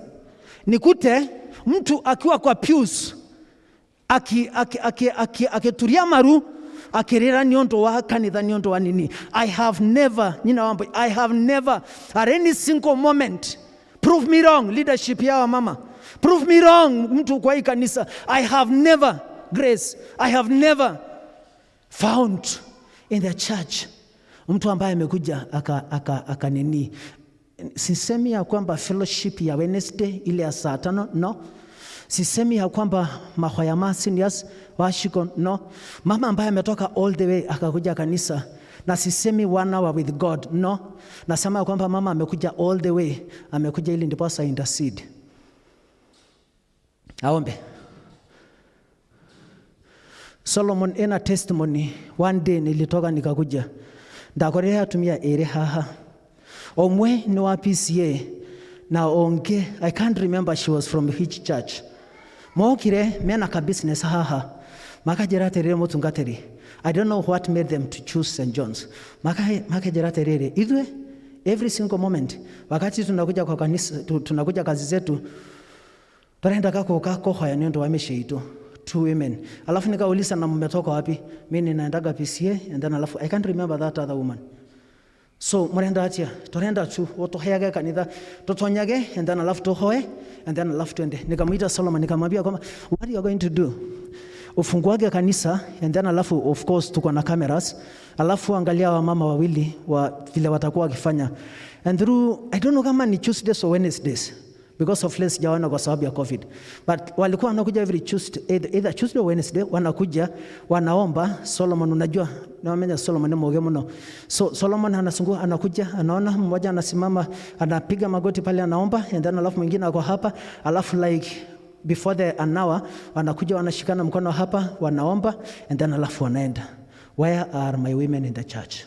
nikute mtu akiwa kwa pews akituria maru akirira ni undu wa kanitha ni undu wa nini. I have never, nyina wambo, I have never at any single moment, prove me wrong, leadership ya mama, prove me wrong, mtu kwa hii kanisa, I have never, Grace, I have never found in the church mtu ambaye amekuja aka nini. Sisemi ya kwamba fellowship ya Wednesday ile ya saa 5, no. Sisemi ya kwamba mahoya ma seniors washiko, no. Mama ambaye ametoka all the way akakuja kanisa, na sisemi 1 hour with God, no. Nasema ya kwamba mama amekuja all the way, amekuja ili ndiposa intercede, aombe. Solomon ena testimony, one day nilitoka nikakuja ndakorea atumia ere haha omwe ni wa PCA na onge, I can't remember she was from which church. Mokire mena ka business haha makajira terere mutungateri. I don't know what made them to choose St. John's. Makajira terere ithwe every single moment wakati tunakuja kwa kanisa, tunakuja kazi zetu tunaenda kako kako hoya ni ndo wa mĩciĩ itũ. 2 women. Alafu nikauliza na mmetoka wapi? Mimi ninaendaga PCA and then alafu I can't remember that other woman. So murenda atia? Turenda tu utuheage kanitha tutonyage and then alafu tuhoe and then alafu tuende. Nikamuita Solomon nikamwambia kwamba what you are going to do, ufunguage kanisa and then alafu of course tuko na cameras, alafu angalia wamama wawili wa vile watakuwa wakifanya. And through I don't know kama ni Tuesdays or Wednesdays because of less sijaona kwa sababu ya COVID, but walikuwa wanakuja every Tuesday, either Tuesday or Wednesday, wanakuja wanaomba. Solomon, unajua naamenya Solomon ni mwoge mno, so Solomon anasungua, anakuja, anaona mmoja anasimama, anapiga magoti pale, anaomba and then alafu mwingine ako hapa, alafu like before the an hour wanakuja wanashikana mkono hapa, wanaomba and then alafu wanaenda. Where are my women in the church?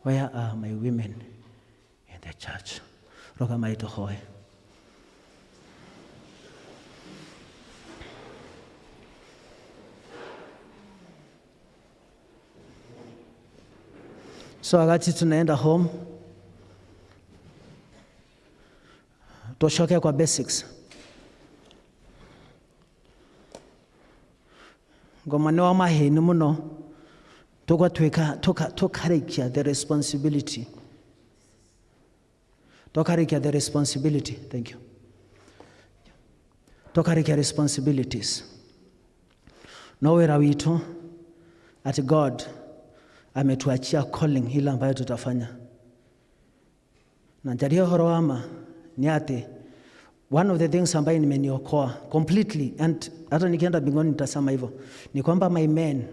Where are my women in the church? Roga maito hoe. So wakati tunaenda home, tushoke kwa basics. Ngoma nĩ wa mahĩni mũno tũgatuĩka tũkarĩkia the responsibility, tũkarĩkia the responsibility, thank you, tũkarĩkia responsibilities. No wĩra witũ at God ametuachia calling ile ambayo tutafanya. Na njarie ũhoro wa ma ni atĩ one of the things ambayo nimeniokoa completely, and hata nikienda mbinguni nitasema hivyo, ni kwamba my men,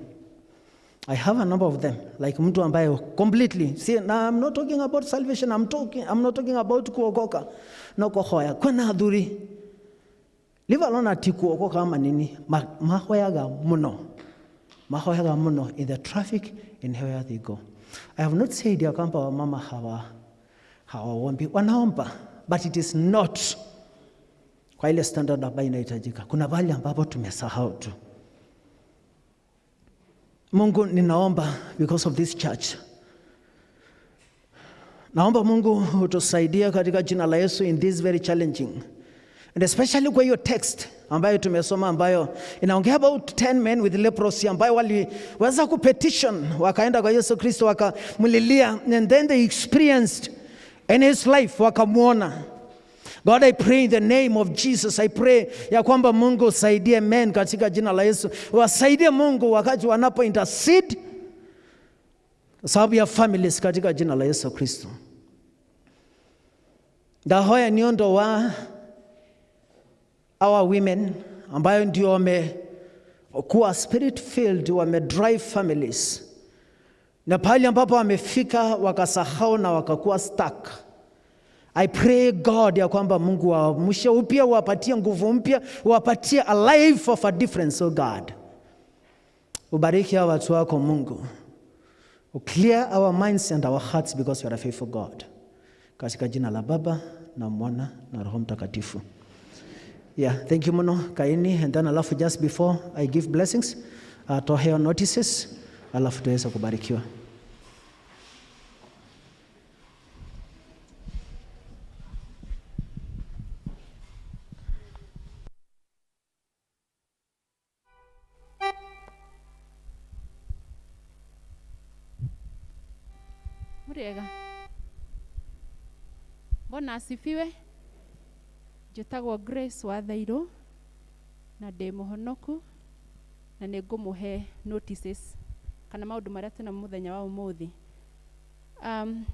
I have a number of them, like mtu ambaye completely, see, now I'm not talking about salvation, I'm not talking about kuokoka, no kuhoya, kwena athuri, leave alone ati kuokoka ama nini, mahoyaga muno, mahoyaga muno in the traffic in where they go. I have not said ya kwamba wamama hawaombi, wanaomba, but it is not kwa ile standard ambayo inahitajika. Kuna pahali ambapo tumesahau tu. Mungu, ninaomba because of this church. Naomba Mungu utusaidie katika jina la Yesu in this very challenging. And especially kwa hiyo text ambayo tumesoma ambayo inaongea about 10 men with leprosy ambayo waliweza kupetition wakaenda kwa Yesu Kristo wakamlilia, and then they experienced in his life wakamuona. God, I pray in the name of Jesus, I pray ya kwamba Mungu usaidie men katika jina la Yesu. Wasaidie Mungu wakati wanapo intercede sababu ya families katika jina la Yesu Kristo. Ndahoya niondo wa our women ambayo ndio wamekuwa spirit filled, wame drive families, na pahali ambapo wamefika wakasahau na wakakuwa stuck. I pray God ya kwamba Mungu waamshe upya, wapatie nguvu mpya, wapatie a life of a difference, oh God. Ubariki hawa watu wako Mungu. Clear our minds and our hearts because you are a faithful God. Katika jina la Baba na Mwana na Roho Mtakatifu. Yeah, thank you muno Kaini, and then alafu just before I give blessings, toheo notices, alafu tuweze kubarikiwa. Muriega. Bwana asifiwe. Njĩtagwo Grace Wathairũ na ndĩ mũhonoku na nĩ ngũmũhe notices kana maũndũ marĩa twĩna mũthenya wa ũmũthĩ.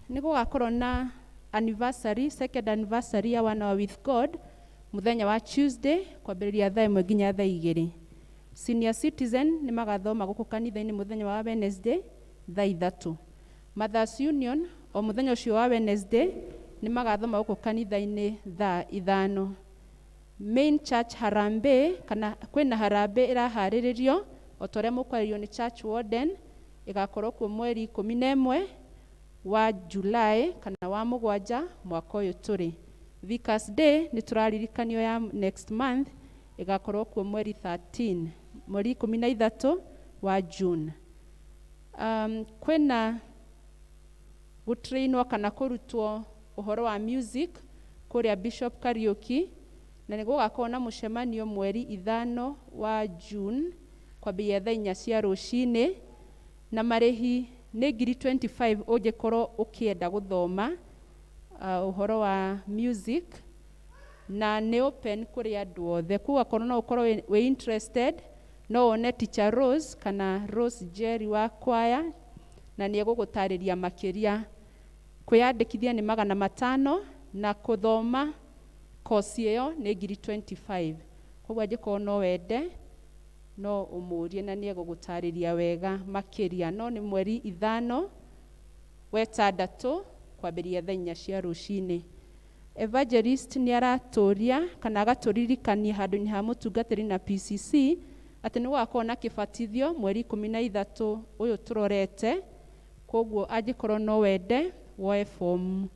Nĩ gũgakorwo na anniversary, second anniversary ya One Hour with God mũthenya wa Tuesday kwambĩrĩria thaa 1 nginya thaa 2. Senior citizen nĩ magathoma gũkũ kanitha-inĩ mũthenya wa Wednesday thaa 3. Mothers Union o mũthenya ũcio wa Wednesday nĩ magathoma gũkũ kanitha-inĩ thaa 5. Main Church Harambee kana kwĩna harambee ĩraharĩrĩrio o ta ũrĩa mũkwarĩrio nĩ Church Warden, ĩgakorwo kuo mweri 11 wa July kana wa 7 mwaka ũyũ tũrĩ. Vicars Day nĩ tũraririkanio ya next month, ĩgakorwo kuo mweri 13, mweri 13 wa June. Kwĩna gũtrainwo kana kũrutwo ũhoro wa music kũrĩa Bishop Kariuki, na nĩ gũgakorwo na mũcemanio mweri 5 wa June kwambĩrĩria thaa 4 cia rũcinĩ, na marĩhi Nĩ ngiri 25 ũngĩkorwo ũkĩenda gũthoma ũhoro wa music, na nĩ open kũrĩ andũ othe. Koguo akorwo no ũkorwo wĩ interested, no wone Teacher Rose kana Rose Jerry wa choir, na nĩ egũgũtarĩria makĩria. Kwĩyandĩkithia nĩ 500 na kũthoma kosi ĩyo nĩ ngiri 25. Koguo angĩkorwo no wende, no ũmũrie na nĩ egũgũtarĩria wega makĩria. No nĩ mweri 5 wa 6 kwambĩrĩria thaa 4 cia rũcinĩ. Evangelist nĩ aratũria kana agatũririkania handũ-inĩ ha mũtungatĩri na PCC atĩ nĩ gũgakorwo na kĩbatithio mweri 13 ũyũ tũrorete. Koguo angĩkorwo no wende, woe fomu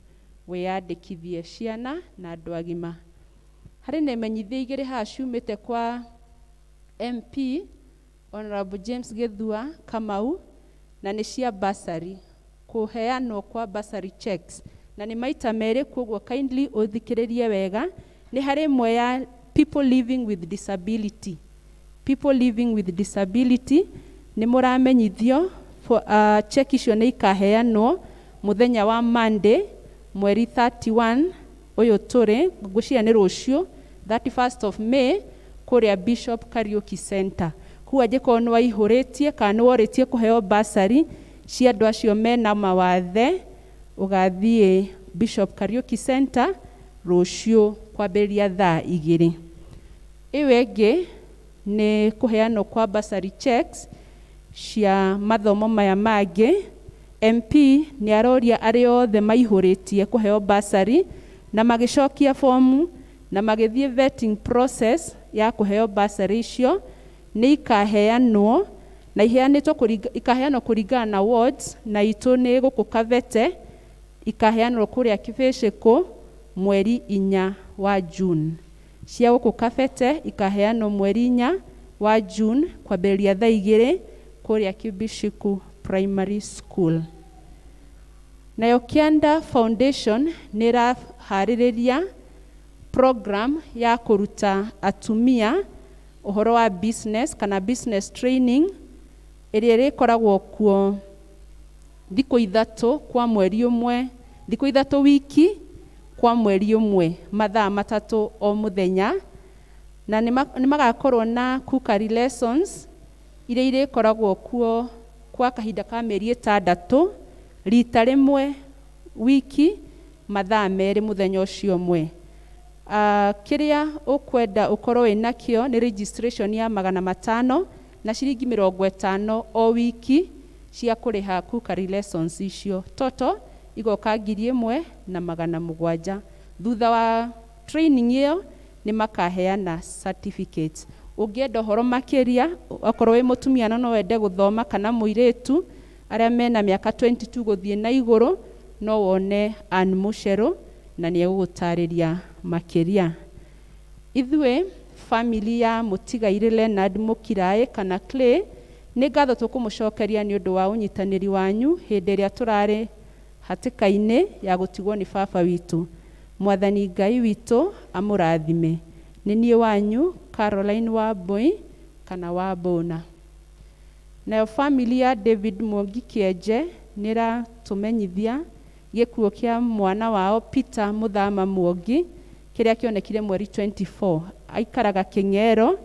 wĩyandĩkithie, ciana na andũ agima. Harĩ na imenyithia igĩrĩ haha ciumĩte kwa MP Honorable James Githua Kamau, na nĩ cia bursary, kũheanwo kwa bursary checks, na nĩ maita merĩ. Koguo kindly ũthikĩrĩrie wega. Nĩ harĩ ĩmwe ya people living with disability. People living with disability nĩ mũramenyithio for, check icio nĩ ikaheanwo mũthenya wa Monday mweri 31 ũyũ tũrĩ, ngwĩciria nĩ rũciũ, 31st of May, kũrĩa Bishop Kariuki Center. Koguo angĩkorwo nĩ waihũrĩtie kana nĩ worĩtie kũheo bursary cia andũ acio mena mawathe, ũgathiĩ Bishop Kariuki Center rũciũ kwambĩrĩria thaa 2. Ĩyo ĩngĩ nĩ kũheanwo kwa bursary checks cia mathomo maya mangĩ. MP nĩ aroria arĩa othe maihũrĩtie kũheo bursary na magĩcokia fomu na magĩthiĩ vetting process ya kũheo bursary icio, nĩ ikaheanwo na iheanĩtwo ikaheanwo kũringana na wards, na itũ nĩ gũkũ Kabete ikaheanwo kũrĩa Kĩbĩcĩkũ mweri 4 wa June. Cia gũkũ Kabete ikaheanwo mweri 4 wa June kwambĩrĩria thaa 2 kũrĩa Kibishiku Primary School. Nayo Kianda Foundation nĩ ĩraharĩrĩria program ya kũruta atumia ũhoro wa business kana business training, ĩrĩa ĩrĩkoragwo kuo thikũ 3 kwa mweri ũmwe, thikũ 3 wiki kwa mweri ũmwe, mathaa 3 o mũthenya, na nĩ magakorwo na cookery lessons iria irĩkoragwo kuo kwa kahinda ka mĩeri 6, rita rĩmwe wiki, mathaa 2 mũthenya ũcio ũmwe. Kĩrĩa ũkwenda ũkorwo wĩnakĩo nĩ registration ya 500 na ciringi 50 o wiki cia kũrĩha cookery lessons icio. Total igoka 1700. Thutha wa training ĩyo nĩ makaheana certificates. Ũngĩenda ũhoro makĩria, okorwo wĩ mũtumia na no wende gũthoma kana mũirĩtu arĩa mena mĩaka 22 gũthiĩ na igũrũ, no wone Ann Mucheru na nĩ egũgũtarĩria makĩria. Ithuĩ family ya mũtigairĩ Leonard Mũkiraĩ kana Clay, nĩ ngatho tũkũmũcokeria nĩ ũndũ wa ũnyitanĩri wanyu hĩndĩ ĩrĩa tũrarĩ hatĩka-inĩ ya gũtigwo nĩ baba witũ. Mwathani Ngai witũ amũrathime. Nĩ niĩ wanyu Caroline Wambui kana Wambũna. Nayo family ya David Mwangi Kĩenje nĩ ĩratũmenyithia gĩkuũ kĩa mwana wao Peter Mũthama Mwangi kĩrĩa kĩonekire mweri 24. Aikaraga Kĩng'ero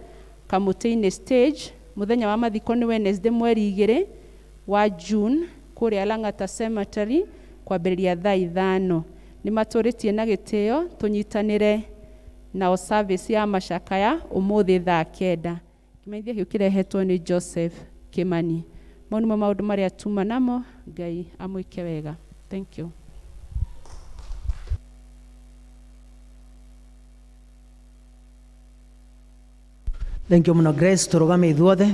Kamũtĩ-inĩ stage. Mũthenya wa mathiko nĩ Wednesday mweri 2 wa June kũrĩa Lang'ata Cemetery kwambĩrĩria thaa 5. Nĩ matũrĩtie na gĩtĩo tũnyitanĩre nao service ya macakaya ũmũthĩ thaa 9. Kĩmenyithia kĩu kĩrehetwo nĩ Joseph Kimani. Mau nĩmo maũndũ marĩa tuma namo. Ngai amwĩke wega. Thank you. Thank you mũno Grace, tũrũgame ithuothe.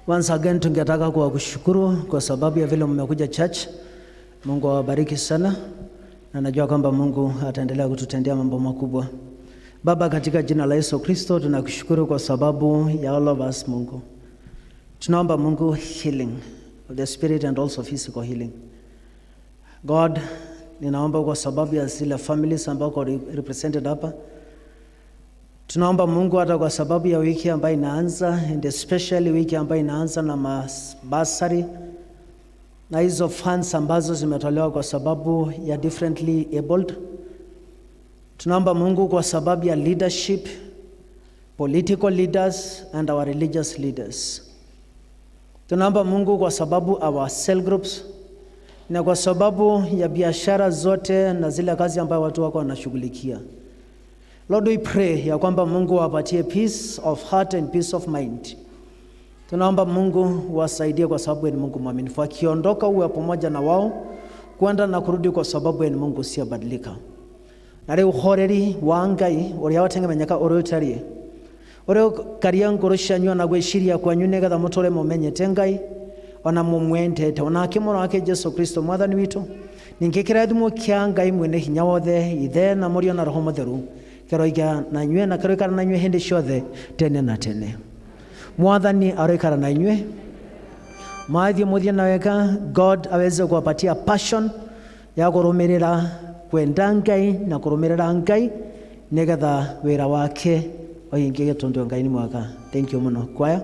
Once again tungetaka kuwakushukuru kwa sababu ya vile mmekuja church. Mungu awabariki sana, na najua kwamba Mungu ataendelea kututendea mambo makubwa. Baba, katika jina la Yesu Kristo tunakushukuru kwa sababu ya all of us Mungu. Tunaomba Mungu healing of the spirit and also physical healing. God, ninaomba kwa sababu ya zile families ambao wako represented hapa. Tunaomba Mungu hata kwa sababu ya wiki ambayo inaanza, and especially wiki ambayo inaanza na bursary na hizo funds ambazo zimetolewa kwa sababu ya differently abled. Tunaomba Mungu kwa sababu ya leadership, political leaders and our religious leaders. Tunaomba Mungu kwa sababu our cell groups na kwa sababu ya biashara zote na zile kazi ambayo watu wako wanashughulikia. Lord, we pray ya kwamba Mungu awapatie peace of heart and peace of mind. Tunaomba Mungu wasaidie kwa sababu ni Mungu mwaminifu. Akiondoka uwe pamoja na wao kwenda na kurudi, kwa sababu ni Mungu usiyebadilika. Na rĩu ũhoreri wa Ngai ũrĩa watengemenyeka ũrĩa ũtariĩ, ũrĩa ũkaria ngoro cianyu ona gwĩciria kwanyu, nĩgetha mũtũre mũmenyete Ngai ona mũmwendete, onake Mũrũ wake Jesu Kristo Mwathani witũ. Ningĩ kĩrathimo kĩa Ngai mwene hinya wothe, Ithe na Mũriũ na Roho Mũtheru, kĩroiga na inyuĩ na kĩroikara na inyuĩ hĩndĩ ciothe tene na tene. Mwathani aroikara na inyuĩ. Mathiĩ mũthiĩ na wega. God aweze kuwapatia passion ya kũrũmĩrĩra kwenda Ngai na kũrũmĩrĩra Ngai, nĩgetha wĩra wake ũhingie, tondũ Ngai nĩ mwega. Thank you mũno, kwaya.